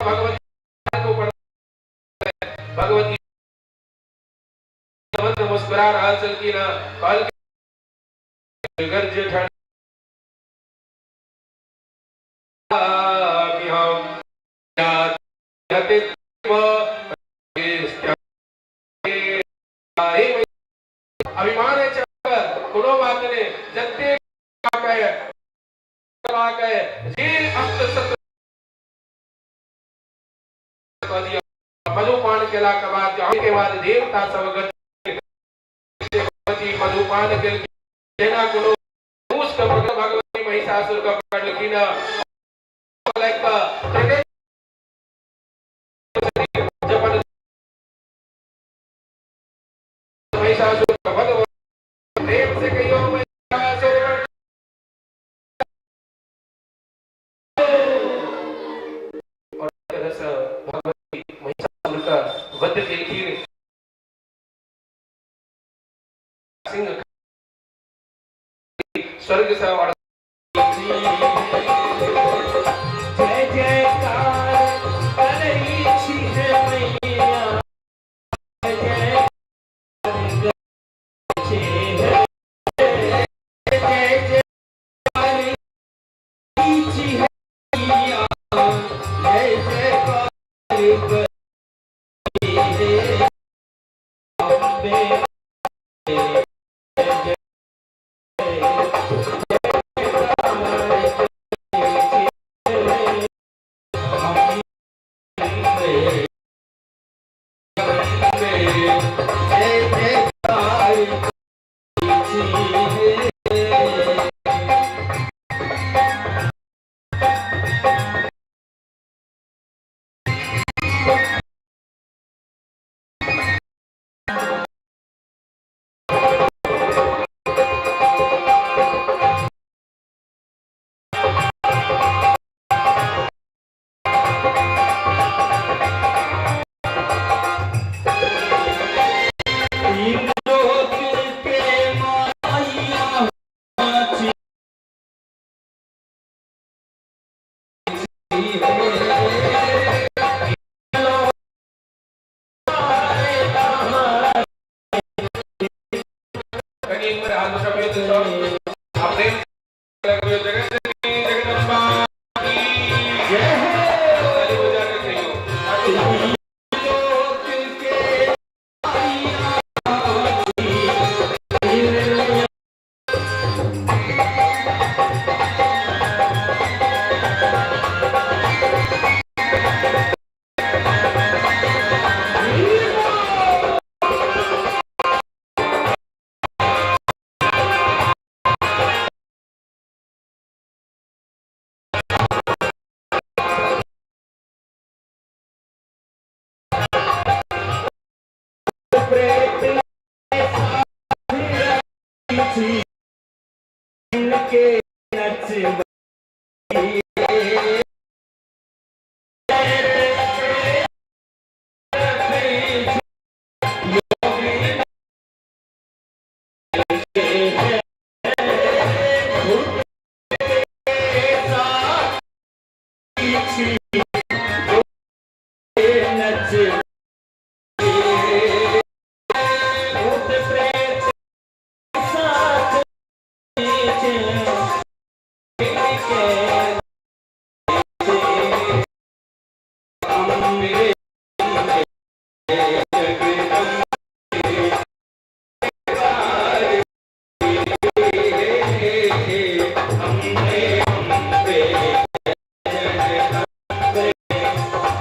भगवती ऊपर भगवती मुस्कुरा रहल छलखिन। कहलखिन गर्ज अभिमान है कोनो बात नहीं, जते जे अस्त्र शस्त्र कऽ दियौ। मधुपान केला के बाद के बाद देवता सब भगवती मधुपान केलखिन, जेना कोनो मूस के पकड़ भगवती महिषासुर के पकड़लखिन, जब महिषासुर के वध प्रेम से कहियो महिषासुर और तरह से भगवती महिषासुर का वध केलखिन। सिंह स्वर्ग से और जय जयकार करई छी हे मैया, जय जय जय छी हे मैया, जय जयकार करई हे अम्बे। छी। कनी एक बार हाथ उठाबियो तो सब आ प्रेम लगबियो। जगत जननी जगदम्बा की जय हो। ताली बजा के कहियो। लोक के प्रेत के नच नच भूत प्रेत साथ के अम्बे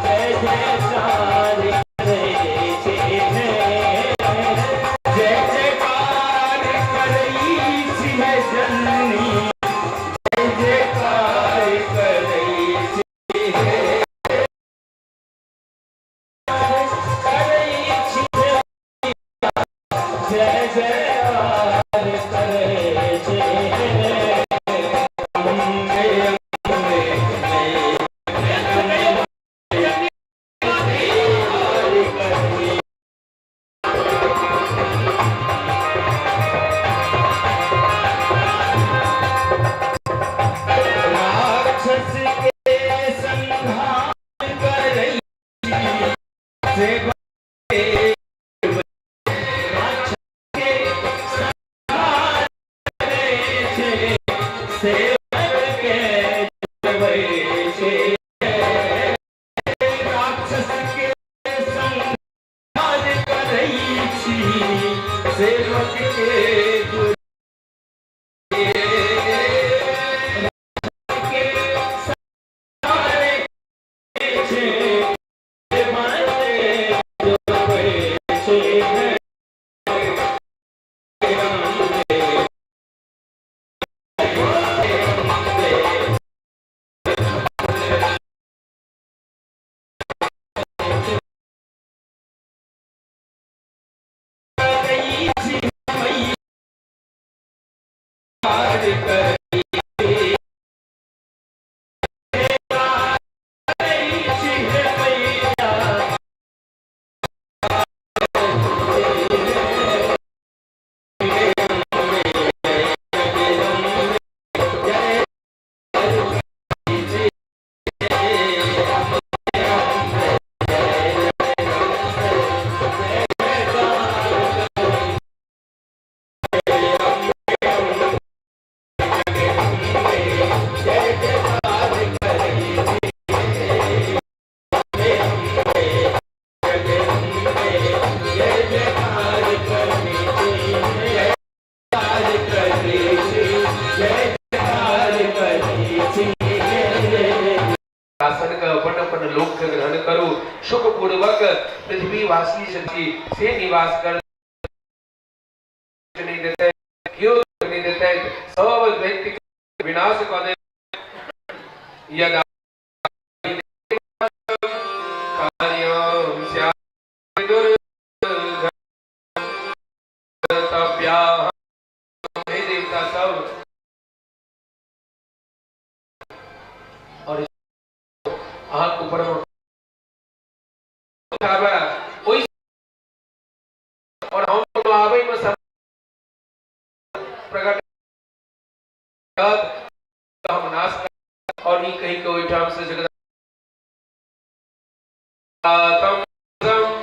जय जयकार करे छे, जय जयकार करई छी जननी, जय जयकार करई छी, करई छी, जय जयकार करे छे। अम्बे अम्बे जय। राक्षस के संहार करई सेवा के, राक्षस के संहार करे छे, सेवक के जबै छे। राक्षस के संहार करई छी, सेवक के गुरु के सारे छे, जबै छे। शासन के अपन अपन लोक के ग्रहण करू, सुख पूर्वक पृथ्वी वासी से निवास कर नहीं देते। क्यों भेटैत सब दैत्य विनाश कऽ देत। यदा कार्यं स्यात् दुर्गतव्याः। हे देवता सब और अहाँके ऊपर में ओहि और हम आबै में सब प्रकट हम नाश और ई कहि के ओहिठाम से जगदातम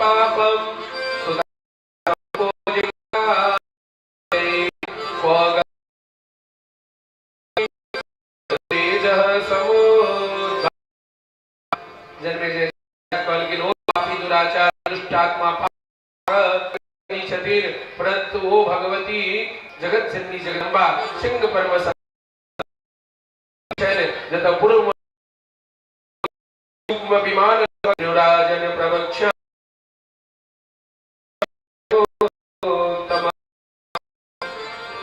पापम जन्मे कहलखिन ओ पापी दुराचार दुष्टात्मा छथिन, परंतु ओ भगवती जगत जननी जगदम्बा सिंह परम जतऽ पूर्व विमान राजन प्रवक्ष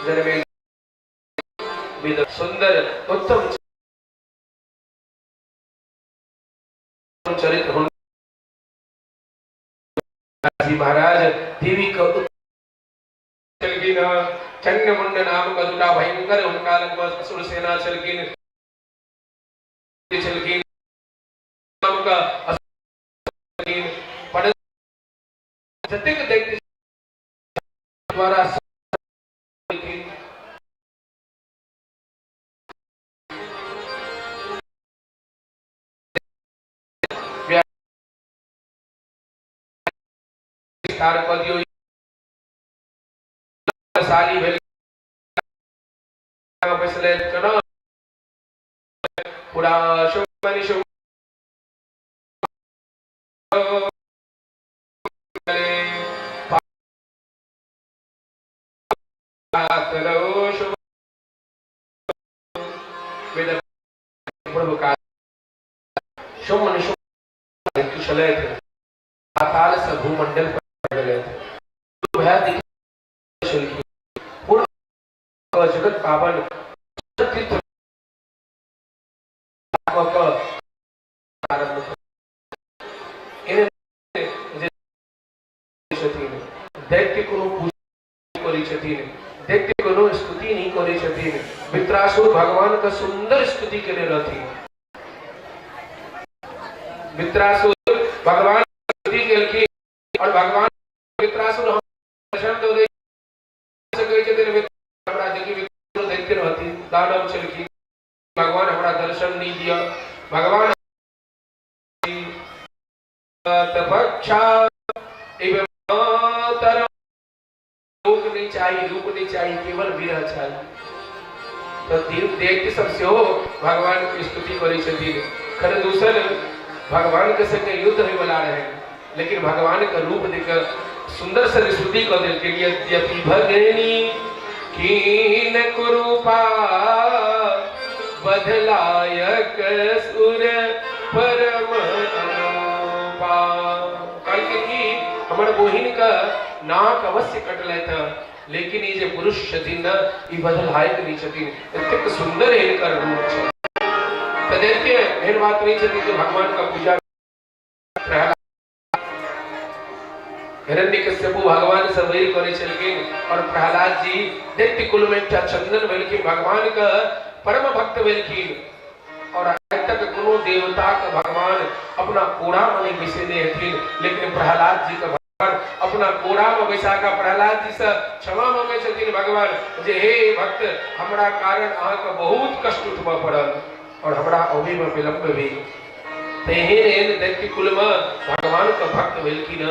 जन्मे सुंदर उत्तम चरित्र जी महाराज देवी के छलखिन। चंड मुंड नाम के दूटा भयंकर हुनका लग असुर सेना छलखिन छलखिन नाम का पर जतेक दैत्य द्वारा विस्तार कऽ दियौ साली भेल बैसलै केना पूरा शुभ शुभ प्रभु का शुभ शुभ छलथि पाताल से भूमंडल पर गेलथि भय दिख छलखिन पूर्ण जगत पावन तीर्थ आरंभ छथिन दैत्य कोनो पूजा करै छथिन, दैत्य कोनो स्तुति नहि करै छथिन। मित्रासुर भगवान के सुंदर स्तुति केने रहथिन। मित्रासुर भगवान स्तुति केलखिन और भगवान मित्रासुर हम दर्शन दऽ दै सकै छथिन। हमरा देखी दैत्य रहथिन, दानव छलखिन, भगवान हमरा दर्शन नहि दिअ। भगवान तपक्षा इव मातर लोक नहीं चाहिए, रूप नहीं चाहिए, केवल विरह चाहिए। तो देव दैत्य सब सेहो भगवान के स्तुति करै छथिन। खरदूषण भगवान के संगे युद्ध होय वाला रहे, लेकिन भगवान के रूप देख सुंदर से स्तुति कर देलखिन। यद्यपि भगनी कीन कुरूपा बदलायक सुर परम अनुपा। कहलखिन कि हमर बहिन के नाक अवश्य कटलथि, लेकिन ई जे पुरुष छथिन न, ई बदलायक नहि छथिन, एतेक सुंदर हिनकर रूप छै। तऽ देखिए एहन बात नहि छथिन जे भगवान का पूजा हिरण्यकश्यपु भगवान से वैर करै छलखिन और प्रहलाद जी दैत्य कुल में एकटा चंदन भेलखिन, भगवान के परम भक्त भेलखिन और आइ तक कोनो देवता के भगवान अपना कोरा में नहीं बैसेने हेथिन, लेकिन प्रहलाद जी के भगवान अपना कोरा में बैसा के प्रहलाद जी से क्षमा मांगे छथिन भगवान जे हे भक्त, हमरा कारण अहाँके बहुत कष्ट उठबऽ पड़ल और हमरा अबै में विलम्ब भेल। तऽ एहन एहन दैत्य कुल में भगवान के भक्त भेलखिन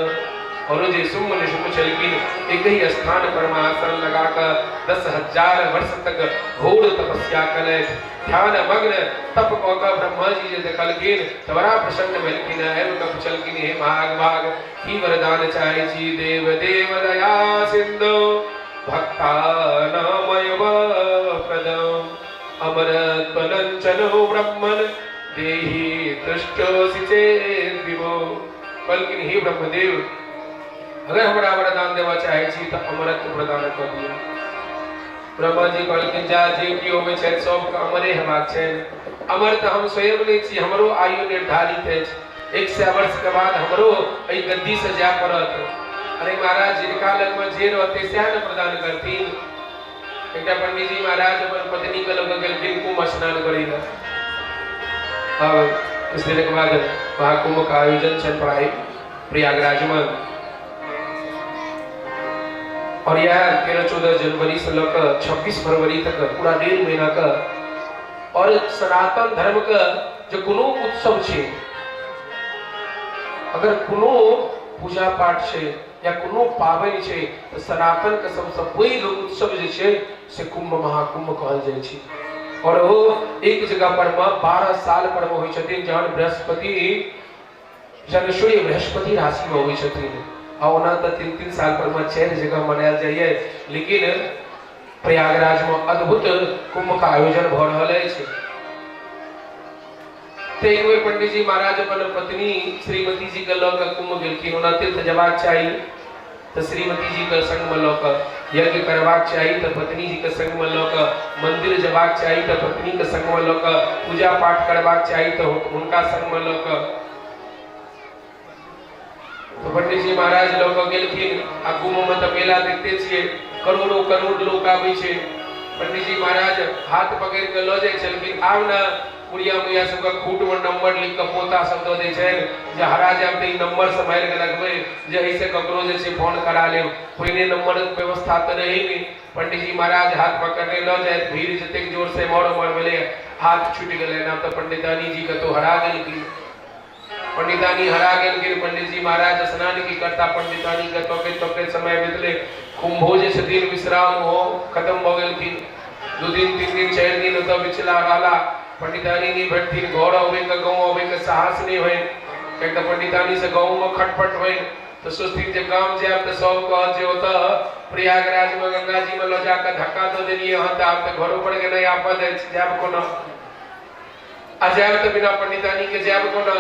और जे शुम्भ निशुम्भ छलखिन, एक ही स्थान पर में आसन लगा कऽ 10,000 वर्ष तक घोर तपस्या कलथि, ध्यान मग्न तप कऽ कऽ ब्रह्मा जी जे देखलखिन तऽ बड़ा प्रसन्न भेलखिन। आबि कऽ पुछलखिन, हे भाग भाग, की वरदान चाहै छी? देव देव दया सिंधु भक्तानामय प्रदम अमरत्वनंचनो ब्रह्मन देहि तुष्टोसि चेत विभो। कहलखिन, हे ब्रह्मदेव, अगर हमरा वरदान देबऽ चाहै छी तऽ अमरत्व प्रदान कऽ दिअ। ब्रह्मा जी कहलखिन जा जे केओ अबै छथि सबके अमरे हेबाक छनि। अमर तऽ हम स्वयं नहि छी, हमरो आयु निर्धारित अछि। 100 वर्ष के बाद हमरो एहि गद्दी से जाय पड़त। अरे महाराज, जिनका लगमे जे रहतै सएह ने प्रदान करथिन। एकटा पंडीजी महाराज अपन पत्नी के लऽ कऽ गेलखिन कुंभ स्नान करै लए। अब किछु दिनक बाद महाकुंभ का आयोजन छनि पढ़ाई प्रयागराज में, और यह 13-14 जनवरी से लऽ कऽ 26 फरवरी तक पूरा 1.5 महीना का। और सनातन धर्म के जो कोनो उत्सव छै, अगर कोनो पूजा पाठ छै या कोनो पाबनि छै, तऽ सनातन के सबसँ पैघ उत्सव जे छै से कुंभ महाकुंभ कहल जाइ छै। और ओ एक जगह पर मे 12 साल पर मे होइ छथिन, जहन बृहस्पति जहन सूर्य बृहस्पति राशि मे अबै छथिन। आ ओना तऽ 3-3 साल पर मे 4 जगह मनायल जाइए, लेकिन प्रयागराज मे अद्भुत कुंभ का आयोजन भऽ रहल अछि। तऽ एक बेर पंडीजी महाराज अपन पत्नी श्रीमती जी के लऽ कऽ कुंभ गेलखिन। ओना तीर्थ जयबाक चाही तऽ श्रीमती जी के संग मे लऽ कऽ, यज्ञ करबाक चाही तऽ पत्नी जी के संग मे लऽ कऽ, मंदिर जयबाक चाही तऽ पत्नी के संग मे लऽ कऽ, पूजा पाठ करबाक चाही तऽ हुनका संग मे लऽ कऽ। तऽ पंडीजी महाराज लऽ कऽ गेलखिन। आ कुंभ मे तऽ मेला देखते छियै, करोड़ों करोड़ लोक आबै छै। पंडीजी महाराज हाथ पकड़ि कऽ लऽ जाइ छलखिन। आब ने बुढ़िया मैया सबके खूट मे नंबर लिख कऽ पोता सब दऽ दै छनि जे हरा जायब तऽ ई नंबर सम्हारि कऽ रखबै, जे एहिसँ ककरो जे छै फोन करा लेब। पहिने नंबर व्यवस्था तऽ रहै नहि। पंडीजी महाराज हाथ पकड़ने लऽ जाइत, भीड़ जतेक जोर से एम्हर ओम्हर भेलै, हाथ छुटि गेलै। आब तऽ पंडितानी जी कतहु हरा गेलखिन। पंडितानी हरा गेलखिन। पंडितजी महाराज स्नान की करता? पंडितानी के तकैत तकैत समय बितलै। कुंभो जे छथिन विश्राम हो खत्म भऽ गेलखिन। 2 दिन 3 दिन 4 दिन ओतऽ बिचला रहला, पंडितानी नहि भेटथिन। घर अबैके, गाँव अबैके साहस नहि होइन, किएक तऽ पंडितानी से गाँवमे खटपट होइन। तऽ सोचथिन जे गाम जायब तऽ सब कहत जे ओतऽ प्रयागराजमे गंगा जी मे लऽ जाकऽ धक्का दऽ देलियै हँ, तऽ आब तऽ घरो पर गेनाइ आफत अछि, जायब कोना? आ जायब तऽ बिना पंडितानी के जायब कोना?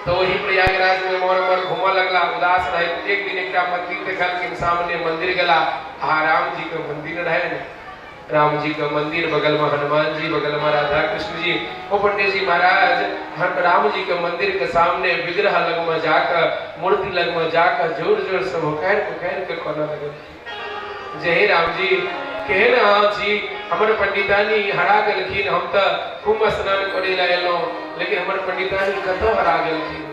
तऽ ओही प्रयागराज में एम्हर ओम्हर घूमऽ लगला, उदास रहैत। एक दिन एकटा मंदिर देखलखिन, सामने मंदिर गेला। आ राम जी के मंदिर रहनि। राम जी के मंदिर, बगल में हनुमान जी, बगल में राधा कृष्ण जी। ओ पंडित जी महाराज राम जी के मंदिर के सामने विग्रह लग में जाकर, मूर्ति लग में जाकर जोर जोर से भोकारि भोकारि के कोना लगल जे हे राम जी, केहन अहाँ छी? हमर पंडितानी हरा गेलखिन। हम तऽ कुंभ स्नान करे लए एलहुँ, लेकिन हमर पंडितानी कतऽ हरा गेलखिन?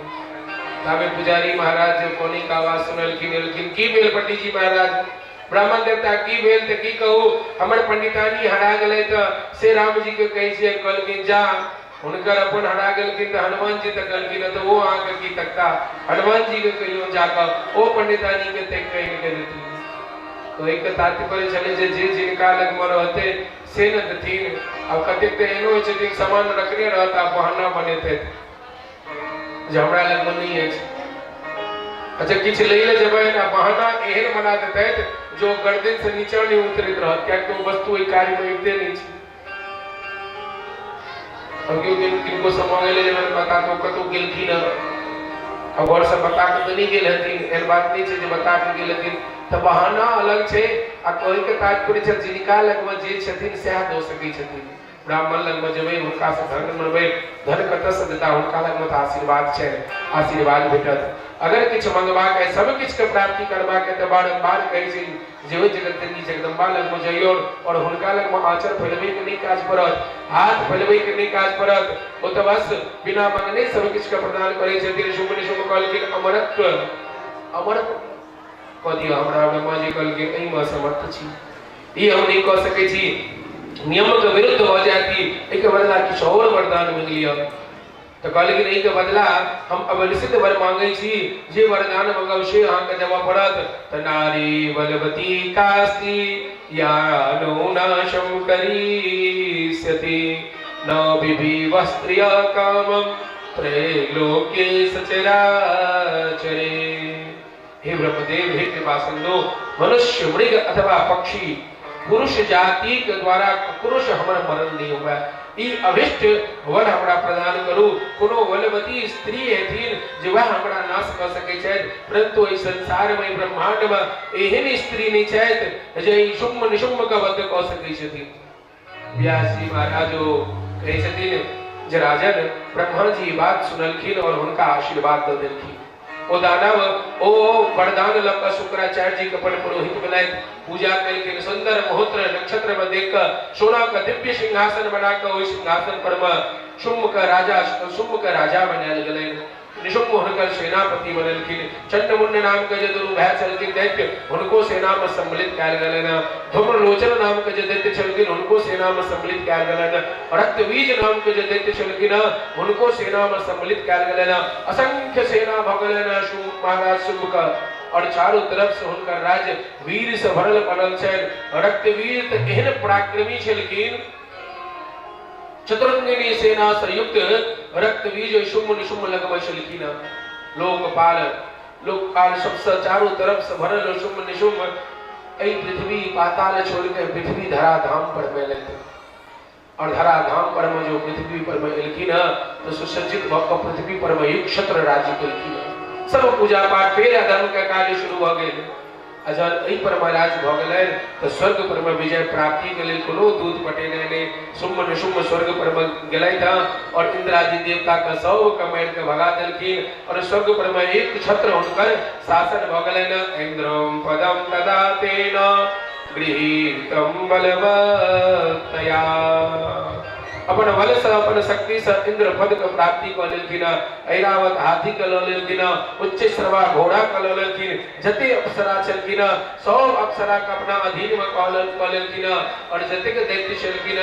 ताबे पुजारी महाराज जो कोनी के आवाज सुनलखिन, एलखिन। की भेल पंडित जी महाराज? ब्राह्मण देवता, की भेल? तऽ की कहू, हमर पंडितानी हरा गेलै, तऽ से राम जी के कहै छियै। कहलखिन जा, हुनकर अपन हरा गेलखिन तऽ हनुमान जी तऽ कहलखिन तऽ ओ अहाँके की तकता? हनुमान जी के कहियो जाकऽ ओ पंडितानी के तक कहि के देथिन। कहैके तात्पर्य छलै जे जे जिनका लगमे रहतै से ने देथिन। आब कतेक तऽ एहनो होइ छथिन, सामान रखने रहत आ बहाना बनेतै जे हमरा लगमे नहि अछि। अच्छा, किछु लै लए जेबै आ बहाना एहन बना देतै जो गर्दन से नीचा नहि उतरैत रहत, कियाकि तऽ ओ वस्तु ओहि कार्यमे अबिते नहि छै। अब केओ किनको से मांगे ले जेबै, बता कऽ कतहु गेलखिन हँ, आ घरसँ बता कऽ तऽ नहि गेल हेथिन। एहन बात नहि छै जे बता कऽ गेल हेथिन। तऽ बहाना अलग छै आ कहैके तात्पर्य छै, जिनका लगमे जे छथिन सएह दऽ सकै छथिन। ब्राह्मण लगमे जेबै, हुनकासँ धन मंगबै, धन कतऽसँ देता? हुनका लगमे तऽ आशीर्वाद छै, आशीर्वाद भेटत। अगर किछु मंगबाक है, सब किछुके प्राप्ति करबाक है, तऽ बारम्बार कहै छै जे ओहि जगतजननी जगदम्बा लगमे जइयौ और हुनका लगमे आँचर फैलबैके नहि काज पड़त, हाथ फैलबैके नहि काज पड़त। ओ तऽ बस बिना मंगने सब किछुके प्रदान करै छथिन। शुभ निशुभ कहलखिन अमरत्व, अमर कऽ दिअ हमरा। ब्रह्मा जी कहलखिन एहिमे असमर्थ छी, ई हम नहि कऽ सकै छी, नियमके विरुद्ध भऽ जायत। एहिके बदला किछु आओर वरदान मांगि लिअ। तऽ कहलखिन एहिके बदला हम अभिलषित वर मांगै छी, जे वरदान मंगब से अहाँके देबऽ पड़त। तऽ नारी बलवती कास्ति या नो नाशम करिष्यति न विभिवस्त्रिय कामम त्रैलोक्ये सचराचरे। हे ब्रह्मदेव, हे कृपा सिंधु, मनुष्य, मृग अथवा पक्षी पुरुष जाति के द्वारा ककरो से हमर मरण नहि हुए, ई अभिष्ट वर हमरा प्रदान करू। कोनो बलवती स्त्री हेथिन जे वएह हमरा नाश कऽ सकै छथि, परंतु एहि संसार में, ब्रह्मांड में एहन स्त्री नहि छथि जे ई शुम्भ निशुम्भ के वध कऽ सकै छथिन। व्यास जी महाराज ओ कहै छथिन जे राजन, ब्रह्मा जी ई बात सुनलखिन और हुनका आशीर्वाद दऽ देलखिन। ओ दानव ओ वरदान लऽ कऽ शुक्राचार्य जी के अपन पुरोहित बनाइत पूजा केलखिन। सुंदर मुहूर्त नक्षत्र में देख कऽ सोना के दिव्य सिंहासन बना कऽ ओहि सिंहासन पर में शुम्भ के राजा बनायल गेलनि। निशुम्भ हुनकर सेनापति बनेलखिन। चंडमुंड नाम के जे दुनू भाय छलखिन दैत्य, हुनको सेना में सम्मिलित कयल गेलनि। धूम्रलोचन नाम के जे दैत्य छलखिन, हुनको सेना में सम्मिलित कयल गेलनि। रक्तबीज नाम के जे दैत्य छलखिन, हुनको सेना में सम्मिलित कयल गेलनि। असंख्य सेना भऽ गेलनि महाराज शुम्भ के, और चारू तरफ से हुनकर राज्य वीर से भरल पड़ल छनि। रक्तबीज तऽ एहन पराक्रमी छलखिन, चतुरंगिणी सेना से युक्त रक्तबीज शुम्भ निशुम्भ लगमे छलखिन। लोकपाल लोकपाल सबसे चारू तरफ से भरल शुम्भ निशुम्भ एहि पृथ्वी पाताल छोड़ के पृथ्वी धराधाम पर में एलथि। और धराधाम पर में जो पृथ्वी पर में एलखिन तो सुसज्जित भऽ कऽ पृथ्वी पर में एक क्षत्र राज्य केलखिन। सब पूजा पाठ फेर अधर्म के कार्य शुरू भऽ गेल। आ जहन एहि पर महाराज भऽ गेलनि तऽ स्वर्ग पर मे विजय प्राप्ति के लेल कोनो दूत पटेने नहि। शुम्भ निशुम्भ स्वर्ग पर मे गेलथि हँ और इंद्रादि देवता के सब के मारि के भगा देलखिन और स्वर्ग पर मे एक छत्र हुनकर शासन भऽ गेलनि। इंद्रम पदम तदा तेन गृहीतम बलवतया, अपन बल से अपन शक्ति से इंद्र पद के प्राप्ति कऽ लेलखिन। ऐरावत हाथी के लऽ लेलखिन, उच्च श्रवा घोड़ा के लऽ लेलखिन, जते अप्सरा छलखिन सब अप्सरा के अपना अधीन में कऽ लेलखिन। और जतेक दैत्य छलखिन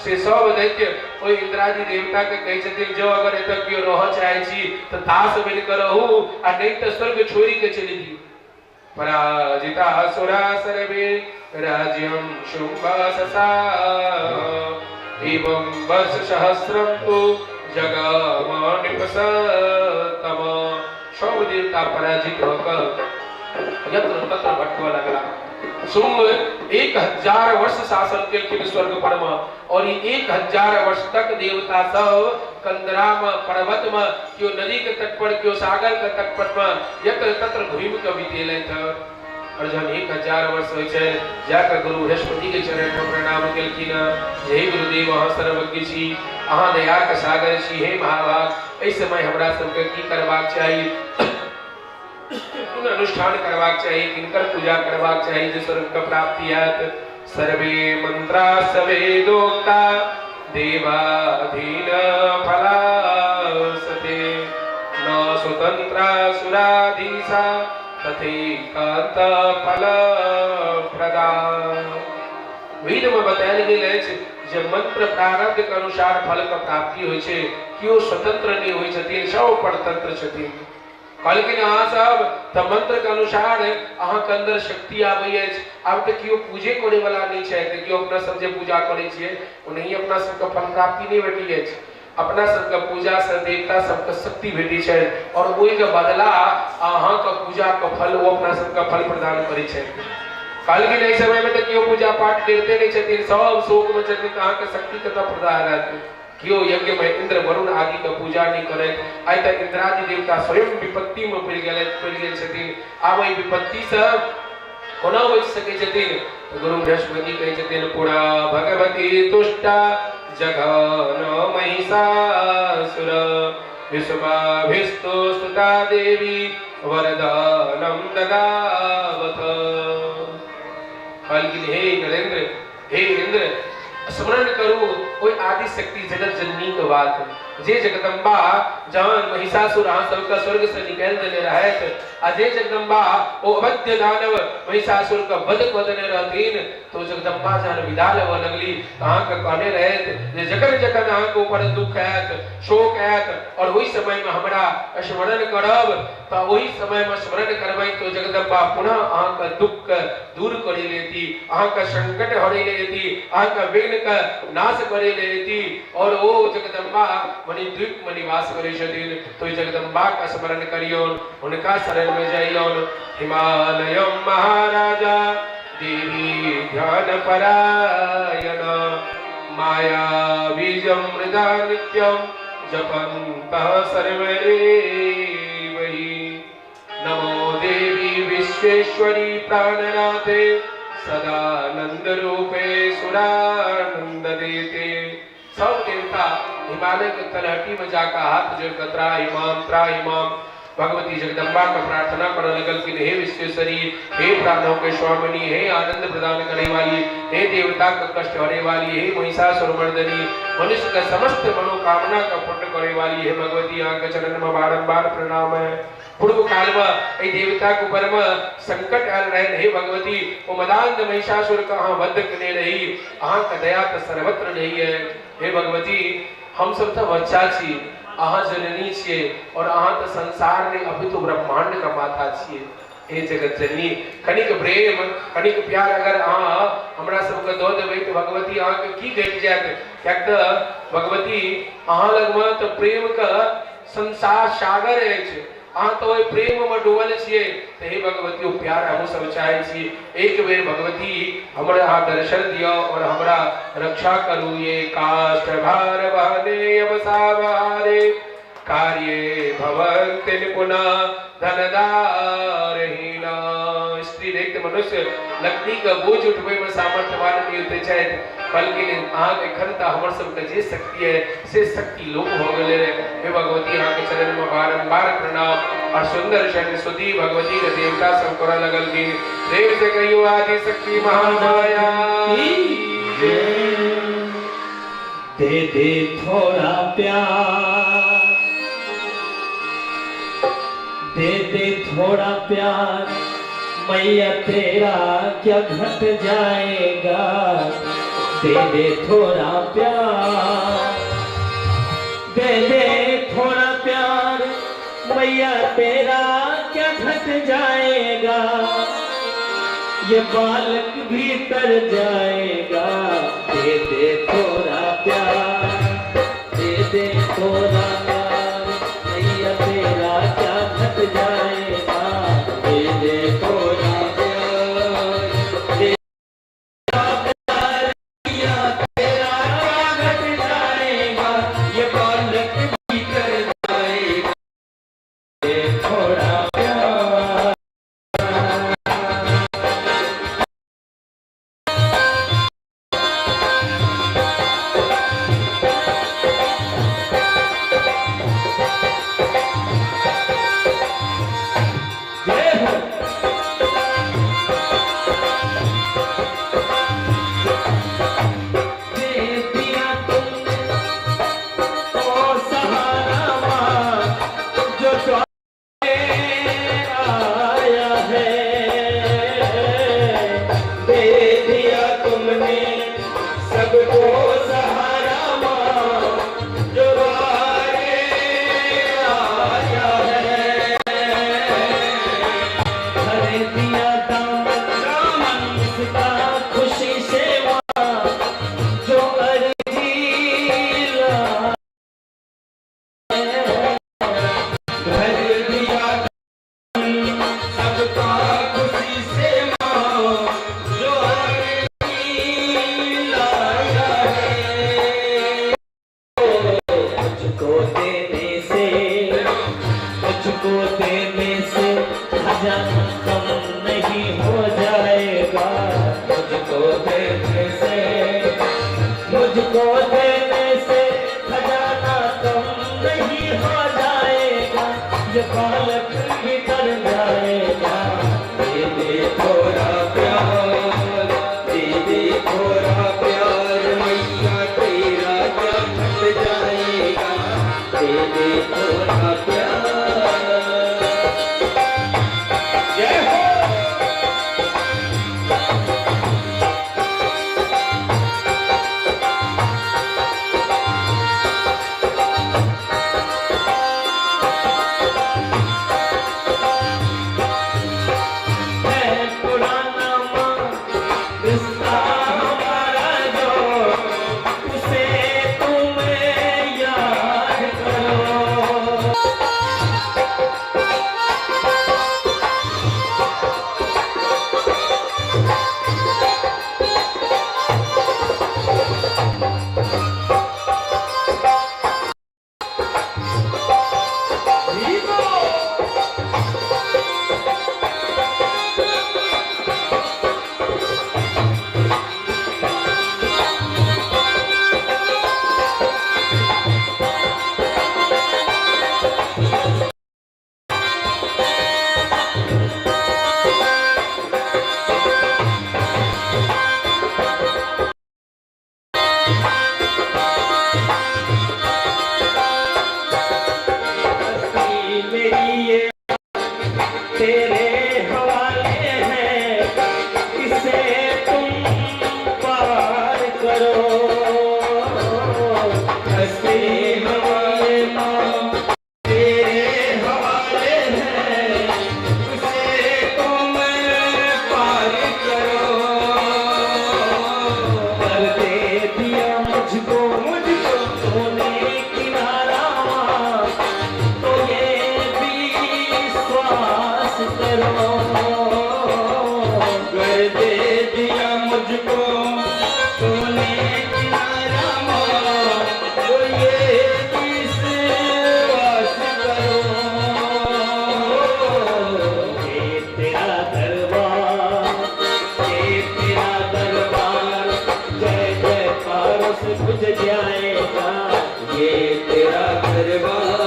से सब दैत्य ओहि इंद्रादि देवता के कहै छथिन, जो अगर एतऽ केओ रहऽ चाहै छी तऽ दास बनि कऽ रहू आ नहि तऽ स्वर्ग छोड़ि के चलि दियौ। पराजिता सुरा सर्वे राज्यं शुम्भ ससा एवं वर्ष सहस्रं तु जगाम नृपसतम। सब देवता पराजित भऽ कऽ यत्र तत्र भटकऽ लगला। शुम्भ 1000 वर्ष शासन केलखिन स्वर्ग पर में, और ई 1000 वर्ष तक देवता सब कंदरा में, पर्वत में, केओ नदी के तट पर, केओ सागर के तट पर में यत्र तत्र घूमि कऽ बितेलथि। और जहन 1000 वर्ष होइ छै, जाकऽ गुरु बृहस्पति के चरण में प्रणाम केलखिन। जे हे गुरुदेव, अहाँ सर्वज्ञ छी, अहाँ दया के सागर छी, हे महाभाग, एहि समय हमरा सबके की करबाक चाही, कोन अनुष्ठान करबाक चाही, किनकर पूजा करबाक चाही जे स्वर्ग के प्राप्ति हैत। सर्वे मंत्रा सवेदोक्ता देवाधीन फलासते न स्वतंत्रा सुराधीशा तथैकांत फल प्रदा। वेद में बतायल गेल अछि जे मंत्र प्रारब्ध के अनुसार फल के प्राप्ति होइ छै, केओ स्वतंत्र नहि होइ छथिन, सब परतंत्र छथिन। कहलखिन अहाँ सब तऽ मंत्र के अनुसार अहाँ के अंदर शक्ति आबै अछि। आब तऽ केओ पूजे करे वाला नहि छथि, केओ अपना सब जे पूजा करै छियै ओनाही अपना सबके फल प्राप्ति नहि भेटै अछि। अपना सबके पूजा से देवता सबके शक्ति भेटै छै और ओहिके बदला अहाँके पूजा के फल ओ अपना सबके फल प्रदान करै छथि। कहलखिन एहि समय में तऽ केओ पूजा पाठ करिते नहि छथिन, सब शोक में छथिन, तऽ अहाँके शक्ति कतऽ प्रदान हैत? केओ यज्ञ में इंद्र वरुण आदि के पूजा नहि करैत। आइ तऽ इंद्रादि देवता स्वयं विपत्ति में पड़ि गेल छथिन। आब एहि विपत्ति से कोना बचि सकै छथिन? तऽ गुरु बृहस्पति कहै छथिन, पुरा भगवती तुष्टा जघन महिषासुर विश्वाभिस्तु स्तुता देवी वरदानं ददावथ। कहलखिन हे नरेंद्र, हे इंद्र, स्मरण करू ओहि आदि शक्ति जगत जननी के बात, जे जगदम्बा जहन महिषासुर अहाँ सबके स्वर्ग से निकालि देने रहथि आ जे जगदम्बा ओ अवध्य दानव महिषासुर के वध कऽ देने रहथिन, तो जगदम्बा जहन विदा लेबऽ लगली तऽ अहाँके कहने रहथि जे जखन जखन अहाँके ऊपर दुख आयत, शोक आयत और ओहि समय में हमरा स्मरण करब, तऽ ओहि समय में स्मरण करबै तो जगदम्बा पुनः अहाँके दुख के दूर करै लेती, अहाँके संकट हरै लेती, अहाँके विघ्न के नाश करै लेती। और ओ जगदम्बा मणिद्वीप में निवास करै छथिन, तो जगदम्बा का स्मरण करियौन, हुनका शरण में जाइयौन। हिमालयम महाराजा देवी ध्यान परायण माया बीजं मृदा नित्यं जपन्तः सर्वे वै। नमो देवी विश्वेश्वरी प्राणनाथे सदानंद रूपे सुरानंद देते। सब देवता हिमालय के तलहटी में जाकर हाथ जोड़कर त्राहिमाम त्राहिमाम भगवती जगदम्बा का प्रार्थना करने लगल कि हे विश्वेश्वरी, हे प्राणों के स्वामिनी, हे आनंद प्रदान करने वाली, हे देवता का कष्ट हरे वाली, हे महिषासुर मर्दनी, मनुष्य का समस्त मनोकामना का पूर्ण करे वाली, हे भगवती आंख चरण में बारंबार प्रणाम है। पूर्व काल में ए देवता के ऊपर में संकट आयल रहे, हे भगवती ओ मदांध महिषासुर का अहाँ वध कने रही, अहाँ का दया तो सर्वत्र नहीं है। हे भगवती हम सब तो बच्चा छी, अहाँ जननी छियै और अहाँ तो संसार ने अपितु ब्रह्मांड का माता छियै। हे जगत जननी कनिक प्रेम कनिक प्यार अगर अहाँ हमरा सबके दऽ देबै तऽ भगवती अहाँके की घटि जायत, किएक तऽ भगवती अहाँ लगमे तऽ प्रेम के संसार सागर अछि, अहाँ तऽ ओहि प्रेम में डूबल छियै। तऽ हे भगवती ओ प्यार हमहूँ सब चाहै छी, एक बेर भगवती हमरा अहाँ दर्शन दिअ और हमरा रक्षा करू। ये काष्ठ भार बहने अवसावारे कार्ये भवन्ति निपुणा धनदारहीना। स्त्री रहित मनुष्य लकड़ी के बोझ उठबै में सामर्थ्यवान नहीं होते छथि, बल्कि अहाँके एखन तऽ हमर सबके जे शक्ति है से शक्ति लोप भऽ गेलै। हे भगवती अहाँके चरण में बारंबार प्रणाम। और सुंदर शन स्तुति भगवती के देवता सब करऽ लगलखिन। देव से कहियो आदि शक्ति महामाया दे दे थोड़ा प्यार, दे दे थोड़ा प्यार मैया तेरा क्या घट जाएगा, दे दे थोड़ा प्यार, दे दे थोड़ा प्यार मैया तेरा क्या घट जाएगा, ये बालक भीतर जाएगा, दे दे थोड़ा प्यार, दे दे थोड़ा प्यार मैया तेरा क्या घट जाएगा, दे दे थोड़ा प्यार, दे प्यार मैया तेरा क्या घट जाएगा, ये बालक भीतर जाएगा, दे थोड़ा प्यार। जय हो। दे दिया तुमने ओ सहारा माँ जो आया है, दे दिया तुमने सबको सहारा माँ जो द्वारे आया है, भर दिया दामन दामन इसका खुशी से माँ जो अर्जी लाए, भर दिया सबका खुशी से माँ जो अर्जी लाया है, मुझको देने से, मुझको देने से खजाना कम नहीं हो जाएगा, मुझको देने से, मुझको देने से खजाना कम नहीं हो जाएगा, ये बालक भीतर जाएगा, दे दे थोड़ा प्यार, दे दे थोड़ा प्यार मैया तेरा क्या घट जाएगा, दे दे थोड़ा प्यार। जय हो। हस्ती मेरी ये तेरे हवाले है, इसे तुम पार करो। हस्ती हमारे माँ तेरे हवाले है, इसे तुम पार करो। कर दे दिया मुझको मुझको तूने किनारा, तो ये विश्वास करो। कर दे दिया मुझको तूने किनारा माँ, तो ये विश्वास करो। ये तेरा दरबार, ये तेरा दरबार, जय जयकारों से गूंज जाएगा। ये तेरा दरबार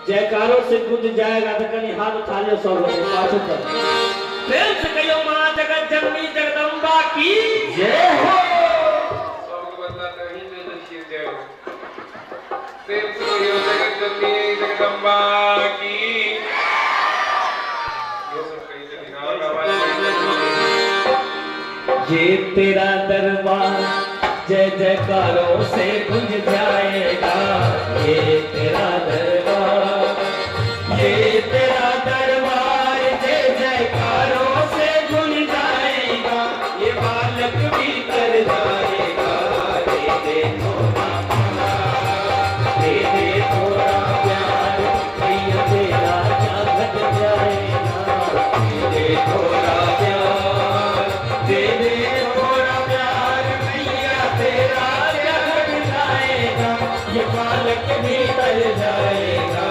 जयकारों से गूंज जाएगा। तो कहीं हाथ उठा लियो सब लोग पाछू पर। प्रेम से कहियो माँ जगत जननी जगदम्बा की जय हो। सबके बदला तऽ अहीं दे दै छियै। जय हो। प्रेम से कहियो जगत जननी जगदम्बा की। यो सब कही छथिन और आवाज। ये तेरा दरबार जय जयकारों से गूंज जाएगा। ये तेरा दरबार, ये तेरा दरबार, जय जयकारों से गूंज जाएगा। ये बालक भी तर जाएगा। दे दे थोड़ा प्यार, दे दे थोड़ा प्यार, मैया तेरा क्या घट जाएगा। दे दे थोड़ा प्यार, दे दे थोड़ा प्यार, मैया तेरा क्या घट जाएगा। ये बालक भी तर जाएगा।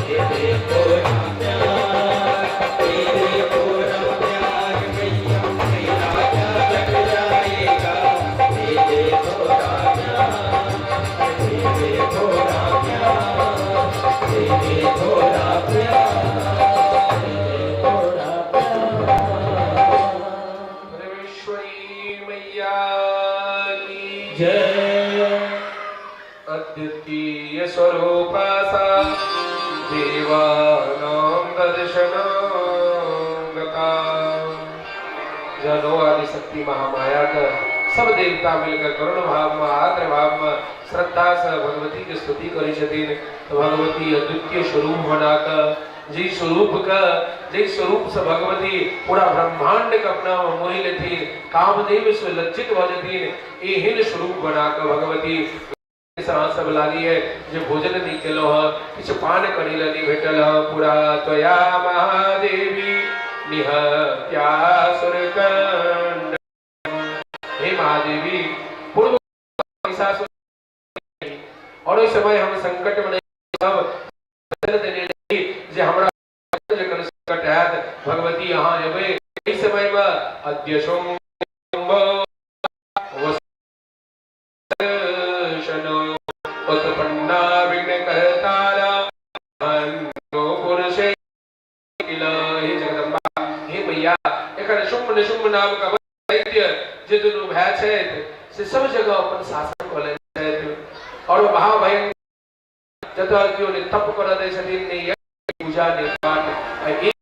दे दे थोड़ा प्यार, दे दे थोड़ा प्यार, मैया तेरा क्या घट जाएगा। दे दे थोड़ा प्यार, दे दे थोड़ा प्यार, दे दे थोड़ा प्यार, दे दे थोड़ा प्यार। परमेश्वरी मैया की जय। अद्वितीय स्वरूपा सा देवानां दर्शनं गता। जनो आदिशक्ति महामाया का सब देवता मिलकर करुण भाव में, आद्र भाव में, श्रद्धा से भगवती के स्तुति करै छथिन, तऽ भगवती अद्वितीय स्वरूप बनाकर, जै स्वरूप से भगवती पूरा ब्रह्मांड के अपना में मोहि लेथिन, कामदेव से लज्जित भऽ जेथिन, एहन स्वरूप बनाकर भगवती अहाँ सब लागी है जे भोजन नहि केलहुँ हँ, किछु पान करै लए नहि भेटल हँ। पुरा त्वया महादेवी निहत्यासुरकण्ड। हे महादेवी, पूर्व महिषासुर और ओहि समय हम संकट में नहीं सब वचन देने रही जे हमरा जखन संकट आयत, भगवती अहाँ एबै। एहि समय में अद्य शुम्भ वसन उत्पन्ना विघ्न कर्तारा पुरुषे किल। हे जगदम्बा, हे मैया, एखन शुम्भ निशुम्भ नाम का दैत्य जे दुनू भाय छथि, से सब जगह अपन शासन कऽ लेने छथि और महाभयंकर, जतऽ केओ ने तप करऽ दै छथिन, ने यज्ञ, पूजा, ने पाठ। आ एक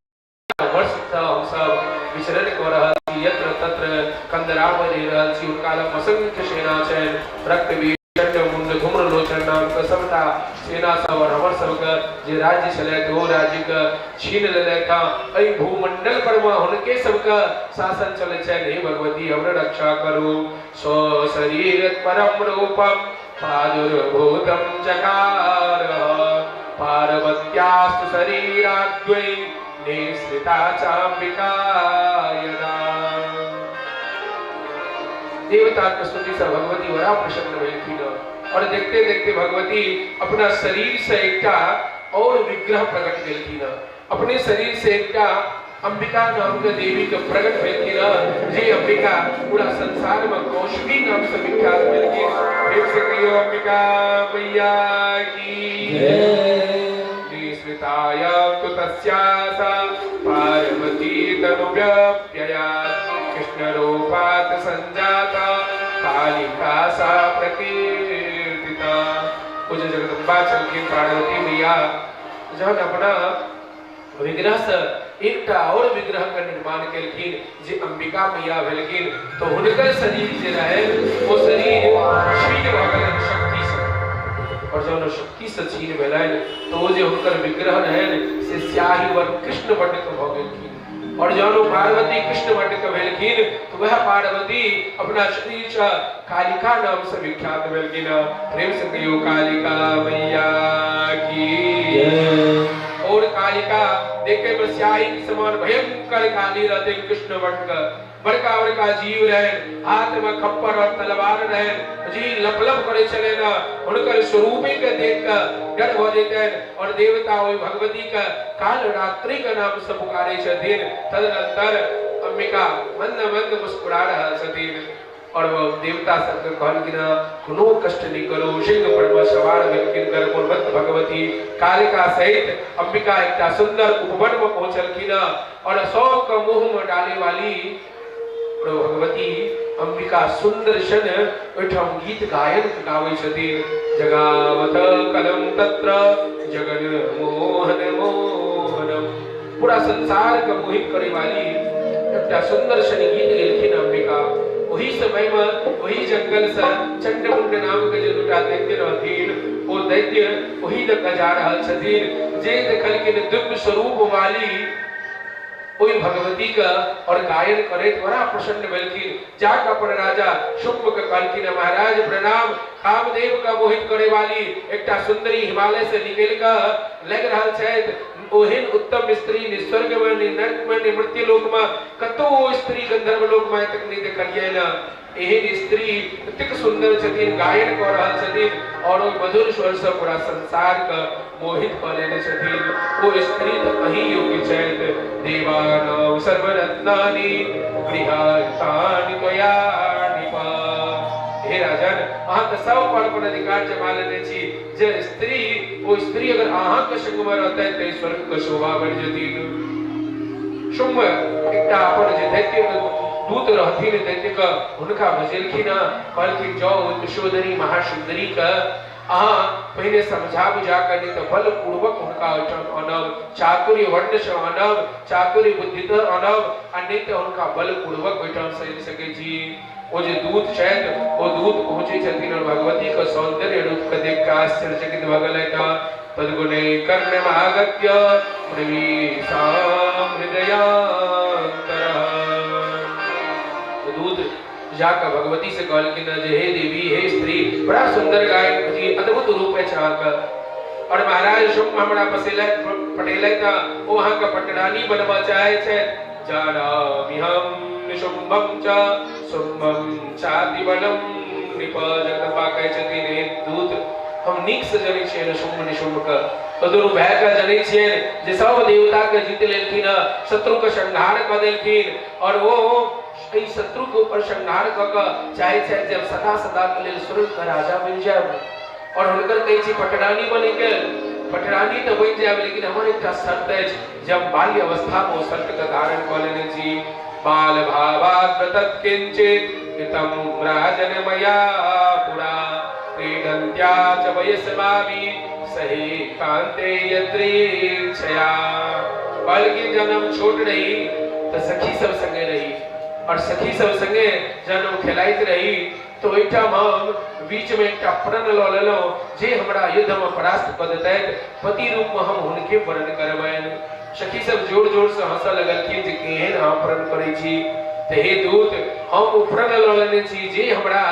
वर्ष सँ हमसब विचरण कऽ रहल छी, यत्र तत्र कंदरा मे रहि रहल छी। हुनका लग असंख्य सेना छनि, रक्तबीज, चंड मुंड, धूम्रलोचन नाम के सबटा सेना सब, और हमर सबके जे राज्य छलथि, ओ राज्य के छीन लेलथि हँ। एहि भूमंडल पर मे हुनके सबके शासन चलै छनि। हे भगवती, हमर रक्षा करू। स्वशरीर परम रूपम प्रादुर्भूतं चकार, पार्वत्यास्तु शरीराद्वै निःसृता चाम्बिका यदा। देवता के स्तुति से भगवती बड़ा प्रसन्न भेलखिन और देखते देखते भगवती अपना शरीर से एकटा और विग्रह प्रकट केलखिन। अपने शरीर से एकटा अंबिका नाम के देवी के प्रकट भेलखिन, जे अंबिका पूरा संसार में कौशिकी नाम से विख्यात भेलखिन। फिर से कहियो अंबिका मैया की। निःसृतायां तु तस्यासा पार्वती तनुव्यप्ययात् कृष्णरूपात् संजाता। कालिका सा प्रकीर्तिता। ओ जे जगदम्बा छलखिन पार्वती मैया, जहन अपना विग्रह से एकटा और विग्रह के निर्माण केलखिन जे अंबिका मैया भेलखिन, तो हुनकर शरीर जे रहे ओ शरीर क्षीण भऽ गेलनि शक्ति से, और जहन ओ शक्ति से क्षीण भेलनि तो ओ जे हुनकर विग्रह रहनि से स्याही वर्ण कृष्ण वर्ण के भऽ गेलखिन। और जहन ओ पार्वती कृष्ण वर्ण के भेलखिन तो वह पार्वती अपना शरीर से कालिका नाम से विख्यात भेलखिन। प्रेम से कहियो कालिका मैया की। और कालिका देखे में स्याही के समान भयंकर काली रहते, कृष्ण वर्ण के बड़का बड़का जीव रहे, हाथ में खप्पर और तलवार रहे, जी लपलप करे छले न, हुनकर स्वरूपे के देख के डर भ जेतनि। और देवता ओहि भगवती के काल रात्रि के नाम से पुकारे छथिन। तदनंतर अंबिका मंद मंद मुस्कुरा रहल छथिन और वो देवता सबके कहलखिन कोनो कष्ट नहीं करू। सिंह पर में सवार भेलखिन गर्भोन्मत्त भगवती कालिका सहित अंबिका एकटा सुंदर उपवन में पहुंचलखिन और सबके मुंह में डाले वाली भगवती अंबिका सुंदर सन ओहिठाम गीत गायन गाबै छथिन। जगावत कलम तत्र जगन मोहन मोहनम, पूरा संसार के मोहित करे वाली एकटा सुंदर सन गीत गेलखिन अंबिका। ओही समय में ओही जंगल से चंडमुंड नाम के जे दूटा दैत्य रहथिन, ओ दैत्य ओही दऽ जा रहल छथिन। जे देखलखिन दिव्य स्वरूप वाली ओहि भगवती के और गायन करैत बड़ा प्रसन्न भेलखिन। जाके अपन राजा शुम्भ के कहलखिन महाराज प्रणाम, कामदेव के मोहित करे वाली एकटा सुंदरी हिमालय से निकल के लग रहल छथि। ओहन उत्तम स्त्री नि स्वर्ग में नि नरक में नि मृत्यु लोक में कतौ ओ स्त्री गंधर्व लोक में तक नहीं देखलियै न। एहन स्त्री एतेक सुंदर छथिन, गायन कऽ रहल छथिन और ओ मधुर स्वर से पूरा संसार के मोहित कऽ लेने छथिन। ओ स्त्री तऽ अहीं योग्य छथि। देवानां सर्वरत्नानि गृहातानि त्वया नृप। हे राजन, अहाँ तऽ सब पर अपन अधिकार जमा लेने छी। जे स्त्री ओ स्त्री अगर अहाँ के संग में रहतै तऽ स्वर्ग के शोभा बढ़ि जेथिन। शुम्भ एकटा अपन जे दैत्य दूत रहथिन दैत्य के हुनका बजेलखिन, कहलखिन जाउ त्रिशोधरी महासुंदरी के अहाँ पहिने समझा बुझा कऽ नहि तऽ बलपूर्वक हुनका ओहिठाम आनब, चातुर्य वर्ण से आनब, चातुर्य बुद्धि से आनब, आ नहि तऽ हुनका बलपूर्वक ओहिठाम से आनि सकै छी। ओ जे दूत छथि ओ दूत पहुँचै छथिन और भगवती के सौंदर्य रूप के देख के आश्चर्यचकित भऽ गेलथि। तद्गुणे कर्णमागत्य प्रवीशां हृदयान्तरः। दूत जाकऽ भगवती से कहलखिन जे हे देवी, हे स्त्री, बड़ा सुंदर गायन जी, अद्भुत रूप अछि अहाँके। और महाराज शुम्भ हमरा पसेलथि पटेलथि, ओ अहाँके पटरानी बनबऽ चाहै छथि। जानामि हम निशुम्भं च शुम्भं चातिबलं नृप। जगदम्बा कहै छथिन हे दूत, हम नीक से जनै छियनि शुम्भ निशुम्भ के, ओ दुनू भाय के जनै छियनि जे सब देवता के जीत लेलखिन, शत्रु के संहार कऽ देलखिन और ओ एहि शत्रु के ऊपर संहार कऽ के चाहै छथि जे सदा सदा के लेल स्वर्ग के राजा बनि जायब। और हुनकर कहै छी पटरानी बनै के, पटरानी तऽ बनि जायब, लेकिन हमर एकटा शर्त अछि जे हम बाल्य अवस्था में ओ शर्त के धारण कऽ लेने छी। बाल भावात् तत् किंचित कृतं राजन मया पुरा क्रीडन्त्या च वयस्माभि सहे कान्ते यदृच्छया। कहलखिन जहन हम छोट रही तऽ सखी सब संगे रही और सखी सब संगे जहन हम खेलाइत रही तऽ ओहिठाम हम बीच में एकटा प्रण लऽ लेलहुँ जे हमरा युद्ध में परास्त कऽ देतथि पति रूप में हम हुनके वरण करबनि। सखी सब जोर जोर से हंसऽ लगलखिन जे केहन अहाँ प्रण करै छी। तऽ हे दूत, हम ओ प्रण लऽ लेने छी जे हमरा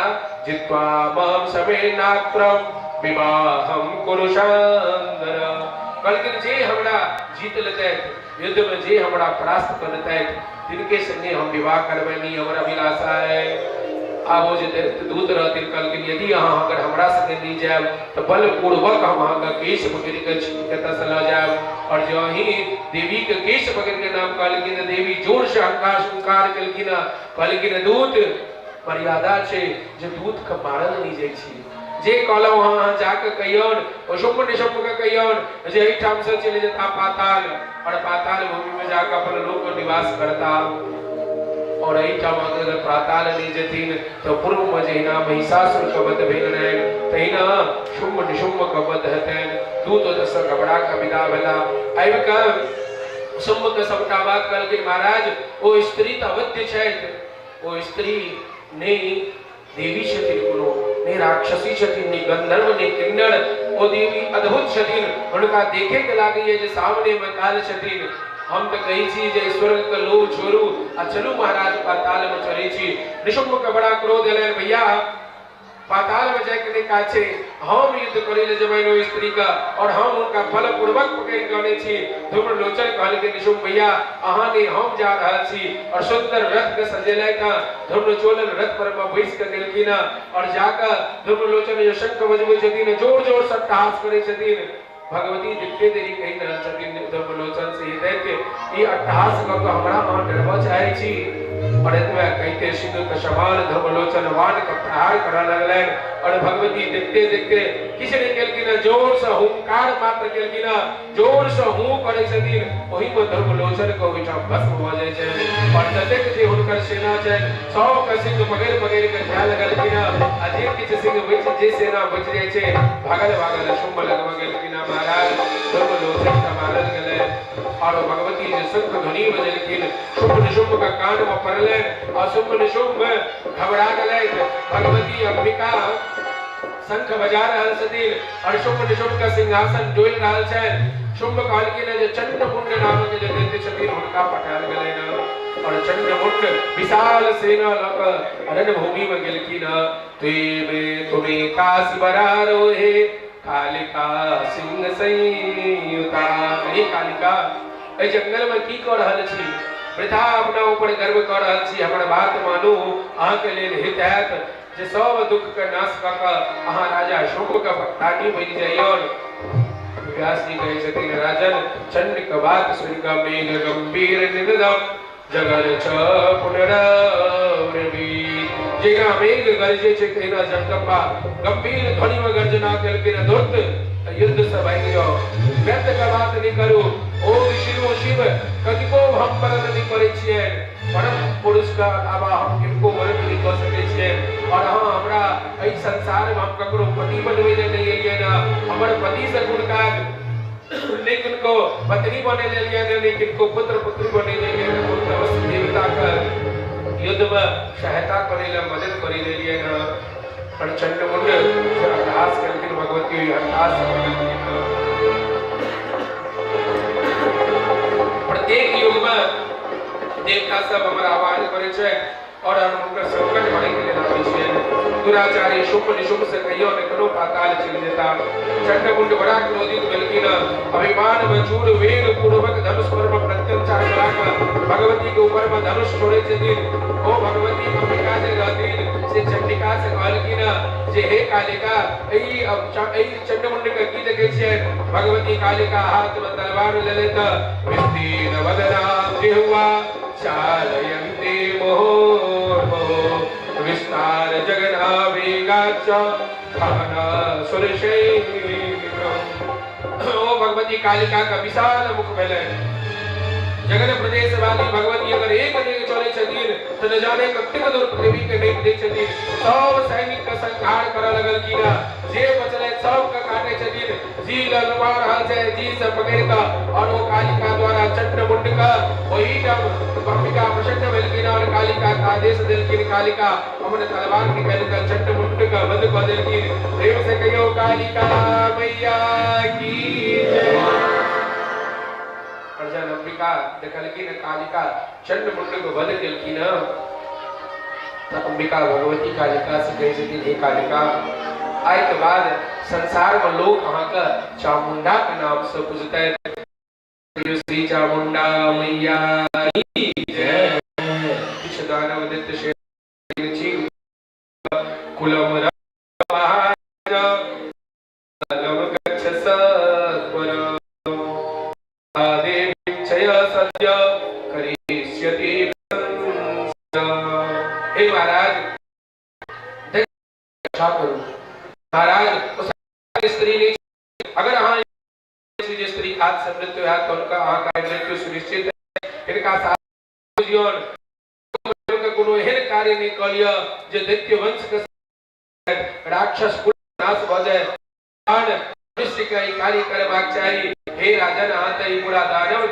जित्वा माम समेनात्रम विवाहम कुरु शांगर। कहलखिन जे हमरा जीत लेतथि युद्ध में, जे हमरा परास्त कऽ देतथि तिनके संगे हम विवाह करबनि, हमर अभिलाषा है। आब ओ जे दूत रहथिन कहलखिन यदि अहाँ अगर हमरा संगे नहि जायब तऽ बलपूर्वक हम अहाँके केश पकड़ि कऽ एतऽसँ लऽ जायब। और जो अहीं देवी के केश पकड़ि के नाम कहलखिन तऽ देवी जोर से हंकार हुंकार केलखिन, कहलखिन दूत मर्यादा छै जे दूत के मारल नहि जाइ छै। जे कहलहुँ अहाँ जाके कहियौन ओ शुम्भ निशुम्भ के कहियौन जे एहिठाम से चलि जेता पाताल और पाताल भूमि में जाके अपन लोक निवास करता। आओर एहिठाम अगर पाताल नहि जेथिन तऽ पूर्वमे जहिना महिषासुरके वध भेल रहनि तहिना शुम्भ निशुम्भके वध हेतनि। दूत ओतऽसँ घबरा कऽ विदा भेला। आबि कऽ शुम्भके सबटा बात कहलखिन, महाराज ओ स्त्री तऽ अवध्य छथि, ओ स्त्री नहि देवी छथिन कोनो, नहि राक्षसी छथिन, नहि गंधर्व, नहि किन्नर, ओ देवी अद्भुत छथिन। हुनका देखे के लागैए जे सामने मे काल छथिन। हम तऽ कहै छी जे स्वर्ग के लोभ छोड़ू आ चलू महाराज पाताल मे चलै छी। निशुम्भ के बड़ा क्रोध एलनि, भैया पाताल में जाके नहि काज छै, हम युद्ध करै लए जेबनि ओहि स्त्री के और हम हुनका बलपूर्वक पकड़ि कऽ अनै छी। धूम्रलोचन कहलकै, निशुम्भ भैया अहाँ नहि, हम जा रहल छी। और सुंदर रथ के सजेलथि, धूम्रलोचन रथ पर मे बैस कऽ गेलखिन और जाकऽ धूम्रलोचन जे शंख बजबै छथिन, जोर जोर से अट्टहास करै छथिन। भगवती देखते देरी कहि रहल छथिन धूम्रलोचन से, हे दैत्य, ई अट्टहास कऽ कऽ हमरा अहाँ डरबऽ चाहै छी? और एतबे कहिते सिंह के समान धूम्रलोचन वाण के प्रहार करऽ लगलनि और भगवती देखते देखते किछु नहि केलखिन, जोर से हुंकार मात्र केलखिन, जोर से हूँ करै छथिन, ओहि मे धूम्रलोचन के ओहिठाम भस्म भऽ जाइ छनि। और जतेक जे हुनकर सेना छनि सबके सिंह पकड़ि पकड़ि कऽ खाय लगलखिन आ जे किछु सिंह बचि, जे सेना बचि जाइ छै, भागल भागल शुम्भ लगमे गेलखिन। महाराज धूम्रलोचन के मारल गेलै और भगवती जे शंख ध्वनि बजेलखिन, शुम्भ निशुम्भ के कान मे पड़लनि आ शुम्भ निशुम्भ घबरा गेलथि। भगवती अंबिका शंख बजा रहल छथिन और शुम्भ निशुम्भ के सिंहासन डोलि रहल छनि। शुम्भ कहलखिन जे चंडमुंड नामक जे दैत्य छथिन हुनका पठायल गेलनि और चंडमुंड विशाल सेना लऽ कऽ रणभूमि मे गेलखिन। तुमे तुमे काशी बरारोहे कालिका सिंह संयुता। हे कालिका, एहि जंगल मे की कऽ रहल छी? वृथा अपना ऊपर गर्व कऽ रहल छी। हमर बात मानू, अहाँके लेल हित हैत जे सब दुख के नाश कऽ कऽ अहाँ राजा शुम्भ के पत्तानी बनि जइयौन। व्यास जी कहै छथिन, राजन चंड के बात सुनि कऽ मेघ गंभीर निदम जगर छ पुनरावृवीत। जेना मेघ गरजे छै तहिना जगदम्बा गंभीर ध्वनि मे गर्जना केलखिन, धूर्त युद्ध से भागि जाओ, व्यर्थ के बात नहि करू। ओ विष्णु शिव कनिको हम वरण नहि करै छियनि, परम पुरुष के अलावा हम किनको वरण नहि कऽ सकै छियनि। और अहाँ हमरा एहि संसार मे हम ककरो पति बनबै लए नहि एलियै ने, हमर पति से कोन काज, नहि किनको पत्नी बनै लए एलियै ने, नहि किनको पुत्र पुत्री बनै लए एलियै ने, कोनो अवश्य देवता के युद्ध मे सहायता करै लए, मदद करै लए एलियै ने। पर चंडमुंड से अट्टहास केलखिन, भगवती ओहि अट्टहास से गेलखिन। प्रत्येक युग मे देवता सब हमर आह्वान करै छै और हम हुनकर संकट हरै के लेल आबै छियनि। दुराचारी शुम्भ निशुम्भ से कहियो ने कोनो पाताल चलि जेता। चंडमुंड बड़ा क्रोधित भेलखिन, अभिमान में चूर वेग पूर्वक धनुष पर में प्रत्यंचा करा कऽ भगवती के ऊपर में धनुष छोड़ै छथिन। ओ भगवती अंबिका जे रहथिन से चंडिका से कहलखिन जे हे कालिका, एहि चंडमुंड के की देखै छियनि? भगवती कालिका हाथ में तलवार लेलथि, विस्तीर्ण वदना जिह्वा चालयन्ति मुहुर्मुहुः विस्तार जगनाभिगाच खाना सुरशैलम्। ओ भगवती कालिका का विशाल मुख भेलनि। जगन प्रदेश वाली भगवती अगर एक डेग चलै छथिन तऽ न जाने कतेक दूर पृथ्वी के नापि दै छथिन। सब सैनिक के संहार करऽ लगलखिन, जे बचलै सबके काटै छथिन। जी ललवा रहल छै, जी से पकड़ि कऽ और ओ कालिका द्वारा चंडमुंड के ओहिठाम अंबिका प्रसन्न भेलखिन और कालिका के आदेश देलखिन। कालिका अपन तलवार निकालि कऽ चंडमुंड के वध कऽ देलखिन। प्रेम से कहियौ कालिका मैया की जय। और जहन अंबिका देखलखिन कालिका चंडमुंड के वध केलखिन तऽ अंबिका भगवती कालिका से कहै छथिन, हे कालिका, आइ के बाद संसार में लोक अहाँके चामुंडा के नाम से पूजतै। श्री चामुंडा मैया की जय। किछु दानव दैत्य छी कुलम गच्छ सत्वर देवी क्षय सद्य करिष्यति। हे महाराज, रक्षा करू महाराज, उस स्त्री नहीं, अगर अहाँ जे स्त्री हाथ से मृत्यु हैत तऽ हुनका अहाँके मृत्यु सुनिश्चित है। हिनका साथ बुझियौन। कार्य नहि कऽ लिअ जे दैत्य वंश के राक्षस कुल नाश भऽ जाय। मनुष्य के ई कार्य करबाक चाही। हे राजन, अहाँ तऽ ई पूरा दानव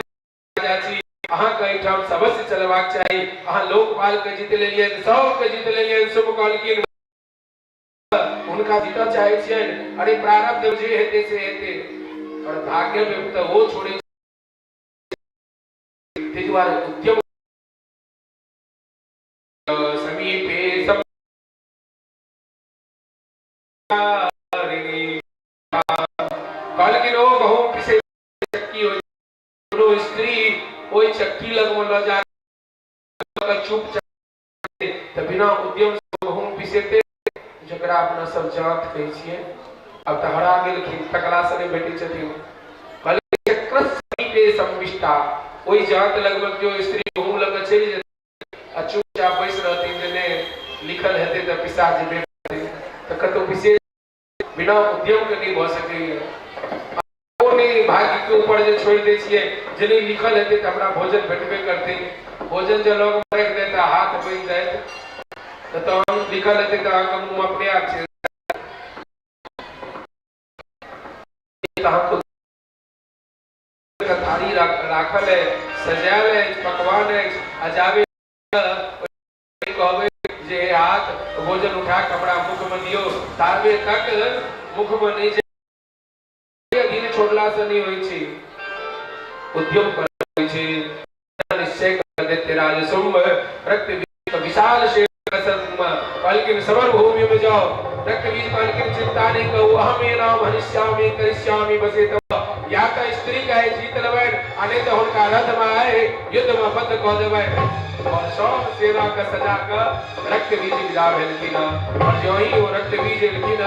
राजा छी, अहाँके एहिठाम अवश्य चलबाक चाही। अहाँ लोकपाल के जीत लेलियनि, सबके जीत लेलियनि। शुभ कहलखिन, हुनका जीतऽ चाहै छियनि। अरे प्रारब्ध जे हेतै से हेतै, और भाग्य में तऽ ओ छोड़ै। ताहि दुआरे उद्यम समीपे कहलखिन, ओ गहूम पिसै चक्की होइ, कोनो स्त्री ओहि चक्की लगमे लऽ जा कऽ चुप तऽ बिना उद्यम से गहूम पिसेतै, जकरा अपना सब जाँत कहै छियै। आब तऽ हरा गेलखिन, तकला से नहि भेटै छथिन। कहलखिन, चक्र समीपे संविष्टा, ओहि जाँत लगमे केओ स्त्री गहूम लऽ कऽ चलि जेतै आ चुपचाप बैस रहथिन जे नहि लिखल हेतै तऽ पिसा जेबे, तऽ कतहु विशेष बिना उद्यम के नहि भऽ सकैए। ओ नहि भाग्य के ऊपर जे छोड़ि दै छियै जे नहि लिखल हेतै तऽ हमरा भोजन भेटबे करतै। भोजन जे लगमे राखि देत आ हाथ बनि जायत तऽ तहन लिखल हेतै तऽ अहाँके मुँहमे अपने आप चलि जायत। अहाँके थारी राखल अछि, सजायल अछि, पकवान अछि, आ जाबे कहबै जे हे हाथ, भोजन उठा कऽ हमरा मुखमे दियौ, ताबे तक मुखमे नहि जाय। अधीन छोड़ला से नहि होइ छै, उद्यम करै छै। निश्चय कर देते राज शुंभ रक्त विशाल शेर कहलखिन, समर भूमि में जाओ। रक्तबीज कहलखिन, चिंता नहीं कहू, अहमे नाम हनिष्यामि करिष्यामि बसे तब। या तऽ स्त्री के आइ जीत लेबनि आ नहि तऽ हुनका रथ में आइ युद्ध में बद्ध कऽ देबनि। और सब सेना के सजा कऽ रक्तबीज विदा भेलखिन। और जो ही ओ रक्तबीज एलखिन,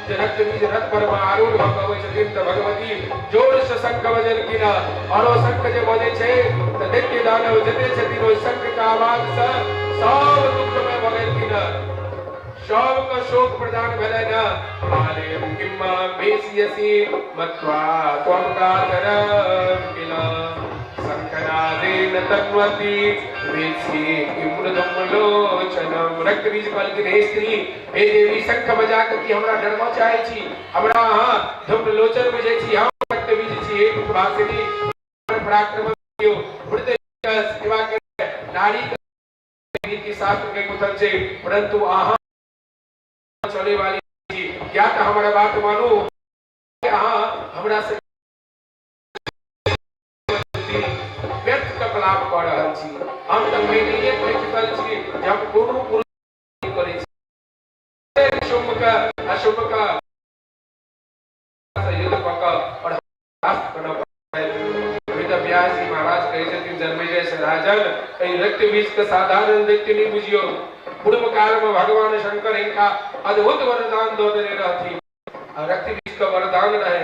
जे रक्तबीज रथ पर में आरूढ़ भऽ कऽ अबै छथिन तऽ भगवती जोर से शंख बजेलखिन। और ओ शंख जे बजै छै तऽ दैत्य दानव जते छथिन, ओहि शंख के आवाज से सब दुख में भऽ गेलखिन, सबके शोक प्रदान भेलनि। कालेम किम्मा भेषयसि मत्वा त्वं कातरं किल शंखनादेन तन्वती वेत्सि किं मृदुं लोचनम। रक्तबीज कहलखिन, हे स्त्री, हे देवी, शंख बजा कऽ की हमरा डरबऽ चाहै छी? हमरा अहाँ धूम्रलोचन बुझै छी? हम रक्तबीज छी। हे दुखभाषिनी, पराक्रम हृदय सेवा करे नारी नीति शास्त्र के कथन छै, परंतु अहाँ चले वाली छी। या तऽ हमरा बात मानू, अहाँ हमरा से व्यर्थ के प्रलाप कऽ रहल छी। हम तऽ पहिनहिए कहि चुकल छी जे हम कोनो पुरुष करै छी। शुंभ के अशुभ के युद्ध कऽ कऽ और राष्ट्र बनब। वेद व्यास जी महाराज कहै छथिन, जन्मेजय से राजन, एहि रक्त बीज के साधारण व्यक्ति नहि बुझियौ। पूर्व काल में भगवान शंकर हिनका अद्भुत वरदान दऽ देने रहथिन आ रक्त बीज के वरदान रहे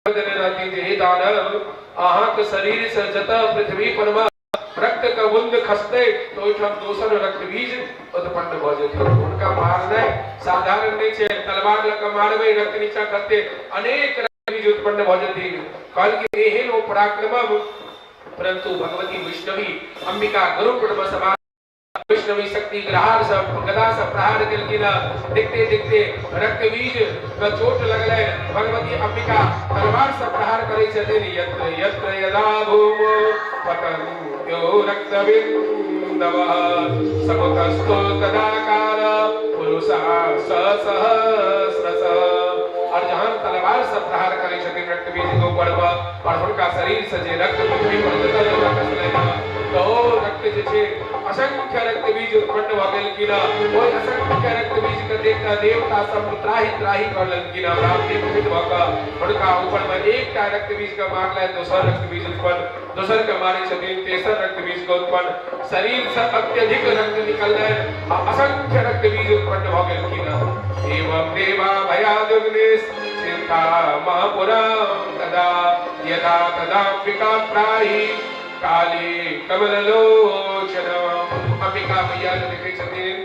देने रहथिन जे हे दानव, अहाँके शरीर से जतऽ पृथ्वी पर में रक्त के बूंद खसतै तऽ ओहिठाम दोसर रक्त बीज उत्पन्न भऽ जेतै। हुनका मारनाइ साधारण नहि छै। तलवार लऽ कऽ मारबै, रक्त नीचा खसतै, अनेक रक्त बीज उत्पन्न भऽ जेथिन। कहलखिन, एहन ओ पराक्रम, परंतु भगवती वैष्णवी अंबिका गरुड़ पर सवार वैष्णवी शक्ति ग्रहार से गदा से प्रहार केलखिन। देखते देखते रक्तबीज के चोट लगलै। भगवती अंबिका तलवार से प्रहार करै छथिन। यत्र यत्र यदा भूमो पतन्त्यो रक्तबिन्दवः समुतस्थो तदाकार पुरुषः सहस्रशः। और जहन तलवार से प्रहार करै छथिन रक्तबीज के ऊपर पर, और हुनका शरीर से जे रक्त पृथ्वी पर जतऽ जतऽ खसलै, तऽ ओ रक्त जे छै असंख्य रक्तबीज उत्पन्न भऽ गेलखिन। ओहि असंख्य रक्तबीज के देख कऽ देवता सब त्राहि त्राहि कऽ लेलखिन। ब्राह्मणी कुपित भऽ कऽ हुनका ऊपर मे एकटा रक्तबीज के मारलनि, दोसर रक्तबीज उत्पन्न, दोसर के मारै छथिन, तेसर रक्तबीज के उत्पन्न। शरीर से अत्यधिक रक्त निकललनि आ असंख्य रक्तबीज उत्पन्न भऽ गेलखिन। एवं देवा भयादग्निश चिंता महापुरम तदा यदा तदाम्बिका प्राही काली कमललोचन। अंबिका मैया जे देखै छथिन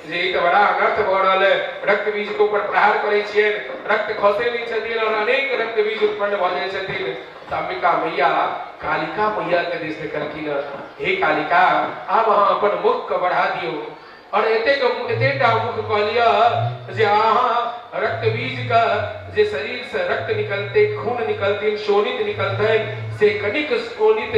जे ई तऽ बड़ा अनर्थ भऽ रहल है। रक्त बीज के ऊपर प्रहार करै छियनि, रक्त खसै नहि छथिन और अनेक रक्त बीज उत्पन्न भऽ जाइ छथिन। तऽ अंबिका मैया कालिका मैया के दिस देखलखिन, हे कालिका, आब अहाँ अपन मुख के बढ़ा दियौ और एतेक एतेटा मुख कऽ लिअ जे अहाँ रक्त बीज के जे शरीर से रक्त निकलते, खून निकलथिन, शोणित निकलतनि, से कनिक शोणित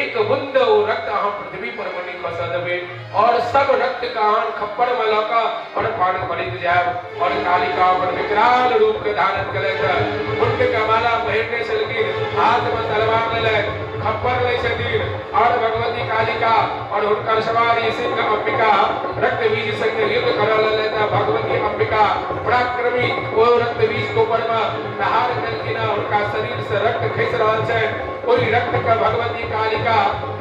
एक बूंद ओ रक्त अहाँ पृथ्वी पर मे नहि खसऽ देबै और सब रक्त के अहाँ खप्पर में लऽ कऽ और पान करैत जायब। और कालिका अपन विकराल रूप के धारण केलथि, मुंड के माला पहिरने छलखिन, हाथ में तलवार लेलथि, खप्पर लै छथिन और भगवती कालिका और हुनकर सवारी सिंह अंबिका रक्त बीज संग युद्ध करऽ लगलथि। भगवती अंबिका पराक्रमी ओ रक्त बीज के ऊपर में प्रहार केलखिन, हुनका शरीर से रक्त खसि रहल छनि। ओहि रक्त के भगवती कालिका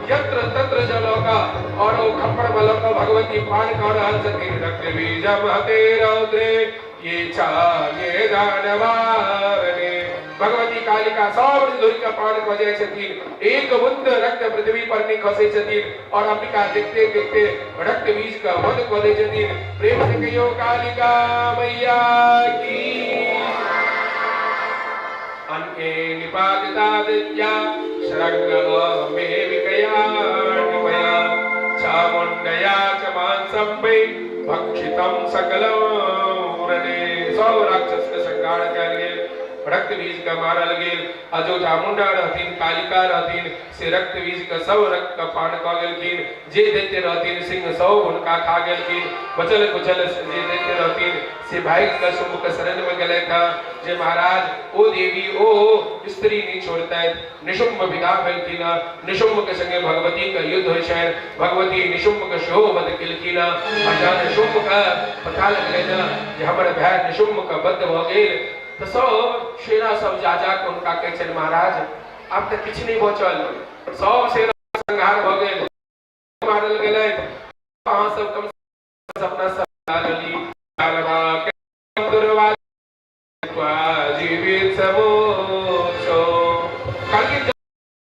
यत्र तत्र ज लऽ कऽ और ओ खप्पर में लऽ कऽ भगवती पान कऽ रहल छथिन। रक्त बीज महते रौद्रे ये ये दानवारणे। भगवती कालिका सब धुरि के पान कऽ जाइ छथिन, एक बूंद रक्त पृथ्वी पर नहि खसै छथिन और अंबिका देखते देखते रक्त बीज के वध कऽ दै छथिन। प्रेम से कहियो कालिका मैया की। अन्ये निपातितादित्या शरंग मे विकया निपया चामुण्डया च मांसं वै भक्षितं सकलं व्रणे। सब राक्षस के संहार कयल गेल, रक्त बीज के मारल गेल आ जो चामुंडा रहथिन, कालिका रहथिन, से रक्त बीज के सब रक्त के पान कऽ गेलखिन। जे दैत्य रहथिन सिंह सब हुनका खा गेलखिन। बचल कुचल जे दैत्य रहथिन से भागि कऽ शुम्भ के शरण में गेलथि हँ जे महाराज ओ देवी ओ स्त्री नहि छोड़तथि। निशुम्भ विदा भेलखिन हँ, निशुम्भ के संगे भगवती के युद्ध होइ छनि, भगवती निशुम्भ के सेहो वध केलखिन हँ। आ जहन निशुम्भ के पता लगलनि हँ जे हमर भाय निशुम्भ के वध भऽ गेल तऽ सब सेना सब जा जा कऽ हुनका कहै छनि, महाराज आब तऽ किछु नहि बचल, सब सेना संहार भऽ गेल, मारल गेलै, अहाँ सब कम से अपना सब लेली। जीवित समोचो कहलखिन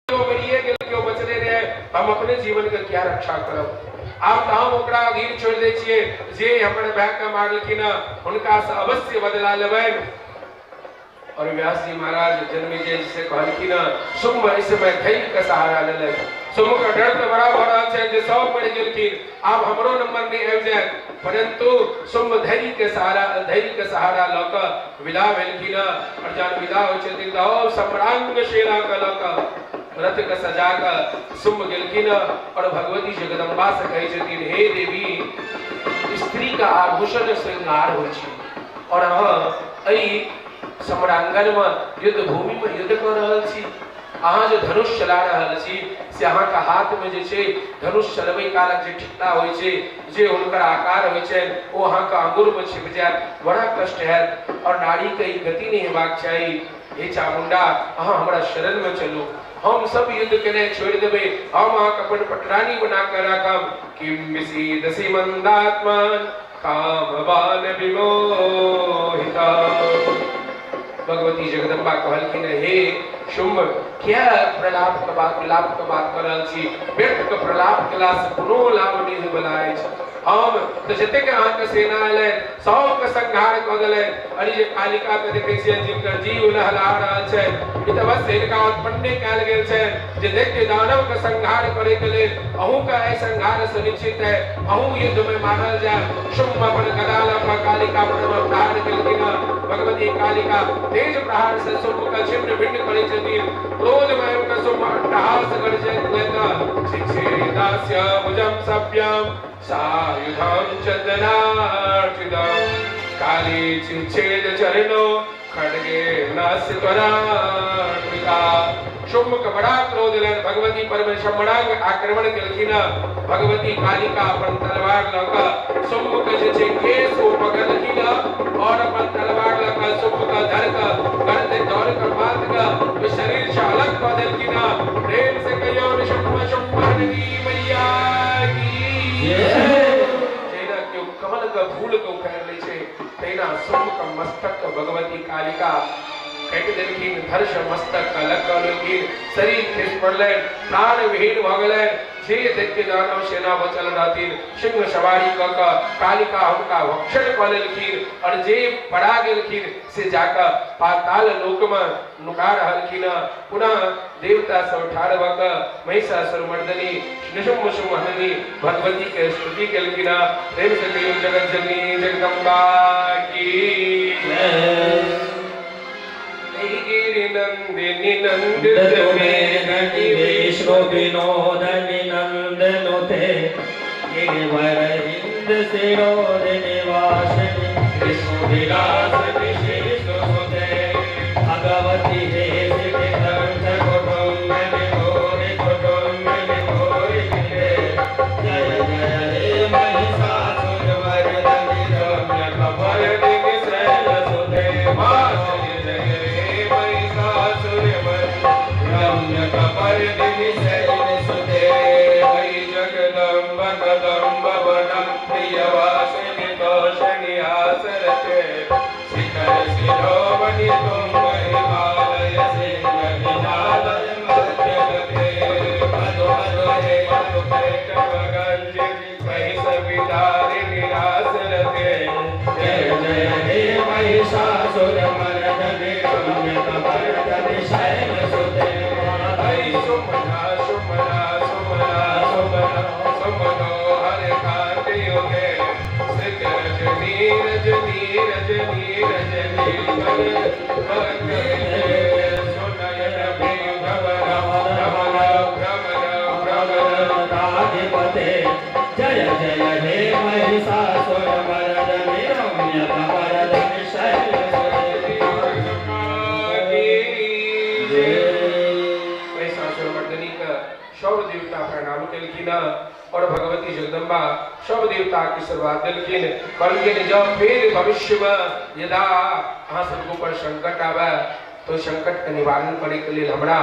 केओ मरिए गेल, केओ बचले रहे, हम अपने जीवन के क्या रक्षा करब? आब तऽ हम ओकरा अधीन छोड़ि दै छियै जे हमर भाय के मारलखिन हँ, हुनका से अवश्य बदला लेबनि। और व्यास जी महाराज जन्मेजय जी से कहलखिन, शुम्भ एहि समय धैर्य के सहारा लेलथि। शुम्भ के डर तऽ बड़ा भऽ रहल छै जे सब मरि गेलखिन, आब हमरो नंबर नहि आबि जायत, परंतु शुम्भ धैर्य के सहारा लऽ कऽ विदा भेलखिन। और जहन विदा होइ छथिन तऽ और सम्रांग सेना के लऽ कऽ रथ के सजा कऽ शुम्भ गेलखिन और भगवती जगदम्बा से कहै छथिन, हे देवी, स्त्री का आभूषण श्रृंगार होइ छै और अहाँ एहि सम्रांगण में युद्ध भूमि में युद्ध कऽ रहल छी। अहाँ जे धनुष चला रहल छी से अहाँके हाथ में जे छै धनुष चलबै कालक जे ठिकना होइ छै, जे हुनकर आकार होइ छै, ओ अहाँके अंगुर में छिप जायत, बड़ा कष्ट हैत और नारी के ई गति नहि हेबाक चाही। हे चामुंडा, अहाँ हमरा शरण में चलू, हम सब युद्ध केने छोड़ि देबै, हम अहाँके अपन पटरानी बना कऽ राखब। किम विसीदसि मंदात्मान काम विमोहिता। भगवती जगदम्बा कहलखिन, हे शुम्भ, किया प्रलाप के बात विलाप के बात कऽ रहल छी? व्यर्थ के प्रलाप केला से कोनो लाभ नहि होयवला अछि। हम तऽ जतेक अहाँके सेना एलै सबके संहार कऽ देलै। अरे जे कालिका के देखै छियै जिनकर जीव लहला रहल छै, ई तऽ बस हिनका उत्पन्ने कयल गेल छै जे दैत्य दानव के संहार करे के लेल। अहूँ के एहि संहार सुनिश्चित है, अहूँ युद्ध में मारल जाय। शुम्भ अपन गदा लऽ कऽ कालिका पर प्रहार केलखिन। भगवती कालिका तेज प्रहार से शुम्भ के छिन्न भिन्न करै छथिन। क्रोध में आबि कऽ शुम्भ अट्टहास गरजैत छिच्छेदास्य भुजं सभ्यं सायुधं चन्दनार्चितं काली छिच्छेद चरणो खड्गेनास्य त्वरान्विता। शुम्भ के बड़ा क्रोध एलनि, भगवती पर सम्रांग आक्रमण केलखिन। भगवती कालिका अपन तलवार लऽ कऽ शुम्भ के जे छै केश ओ पकड़लखिन और अपन तलवार लऽ कऽ शुम्भ के धर कऽ गर्दन धर कऽ पात कऽ ओहि शरीर से अलग कऽ देलखिन। प्रेम से कहियो निशुम्भ शुम्भ मैया की। जहिना केओ कमल के फूल के उखाड़ि लै छै, तहिना शुम्भ के मस्तक के भगवती कालिका काटि देलखिन, धर से मस्तक के अलग कऽ लेलखिन। शरीर खसि पड़लनि, प्राण विहीन भऽ गेलनि। जे दैत्य दानव सेना बचल रहथिन सिंह सवारी कऽ कऽ कालिका हुनका भक्षण कऽ लेलखिन और जे पड़ा गेलखिन से जाकऽ पाताल लोकमे नुका रहलखिन। पुनः देवता सब ठाढ़ भऽ कऽ महिषासुर मर्दनी निशुम्भ शुम्भ हननी भगवती के स्तुति केलखिन। प्रेम से कहियो जगत जननी जगदम्बा की गिरि नंदिनी नंद तुम्हें विष्णु विनोदनि नंदनुते गिरिवर हिंद शिरोध निवासिनी विष्णु विलास विशेषुते भगवती हे सिद्धि कंठ कुटुंबिनी गौरी कुटुंबिनी गौरी जय जय हे महिषासुर मर्दनी रम्य कपर्दिनी शैलसुते जय जय महिषासुर रम्य कपर्दिनी शैलसुते हरि जगदम्ब कदम्ब वनम प्रियवासिनि तोषणि आसरते शिखर शिरोमणि तुंग हिमालय सिंह हिमालय मध्यगते मधु मधु हे मधु कैटवगंज महिष विदारि निरासरते जय जय हे महिषासुर मर्दनी रम्य कपर्दिनी शैलसुते हरि सुमना सुमना सुमना सुमना सुमनोहर कांति युगे श्रुत रजनी रजनी रजनी रजनी सुनयन भ्रमर भ्रमर भ्रमर भ्रमर राधिपते जय जय हे महिषासुर मर्दनी रम्य कपर्दिनी शैलसुते महिषासुर मर्दनी का सब देवता प्रणाम केलखिन और भगवती जगदम्बा सब देवता के आशीर्वाद देलखिन। कहलखिन जब फिर भविष्य में यदा अहाँ सबके ऊपर संकट आवे तो संकट के निवारण करे के लेल हमरा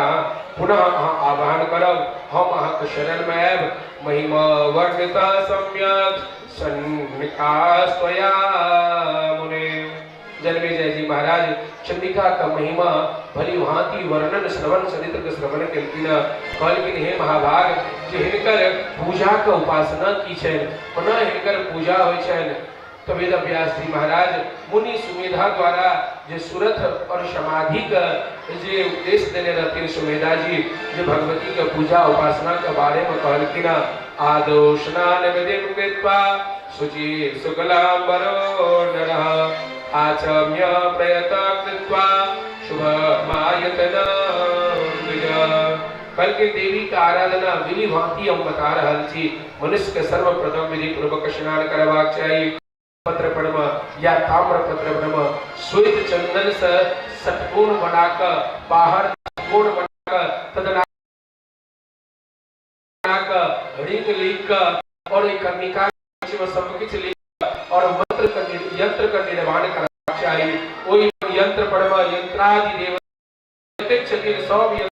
पुनः अहाँ आह्वान करब, हम अहाँ के शरण में आयब। महिमा वर्णिता सम्यक सन्निकास्त्वया मुने। जन्मेजय जी महाराज चंडिका का महिमा भली भांति वर्णन श्रवण चरित्र के श्रवण केलखिन। कहलखिन हे महाभाग, जे हिनकर पूजा के उपासना की छनि, ओना हिनकर पूजा होइ छनि। तो वेद व्यास जी महाराज मुनि सुमेधा द्वारा जे सुरथ और समाधि का जे उपदेश देने रहथिन सुमेधा जी, जे भगवती के पूजा उपासना के बारे में कहलखिन आदौ स्नान विधिं कृत्वा शुचि शुक्लांबरो नरः आचम्य प्रयत कृत्वा शुभमायतनं द्विज। कल के देवी का आराधना विधि भांति हम बता रहल छी। मनुष्य के सर्वप्रथम विधि पूर्वक स्नान करबाक चाही। पत्र पर या ताम्र पत्र पर श्वेत चंदन से षटकोण बनाकर बाहर कोण बनाकर तदनाकर रिंग लिख कर और एक कर्णिका में सब किछु लिख और मंत्र का यंत्र का निर्माण करबाक चाही। ओहि यंत्र पर यंत्रादि देव जतेक छथिन सब यंत्र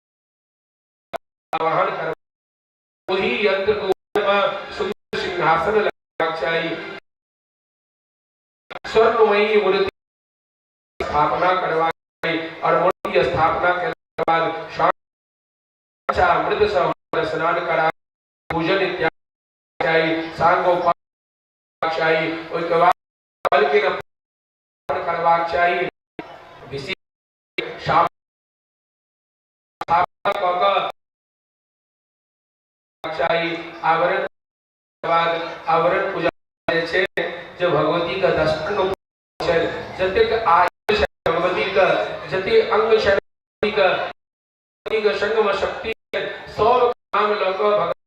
आवाहन कर वही यंत्र को सुंदर सिंहासन लगबाक चाही। स्वर्णमयी मूर्ति स्थापना करबाक चाही और मूर्ति स्थापना के बाद अमृत से स्नान करा पूजन इत्यादि चाही, सांगोपांग चाही। ओहिके बाद बल्कि करबाक चाही। विशेष स्थापना कऽ कऽ चाही। आवरण बाद आवरण पूजा जे छै जे भगवती के दस अंग छै, जतेक आयु छै भगवती के, जतेक अंग छै भगवती के, भगवती के संग में शक्ति सब नाम लऽ कऽ भगवती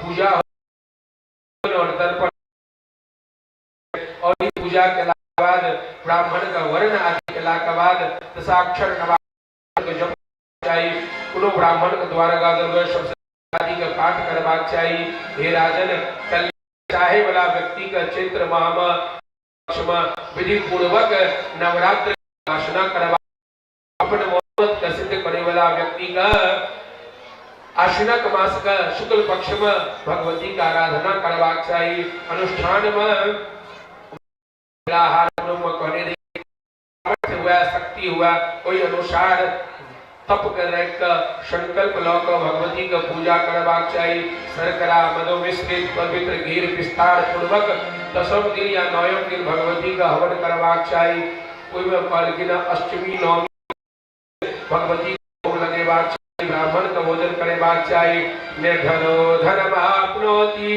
पूजा और तर्पण और ई पूजा के बाद ब्राह्मण का वर्ण आदि केला के बाद दशाक्षर नवाक्षर के जप चाही। कोनो ब्राह्मण के द्वारा गादर शब्द आदि के पाठ करबाक चाही। हे राजन, कल्याण चाहे वाला व्यक्ति के चैत्र माह में पक्ष में विधि पूर्वक नवरात्र उपासना करबा अपन मनोरथ के सिद्ध करे वाला व्यक्ति का आश्विनक मास का शुक्ल पक्ष में भगवती का आराधना करबाक चाही। अनुष्ठान में आहार में कहने रही सामर्थ्य हुआ शक्ति हुआ ओहि अनुसार तप के राखि कऽ संकल्प लऽ कऽ भगवती के पूजा करबाक चाही। शर्करा मधु मिश्रित पवित्र घीर विस्तार पूर्वक दसम दिन या नौम दिन भगवती के हवन करबाक चाही। ओहिमे कहलखिन अष्टमी नवमी भगवती भोग लगेबाक चाही, ब्राह्मण के भोजन करेबाक चाही। निर्धनो धनमाप्नोति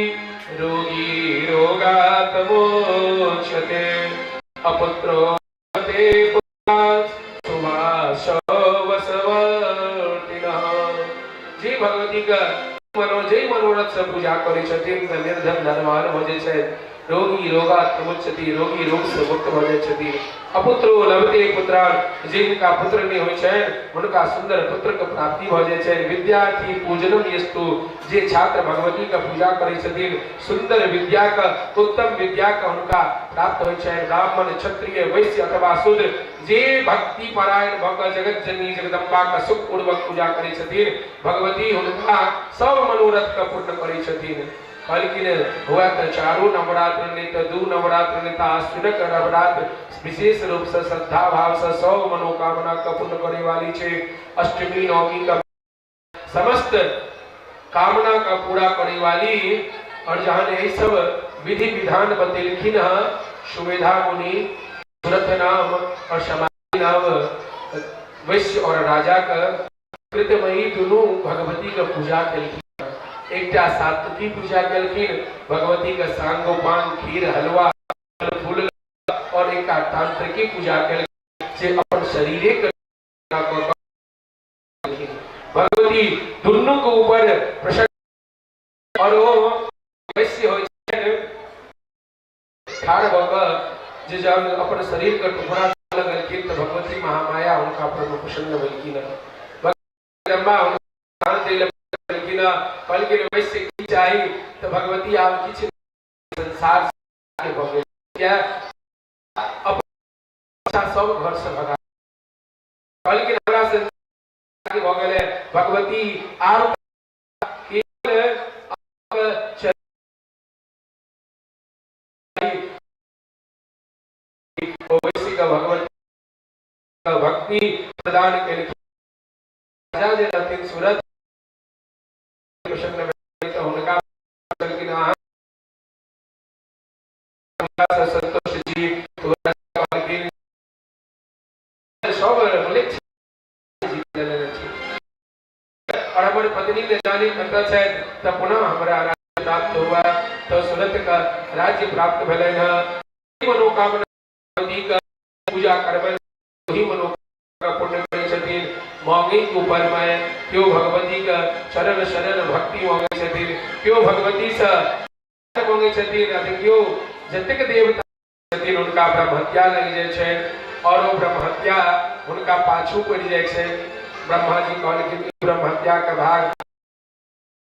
रोगी रोगात् मोक्षते अपुत्रो ते जे भगवती के मनो जे मनोरथ से पूजा करै छथिन तऽ निर्धन धनवान भऽ जाइ छथि, रोगी रोगात् मुच्यति, रोगी रोग से मुक्त भऽ जाइ छथिन। अपुत्रो लभते पुत्रान, जिनका पुत्र नहि होइ छनि हुनका सुंदर पुत्र के प्राप्ति भऽ जाइ छनि। विद्यार्थी पूजनम यस्तु, जे छात्र भगवती के पूजा करै छथिन सुंदर विद्या के उत्तम विद्या के हुनका प्राप्त होइ छनि। ब्राह्मण क्षत्रिय वैश्य अथवा शूद्र जे भक्ति परायण भऽ कऽ जगत जननी जगदम्बा के सुख पूर्वक पूजा करै छथिन भगवती हुनका सब मनोरथ के पूर्ण करै छथिन। कहलखिन हुए तऽ चारू नवरात्र नहि तऽ दू नवरात्र नहि तऽ आश्विनक नवरात्र विशेष रूप से श्रद्धा भाव से सब मनोकामना के पूर्ण करे वाली छै। अष्टमी नवमी का समस्त कामना का पूरा करे वाली। और जहन यही सब विधि विधान बतेलखिन हँ सुमेधा मुनि सुरथ नाम और समाधि नाम वैश्य और राजा के कृतमयी दुनू भगवती के पूजा केलखिन। एकटा सात्विकी पूजा केलखिन भगवती के सांगोपांग खीर हलवा फूल, और एकटा तांत्रिकी पूजा केलखिन जे अपन शरीरे के भगवती दुनू के ऊपर प्रसन्न और ओ वैश्य होइ छनि ठाढ़ भऽ कऽ जे जहन अपन शरीर के टुकड़ा लगलखिन तऽ भगवती महामाया हुनका पर प्रसन्न भेलखिन। जगदम्बा हुनका दान दै लए कहलखिन, कहलखिन वैश्य की चाही, तऽ भगवती आब किछु संसार से भऽ गेल किया अपन सब घर से भगा कहलखिन हमरा से भऽ गेलै। भगवती आब ओवैसी का भगवती भक्ति प्रदान केलखिन। राजा जे रहथिन सूरत प्रसन्न तऽ हुनका कहलखिन अहाँ संतोष जी कहलखिन सब मलिक जीत लेने छी और हमर पत्नी ने जाने कतऽ छथि तऽ पुनः हमरा राज्य प्राप्त हुआ। तऽ सुरत का राज्य प्राप्त भेलनि हँ। मनोकामना के पूजा करबनि ओही मनोकामना पूर्ण करै छथिन। मांगे के ऊपर में केओ भगवती के चरण शरण भक्ति मांगे छथिन, केओ भगवती से मांगे छथिन, आ देखियौ जतेक देवता छथिन हुनका ब्रह्महत्या लागि जाइ छनि और ओ ब्रह्महत्या हुनका पाछू पड़ि जाइ छनि। ब्रह्मा जी कहलखिन ई ब्रह्महत्या के भाग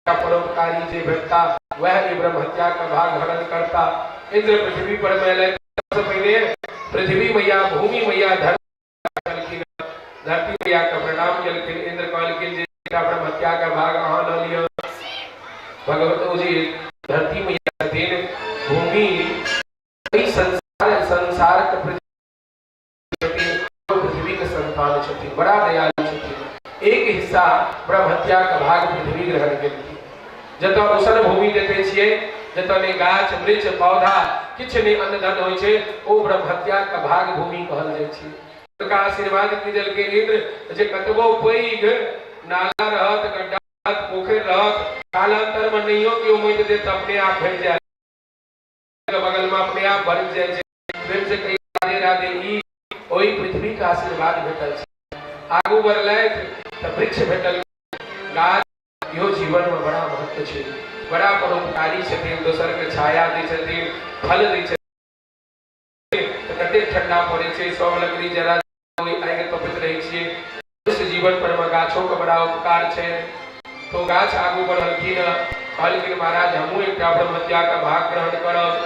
परोपकारी जे भेटता वह ई ब्रह्महत्या के भाग हरण करता। इंद्र पृथ्वी पर में अयलथि, सबसे पहिने पृथ्वी मैया भूमि मैया धरती धरती मैया के प्रणाम केलखिन। इंद्र कहलखिन जे एकटा ब्रह्महत्या के भाग अहाँ लऽ लिअ। भगवत जी धरती मैया छथिन, भूमि एहि संसार संसार के प्रति पृथ्वी के संतान छथिन, बड़ा दयालु छथिन। एक हिस्सा ब्रह्महत्या के भाग पृथ्वी ग्रहण केलखिन। जतऽ उसन भूमि देखै छियै जतऽ नहि गाछ वृक्ष पौधा किछु नहि अन्न धन होइ छै ओ ब्रह्महत्या के भाग भूमि कहल जाइ छै। हुनका आशीर्वाद की देलकै इंद्र जे कतबो पैघ नाला रहत, गड्ढा रहत, पोखरि रहत, कालांतर में नहियो केओ माटि देत अपने आप भरि जायत, बगल में अपने आप भरि जाइ छै। प्रेम से कही राधे राधे। ई ओहि पृथ्वी के आशीर्वाद भेटल छै। आगू बढ़लथि तऽ वृक्ष भेटल, गाछ इहो जीवन में बड़ा महत्व छै, बड़ा परोपकारी छथिन, दोसर के छाया दै छथिन, फल दै छथिन। तऽ कतेक ठंडा पड़ै छै, सब लकड़ी जरा आगि तपैत रहै छियै। मनुष्य जीवन पर में गाछो के बड़ा उपकार छै। तो गाछ आगू बढ़लखिन, कहलखिन महाराज हमहूँ एकटा ब्रह्महत्या के भाग ग्रहण करब।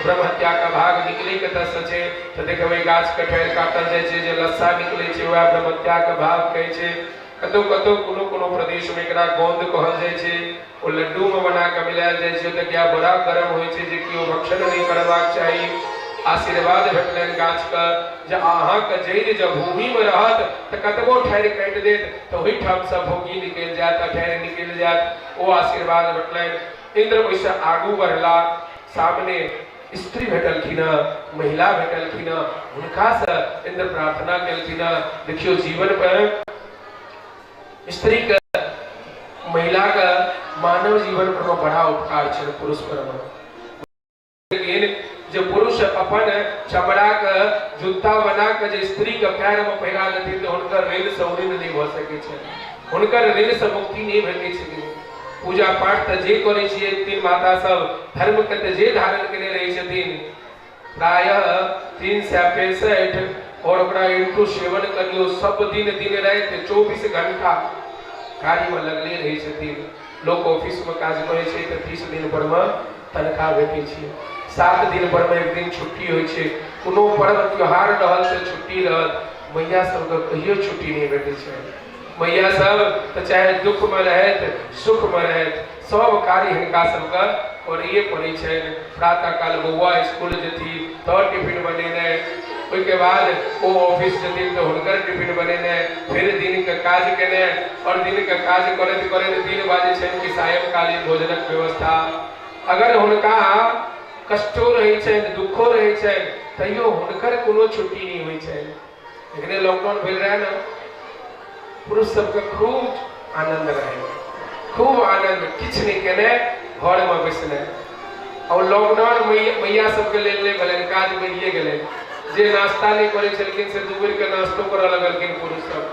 ब्रह्महत्या के भाग निकलै कतऽ से छै तऽ देखबै गाछ के ठाढ़ि काटल जाइ छै, जे लस्सा निकलै छै वएह ब्रह्महत्या के भाग कहै छै। कतौ कतौ कोनो कोनो प्रदेश में एकरा गोंद कहल जाइ छै। ओ लड्डू में बना कऽ मिलायल जाइ छै। तऽ क्या बड़ा गर्म होइ छै जे केओ भक्षण नहि करबाक चाही। आशीर्वाद भेटलनि गाछके जे अहाँके जड़ि जब भूमिमे रहत तऽ कतबो ठाढ़ि काटि देत तऽ ओहिठामसँ भोगी निकलि जायत आ ठाढ़ि निकलि जायत। ओ आशीर्वाद भेटलनि। इन्द्र ओहिसँ आगू बढ़ला, सामने स्त्री भेटलखिन, महिला भेटलखिन, हुनकासँ इन्द्र प्रार्थना केलखिन। देखियौ, जीवन पर स्त्रीके, महिलाके मानव जीवन पर बड़ा उपकार छै पुरुष पर। लेकिन जे पुरुष अपन चमड़ाके जूता बना के जे स्त्री के पैर में पहिरा देथिन तऽ हुनकर ऋण से ऋण नहि भऽ सकै छै, हुनकर ऋण से मुक्ति नहि भेटै छै। पूजा पाठ तऽ जे करै छियै, तीन माता सब धर्म के तऽ जे धारण केने रहै छथिन, प्रायः 365 और ओकरा इंटू 7 करियौ, सब दिन दिन राति 24 घंटा कार्यमे लगले रहै छथिन। लोक ऑफिसमे काज करै छै तऽ 30 दिन पर मे तनख्वाह भेटै छै, 7 दिन पर मे एक दिन छुट्टी होइ छै, कोनो पर्व त्योहार रहल तऽ छुट्टी रहल। मैया सबके कहियो छुट्टी नहि भेटै छै। मैया सब तऽ चाहे दुखमे रहथि सुखमे रहथि, सब कार्य हिनका सबके करैए पड़ै छनि। प्रातः काल बौआ स्कूल जेथिन तऽ टिफिन बनेनाइ, ओहिके बाद ओ ऑफिस जेथिन तऽ हुनकर टिफिन बनेनाइ, फेर दिनके काज केनाइ, आओर दिनके काज करैत करैत 3 बाजै छनि कि सायंकालीन भोजनक व्यवस्था। अगर हुनका कष्टो रहै छनि, दुखो रहै छनि, तैयो हुनकर कोनो छुट्टी नहि होइ छनि। एखने लॉकडाउन भेल रहै ने, पुरुष सबके खूब आनंद रहै, खूब आनंद, किछु नहि केने घरमे बैसने। और लॉकडाउन मैया सबके लेल नहि भेलनि, काज बढ़िए गेलै। जे नाश्ता नहि करै छलखिन से 2 बेरके नाश्तो करऽ लगलखिन पुरुष सब,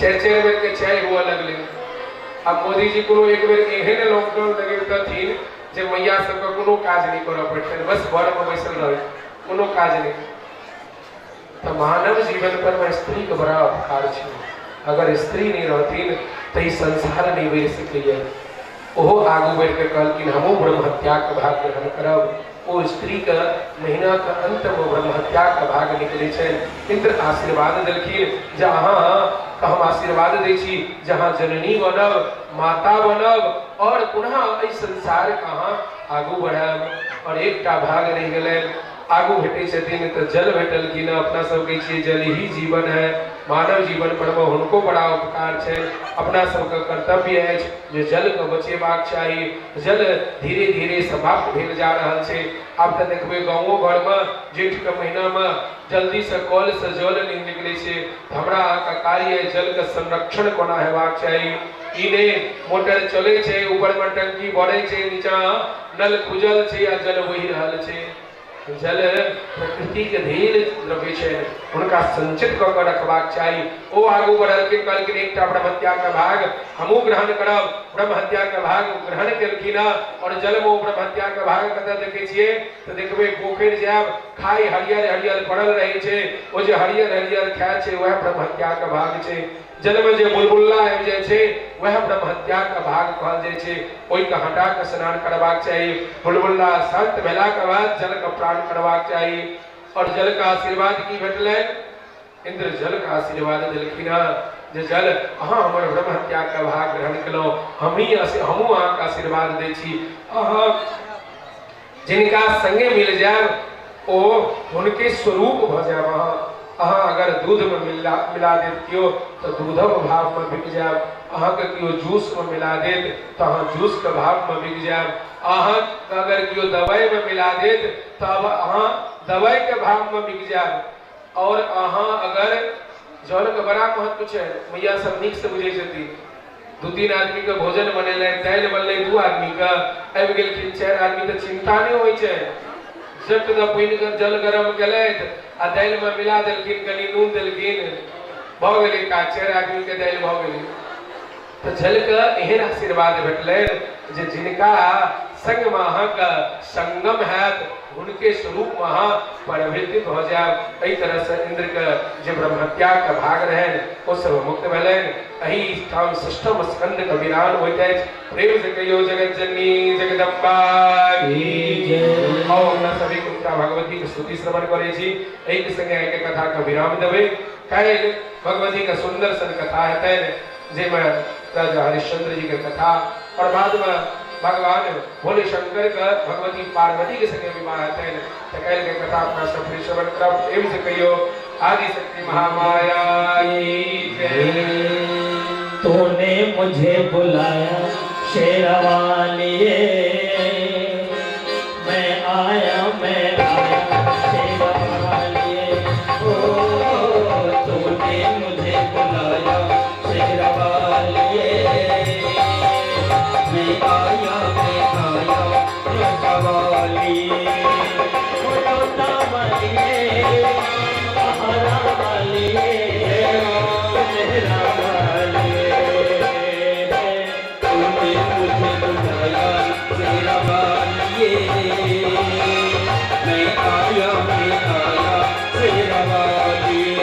4-4 बेरके चाय हुअ लगलै। आब मोदी जी कोनो एक बेर एहन लॉकडाउन लगेतथिन जे मैया सबके कोनो काज नहि करऽ पड़तनि, बस घरमे बैसल रहै, कोनो काज नहि। तऽ मानव जीवन पर मे स्त्रीके बड़ा उपकार छै। अगर स्त्री नहि रहथिन तऽ ई संसार नहि बढ़ि सकैए। ओहो आगू बढ़ि कऽ कहलखिन हमहूँ ब्रह्महत्याके भाग ग्रहण करब। ओ स्त्रीके महीनाके अन्तमे ब्रह्महत्याके भाग निकलै छनि। इन्द्र आशीर्वाद देलखिन जे अहाँके हम आशीर्वाद दै छी जे अहाँ जननी बनब, माता बनब और पुनः एहि संसारके अहाँ आगू बढ़ायब। और एकटा भाग रहि गेलनि, आगू भेटै छथिन तऽ जल भेटलखिन। अपना सब कहै छियै जल ही जीवन है, मानव जीवन पर मे हुनको बड़ा उपकार छै। अपना सबके कर्तव्य अछि जे जलके बचेबाक चाही। जल धीरे धीरे समाप्त भेल जा रहल छै। आब तऽ देखबै गाँवो घरमे जेठके महीनामे जल्दीसँ कलसँ जल नहि निकलै छै। हमरा अहाँके कार्य अइ जलके संरक्षण कोना हेबाक चाही। ई नहि मोटर चलै छै, ऊपरमे टंकी भरै छै, नीचाँ नल खुजल छै आ जल बहि रहल छै। जल प्रकृतिके धीर द्रव्य छै, हुनका संचित कऽ कऽ रखबाक चाही। ओ आगू बढ़लखिन, कहलखिन एकटा ब्रह्महत्याके भाग हमहूँ ग्रहण करब। ब्रह्महत्याके भाग ग्रहण केलखिन और जलमे ओ ब्रह्महत्याके भाग कतऽ देखै छियै तऽ देखबै पोखरि जायब, खाइ हरियर हरियर पड़ल रहै छै, ओ जे हरियर हरियर खाइ छै वएह ब्रह्महत्याके भाग छै। जलमे जे बुलबुल्ला आबि जाइ छै वएह ब्रह्महत्याके भाग कहल जाइ छै। ओहिके हटा कऽ स्नान करबाक चाही। बुलबुल्ला शांत भेलाके बाद जलके प्राण करबाक चाही। और जलके आशीर्वाद की भेटलनि? इन्द्र जलके आशीर्वाद देलखिन हँ जे जल अहाँ हमर ब्रह्महत्याके भाग ग्रहण केलहुँ, हमहूँ अहाँके आशीर्वाद दै छी। अहाँ जिनका संगे मिल जायब ओ हुनके स्वरूप भऽ जायब। अहाँ अगर दूधमे मिला मिला देत केओ तऽ दूधक भावमे बिक जायब। अहाँके केओ जूसमे मिला देत तऽ अहाँ जूसके भावमे बिक जायब। अहाँके अगर केओ दवाइमे मिला देत तऽ अहाँ दवाइके भावमे बिक जायब। और अहाँ अगर जलके बड़ा महत्व छै, मैया सब नीकसँ बुझै छथिन। 2-3 आदमीके भोजन बनेलै, दालि बनलै 2 आदमीके, आबि गेलखिन 4 आदमी तऽ चिन्ता नहि होइ छै। झट दऽ पानिके जल गरम केलथि आ दालिमे मिला देलखिन, कनि नून देलखिन, भऽ गेलै काज, 4 आदमीके दालि भऽ गेलै। तऽ जलके एहन आशीर्वाद भेटलनि जे जिनका संगमे अहाँके संगम हैत हुनके स्वरूपमे अहाँ परिवृत्ति भऽ जायब। एहि तरहसँ इन्द्रके जे ब्रह्महत्याके भाग रहनि ओ सब मुक्त भेलनि। एहि ठाम षष्ठम स्कंदके विराम होइत अछि। प्रेम से कहियो जगत जननी जगदम्बा की जय। आओ अपना सभी कुमता भगवती के स्तुति श्रवण करै छी। एहि के संगे आइ के कथा के विराम देबै। काल्हि भगवती के सुंदर सन कथा हेतनि जाहिमे राजा हरिश्चंद्र जी के कथा और बाद में भगवान भोले शंकर का भगवती पार्वती के संगे विवाह हेतनि। तऽ काल्हि के कथा अपना सब फेर श्रवण करब। प्रेम से कहियो आदि शक्ति महामाया की जय। तूने मुझे बुलाया शेरवालिए, मैं आया शेरवालिए। ओ तूने मुझे बुलाया शेरवालिए, मैं आया शेरवालिए। ओ तोता वालिए, पहाड़ा वालिए, मेहरा वालिए। तूने मुझे बुलाया शेरवालिए, मैं आया शेरवालिए।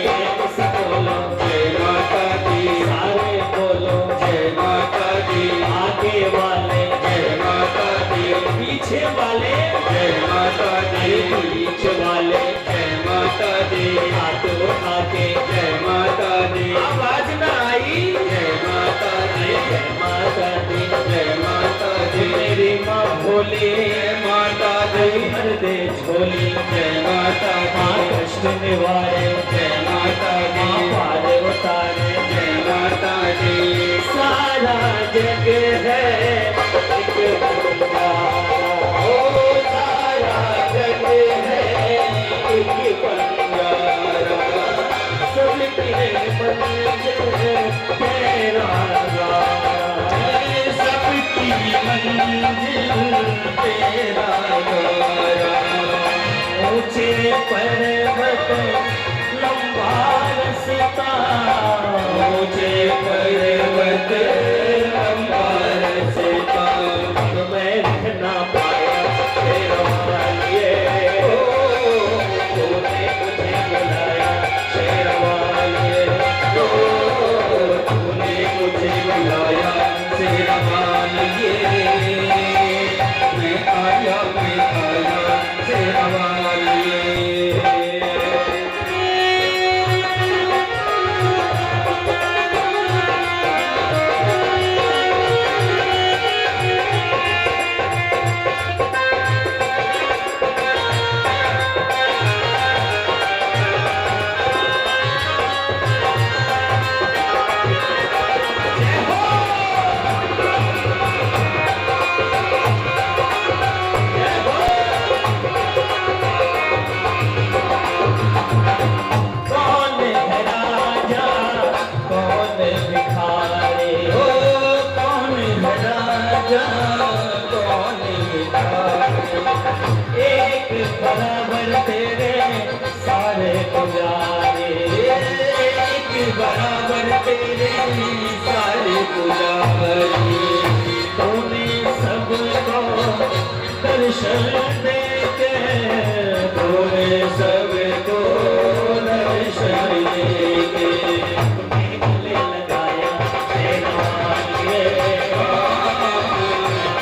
प्रेम से बोलो जय माता दी, सारे बोलो जय माता दी, आगे वाले जय माता दी, पीछे वाले जय माता दी, बीच वाले जय माता दी, हाथ उठा के जय माता दी, आवाज ना आई। जय माता दी, जय माता दी, जय माता दी, मेरी माँ भोली जय माता दी, भर दे झोली, जय माता माँ दी, कष्ट निवारे, जय माता दी, माँ पार उतारे, जय माता दी। सारा जग है एक बंजारा, ओ सारा जग है एक बंजारा, सबके मंजिल तेरा द्वारा, सबकी मंजिल तेरा द्वारा। ऊंचे पर्वत लंबा रास्ता, ऊंचे पर्वत लंबा रास्ता, मैं रह ना पाया शेरवालिए। ओ तूने मुझे बुलाया शेरवालिए, ओ तूने मुझे बुलाया शेरवालिए, मैं आया शेरवालिए। कौन है राजा कौन भिखारी, ओ कौन है राजा कौन भिखारी, एक बराबर तेरे सारे पुजारी, एक बराबर तेरे सारे पुजारी। तूने सबको दर्शन देके, तूने सबको दर्शन देके, अपने गले लगाया शेरवालिए।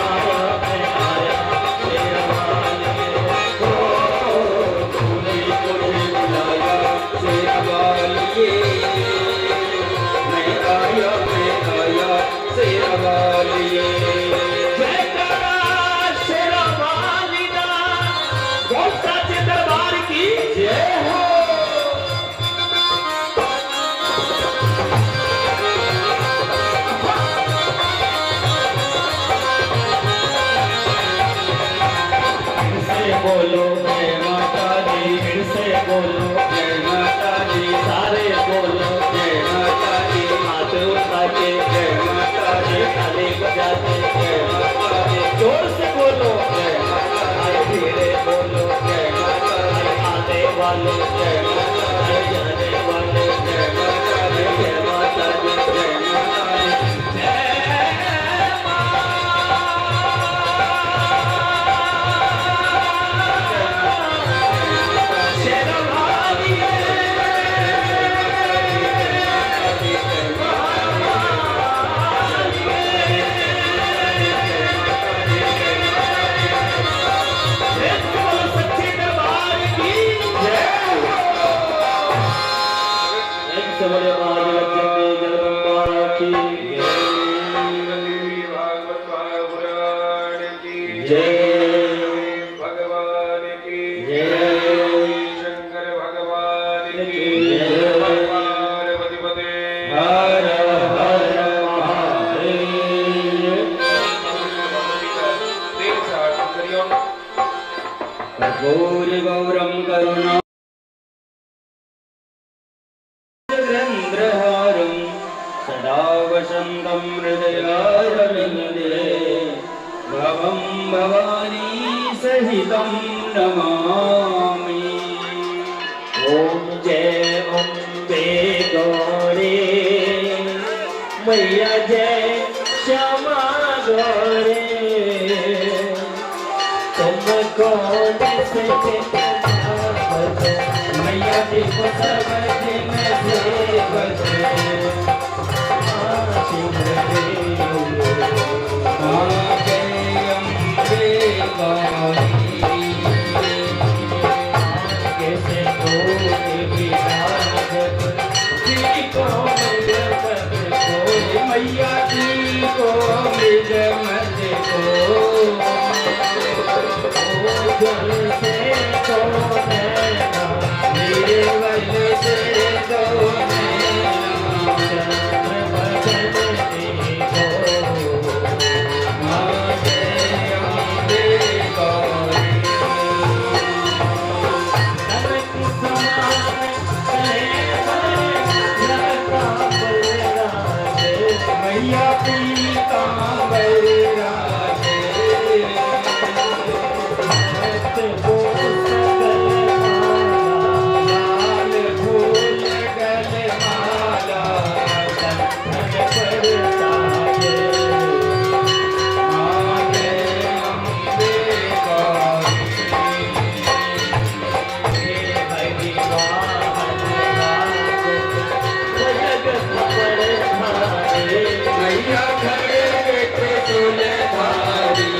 आया मैं आया शेरवालिए। ओ तूने मुझे बुलाया शेरवालिए, मैं आया शेरवालिए। जयकारा शेरवाली दा, बोल साचे दरबार की जय हो। फिर से बोलो जय माता दी, फिर से बोलो जय माता दी, सारे बोलो जय माता दी, हाथ उठा के जय माता दी, ताली बजाते जय माता दी, जोर से बोलो जय माता दी, धीरे बोलो जय माता दी, आने वालों जय माता दी, जाने वालों जय माता दी, जय माता दी, जय माता दी। जय मां शेरवाली। सच्चे दरबार की जय हो। प्रेम से बोले महाजगत जननी जगदम्बा की देवी भागवत महापुराण पार्वती पते हर हर महादेव। प्रेम से आरती करियो। कर्पूर गौरम करुणा ग्रंथहारं सदा वसन्तं हृदयारविन्दे भवं भवानी सहितं नमामि। ओम जय अम्बे गौरी मैया, जय श्यामा गौरी। तुम कौन से मैया जी को सब दिन से बचे। माँ जय अम्बे गौरी। कैसे को मैया जी को मृग मत को। जल से तो नैना, मेरे बल से दो नैना। चंद्र बदन को। माँ जय अम्बे गौरी। कनक समान लता बलराज, मैया पीताम्बर राजे। भक्त को सकल माला, लाल फूल गल माला। कंठन पर ताज। माँ जय अम्बे गौरी। हे हरि वाहन राजत, जगत पर धारे। मैया खड़ग त्रिशूल धारी।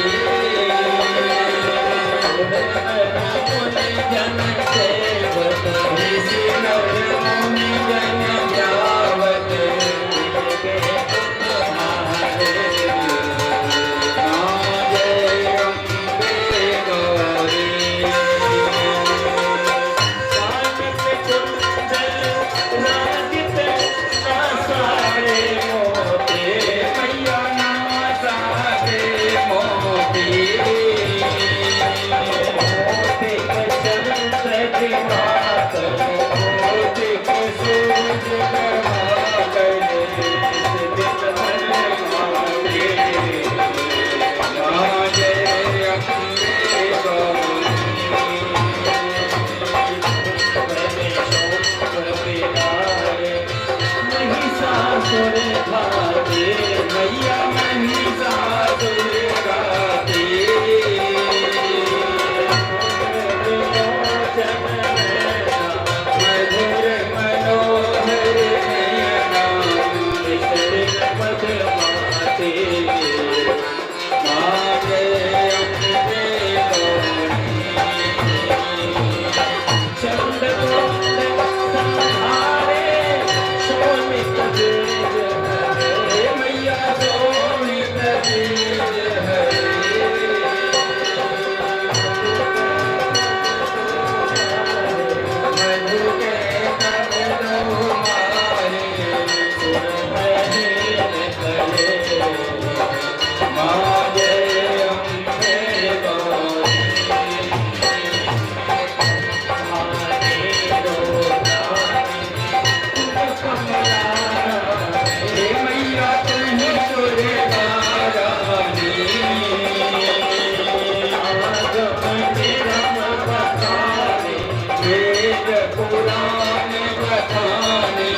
मुनि जन सेवत, ऋषि नर मुनि जन जावत। के तुम्हारे। माँ जय अम्बे गौरी। कान में कुंडल राजित नासारे मोते। मैया नासारे मोती। मोते चंद्र दिवाकर, मोती सूरज प्रभाकर। इस दिन मन माते। माँ जय अम्बे गौरी। महिषासुर घाते, मैया महिषासुर घाते। विमोचन नैना, मधुर मनोहर नयना। इस दिन पद माते। माँ जय अम्बे गौरी। चंद कुंड संहारे, शोणित बीज हरे। मैया शोणित बीज हरे। मधु के कब मारे। सुर हरीन करे। माँ जय अम्बे गौरी। हे मैया तुम्हें दुर्गा रानी। वेद पुराण बखानी।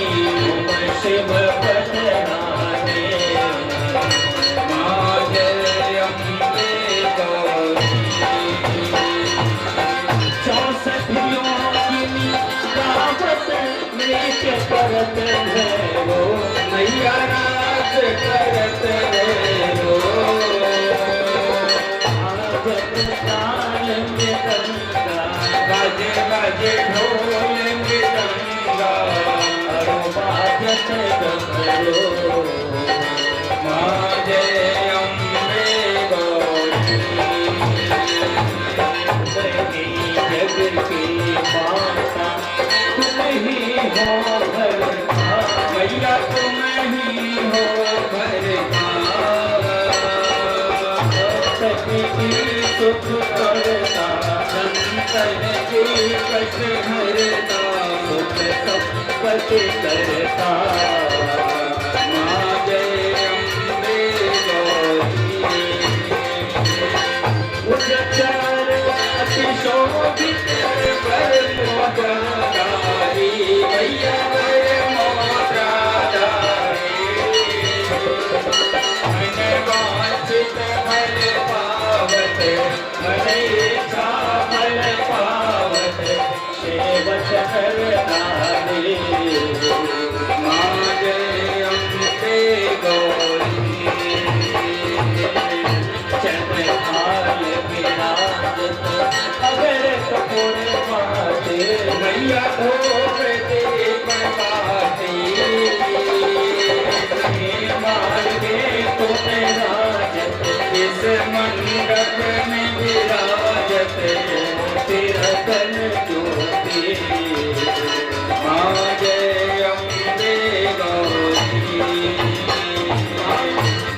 शिव पदराने। माँ जय अम्बे गौरी। 64 योगिनी गावत नृत्य करत भैरो। मैया नाच करत रहो। आजत ताल मृदंगा, बाजे बाजे ढोल मृदंगा। अरो बाजत डमरू। माँ जय अम्बे गौरी। जग की माता तुम ही हो। की सुख करता, संतन की कष्ट हरता, सुख संपत्ति करता। माँ जय अम्बे गौरी। उच्चार अति शोभित वर मोदकारी, मैया वर मोदकारी। मन वांछित फल पावत, मन इच्छा फल पावत, सेवक नर नारी। माँ जय अम्बे गौरी। चंद्रहाल विराजत अगर कपूर माते, मैया धूप दीप बाती। मार्गे तुम राजत, इस मंडप में विराजत, रतन ज्योति। माँ जय अम्बे गौरी।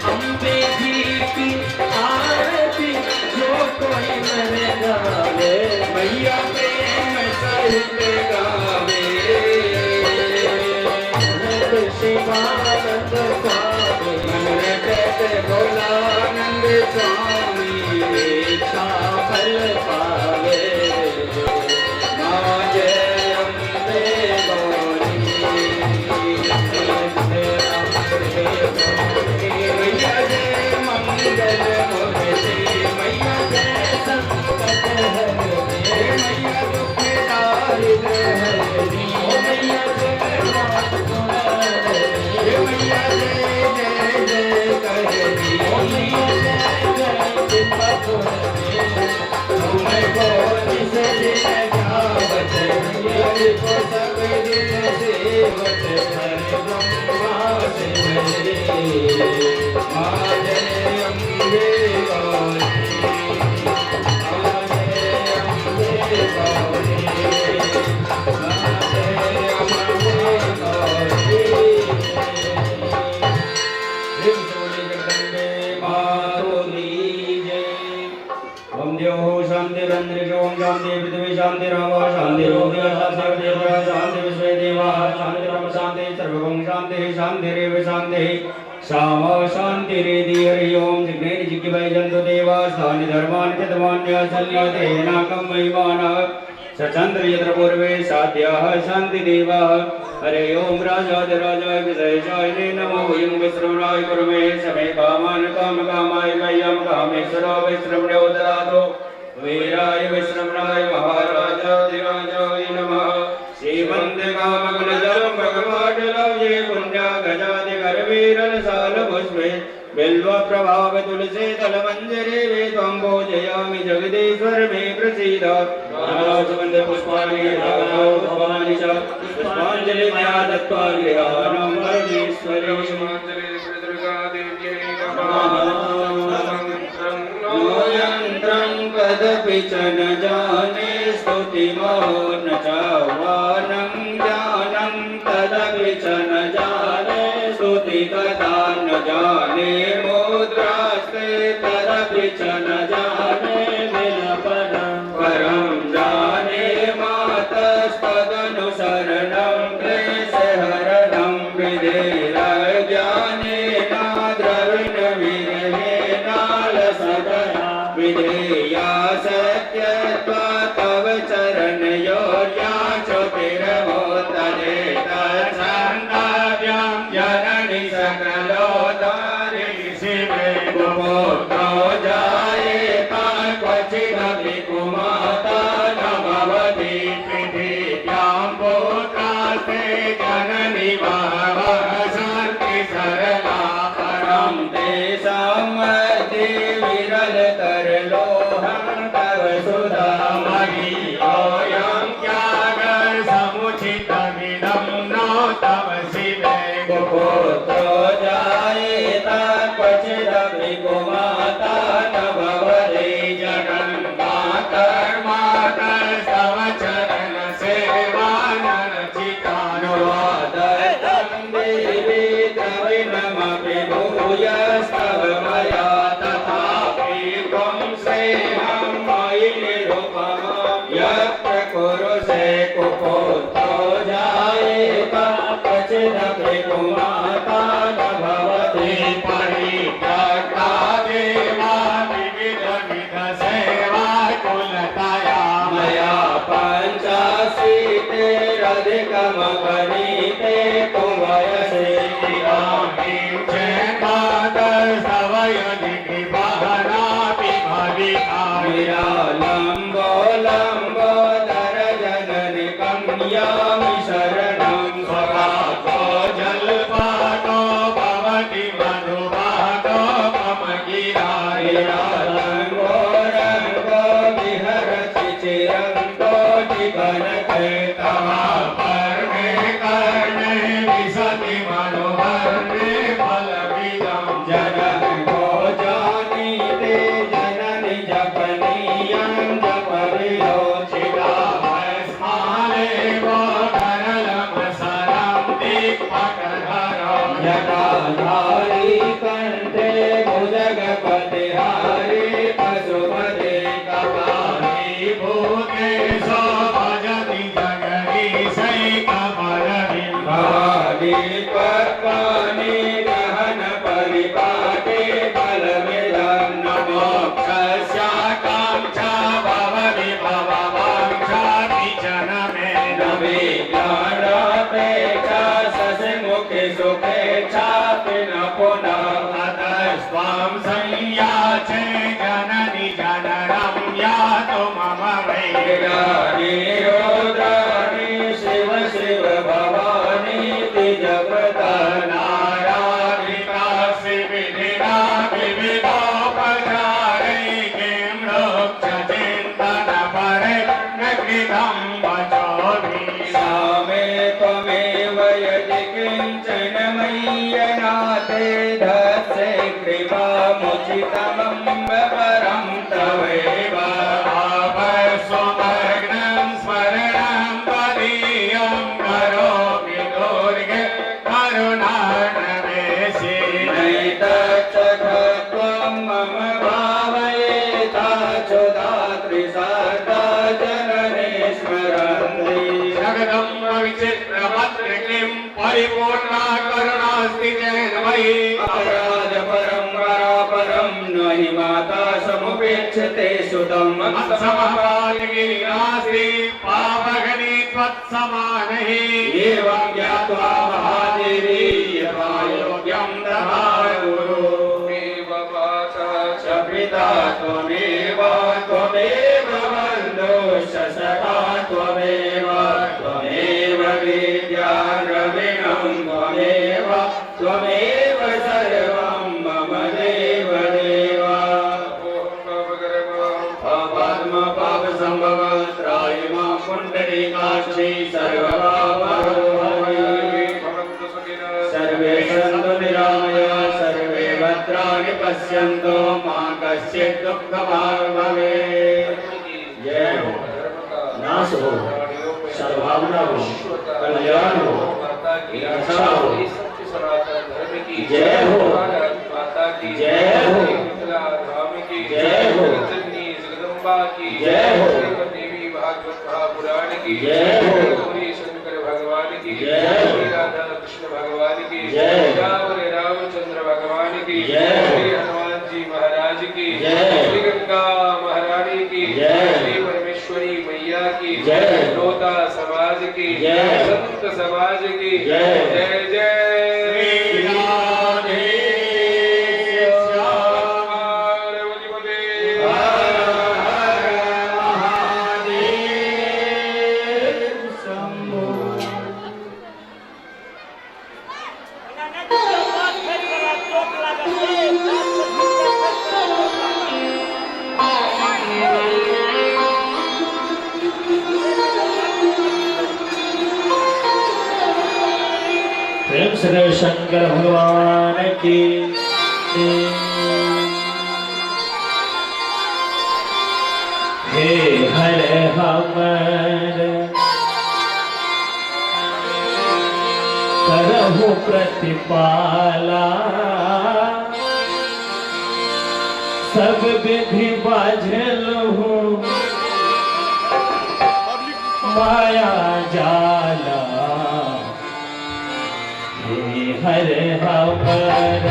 अम्बे जी की आरती जो कोई नर गावे, मैया प्रेम सहित गावे। शिवानंद स्वामी, मन रटत भोलानंद स्वामी, इच्छा फल पावे। माँ जय अम्बे गौरी। मैया जय मंगल मूर्ति, मैया जय संकट हरनी, मैया दुख दारिद्र हरनी, ओ मैया जय मातृ, मैया जय जय जय करनी, ओ मैया जय जय कृपा करनी। तुम को जिस दिन गावत, को सब दिन सेवत, हर ब्रह्मा शिव। माँ जय अम्बे गौरी, माँ जय अम्बे गौरी, माँ जय अम्बे गौरी। प्रेम से बोलिए जगदम्बे मातो की जय। ओम देवो शांतिरंतरिक्ष ओम शांति पृथ्वी शांतिरावा शांतिरोग्य शांतिर्देवा शांति विश्वे देवा शांतिरम शांति सर्वगुण शांति शांतिरेव शांति श्यामा शांतिरेधि। हरि ओम जिघ्ने जिज्ञ जन्तु देवा स्थानि धर्माणि चतमान्य सन्निधेनाकं महिमानः सचन्द्र यत्र पूर्वे साध्याः शान्ति देवाः। हरे ओम राजाधिराजाय विजयशायिने नमो वयं विश्रवणाय कुर्मे समे कामान् काम कामाय मह्यं कामेश्वरो विश्रवण्यो ददातु। वीराय विश्रवणाय महाराजाधिराजाय नमः। श्रीमन्त कामकुलजलं भगवाटलव्ये पुण्या गजादिकरवीरलसालपुष्पे बिल्व प्रभाव तुलसी तलमञ्जरे त्वं पूजयामि जगदीश्वर मे प्रसीद। सुगन्ध पुष्पाणि भवानि च पुष्पाञ्जलि मया दत्त्वा गृहाणं परमेश्वरी। नो यन्त्रं कदपि च न जाने स्तुतिमहो न च वानं ज्ञानं तदपि च न जाने स्तुति तथा न जाने मुद्रास्ते तदपि च न जाने परं जाने मातस्तदनुसरणं क्लेशहरणं विधेरज्ञानेन द्रविणविरहेणालसदया विधेया सत्यत्वा तव चरणयोर्या ज्योतिर्भूतदेतच्छन्दाव्यां जननि सकलोदारि शिवे कुपुत्रो जायेता। कश्चिदपि कुमाता न भवति। परित्यक्ता देवा विविध विध सेवा कुलतया मया पञ्चाशीतेरधिकमपनीते तुवयसि। सवयनि कृपहरापि भविता निरालम्बो लम्बोदर जननि कं यामि शरणं। स्वपाको जल्पाको भवति मधुपाको मम गिरा। निरालम्बो रङ्गो विहरति चिरं कोटिकनके तवा पर्णे कर्णे विशति मनोहर्णे फलमिदं। जनः को जानीते जननि जपनीयं जपविरोचिता। चिदाभस्मालेव करलमसरं दिक्पटधरो जटाधारी कण्ठे भुजगपतिहारी पशुपते कपाली। भूतेशो भजति जगदीशैकवरविं भवानी त्वत्पाणि गहन परिपाटे फलमिदं नमो। मोक्षस्याकाङ्क्षा भवति भववाञ्छापि च न मे। न मे ज्ञानापेक्षा शशिमुखि सुखेच्छापि न पुनः। अतस्त्वां संयाचे जननि जनरं यातु मम वै। गिराणि रुद्राणि शिव शिव भवानी जपता। नारायितासि विधिना विविधोपचारै किं रुक्षचिन्तनपरे न कृतं वचोभिः। श्यामे त्वमेव यदि किञ्चन मय्यनाथे धत्से कृपामुचितमम्ब परं तवैव। आपस्वमग्नं स्मरणं त्वदीयं करोमि दुर्गे करुणार्णवेशि। नैतच्च त्वं मम भावयेताच्युदात्रि सदा जननी स्मरन्ति। जगदम्ब विचित्रमत्र किं परिपूर्णा करुणास्ति चेन्मयि। अपराध परं परापरं न हि माता समुपेक्षते सुतम्। मत्समपालगिरिनास्ति पापगणि त्वत्समानैः। एवं ज्ञात्वा महादेवी यथा योग्यं तथा कुरु। त्वमेव माता च पिता त्वमेव त्वमेव बन्धुश्च सखा त्वमेव त्वमेव विद्या द्रविणं त्वमेव त्वमेव सर्वं मम देव देव। पद्म पाप संभव त्राहि मां पुण्डरीकाक्षी सर्वपापहरो। भवन्तु सुखिनः। सर्वे सन्तु निरामया सर्वे भद्राणि पश्यन्तु मा कश्चित् दुःखभाग् भवेत्। जय हो। धर्म का नाश हो, प्राणियों में सद्भावना हो, विश्व का कल्याण हो, माता की रक्षा हो। श्री सत्य सनातन धर्म की जय हो। भारत माता की जय हो। श्री मिथिला धाम की जय हो। जगज्जननी जगदम्बा की जय हो। श्रीमद् देवी भागवत महापुराण की जय हो। गौरी शंकर भगवान की जय हो। श्री राधा कृष्ण भगवान की जय हो। राम रामचंद्र भगवान की जय हो। श्री हनुमान जी महाराज की जय। श्री गंगा महारानी की जय। श्री परमेश्वरी मैया की जय। श्रोता समाज की जय। संत समाज की जय। जय जय श्री राधे श्याम। पार्वती पते। हर हर महादेव शंभो। प्रेम से जय शंकर भगवान की। हे हर हमर करहु प्रतिपाला, सब विधि बाझल हूँ माया जाला। हर हमर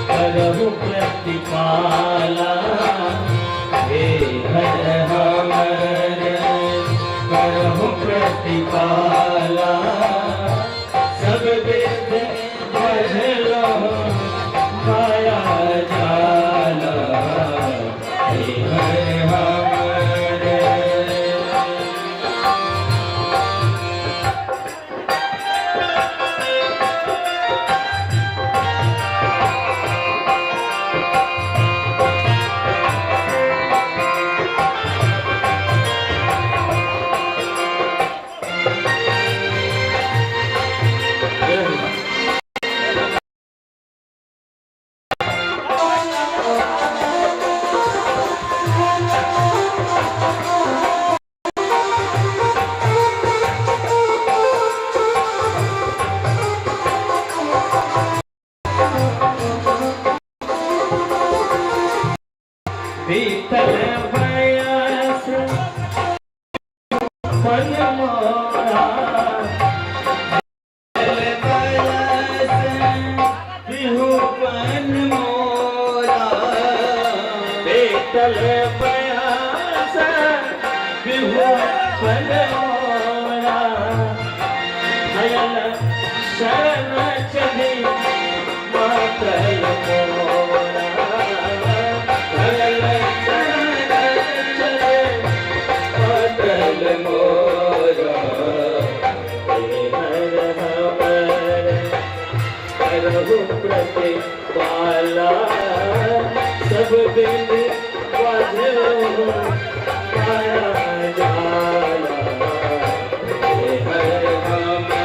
करहु प्रतिपाला। हे हर हमर करहु प्रतिपाला। सब विध बझलो माया जाला। हे हर हमर। बीतल बयस मन मोरा। बयस बिहुपन मोरा। बीतल बयस बिहुपन मोरा। भयल शरण चली मातल मोरा। भयल शरण चले मातल मोरा। हे हर हमर करहु प्रतिपाला। सब बिन बाझलो माया जाला। हे हर हमर।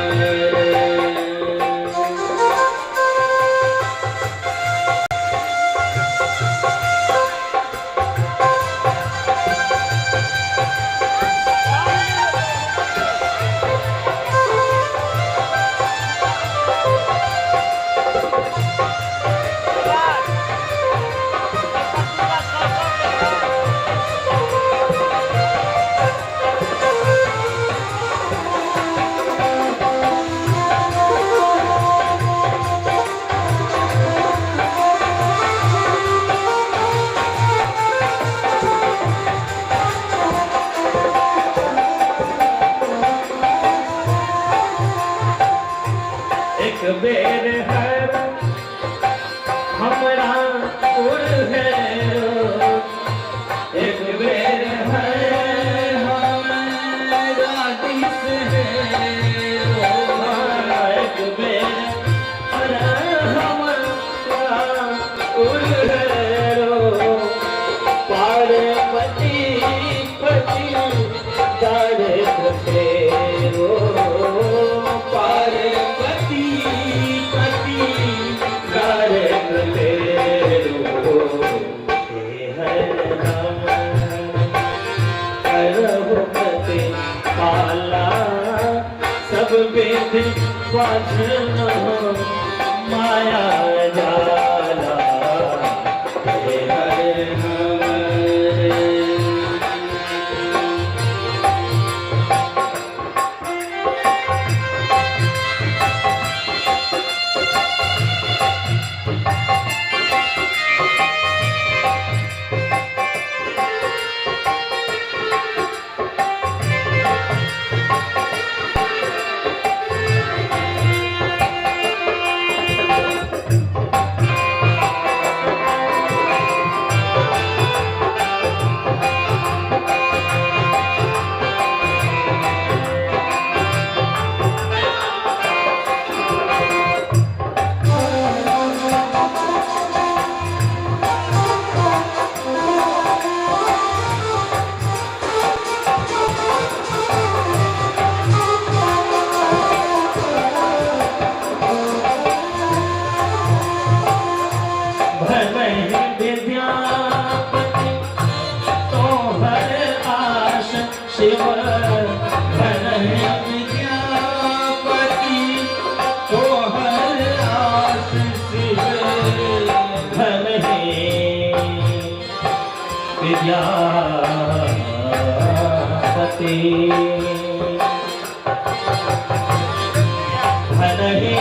एक बेर हर हमरा उर है। एक बेर हर हमरा दिस है। एक बेर हर हमरा उर है। पार्वती पति दारिद्र फेरो। पार्वती पति दारिद्र फेरो। हे हर हमर करहु प्रतिपाला। सब विधि बाझल माया जाला। हे हर हमर। भलहि विद्यापति तोहर आश शिव। भलहि विद्यापति तोहर आस शिव। भलहि विद्यापति। भलहि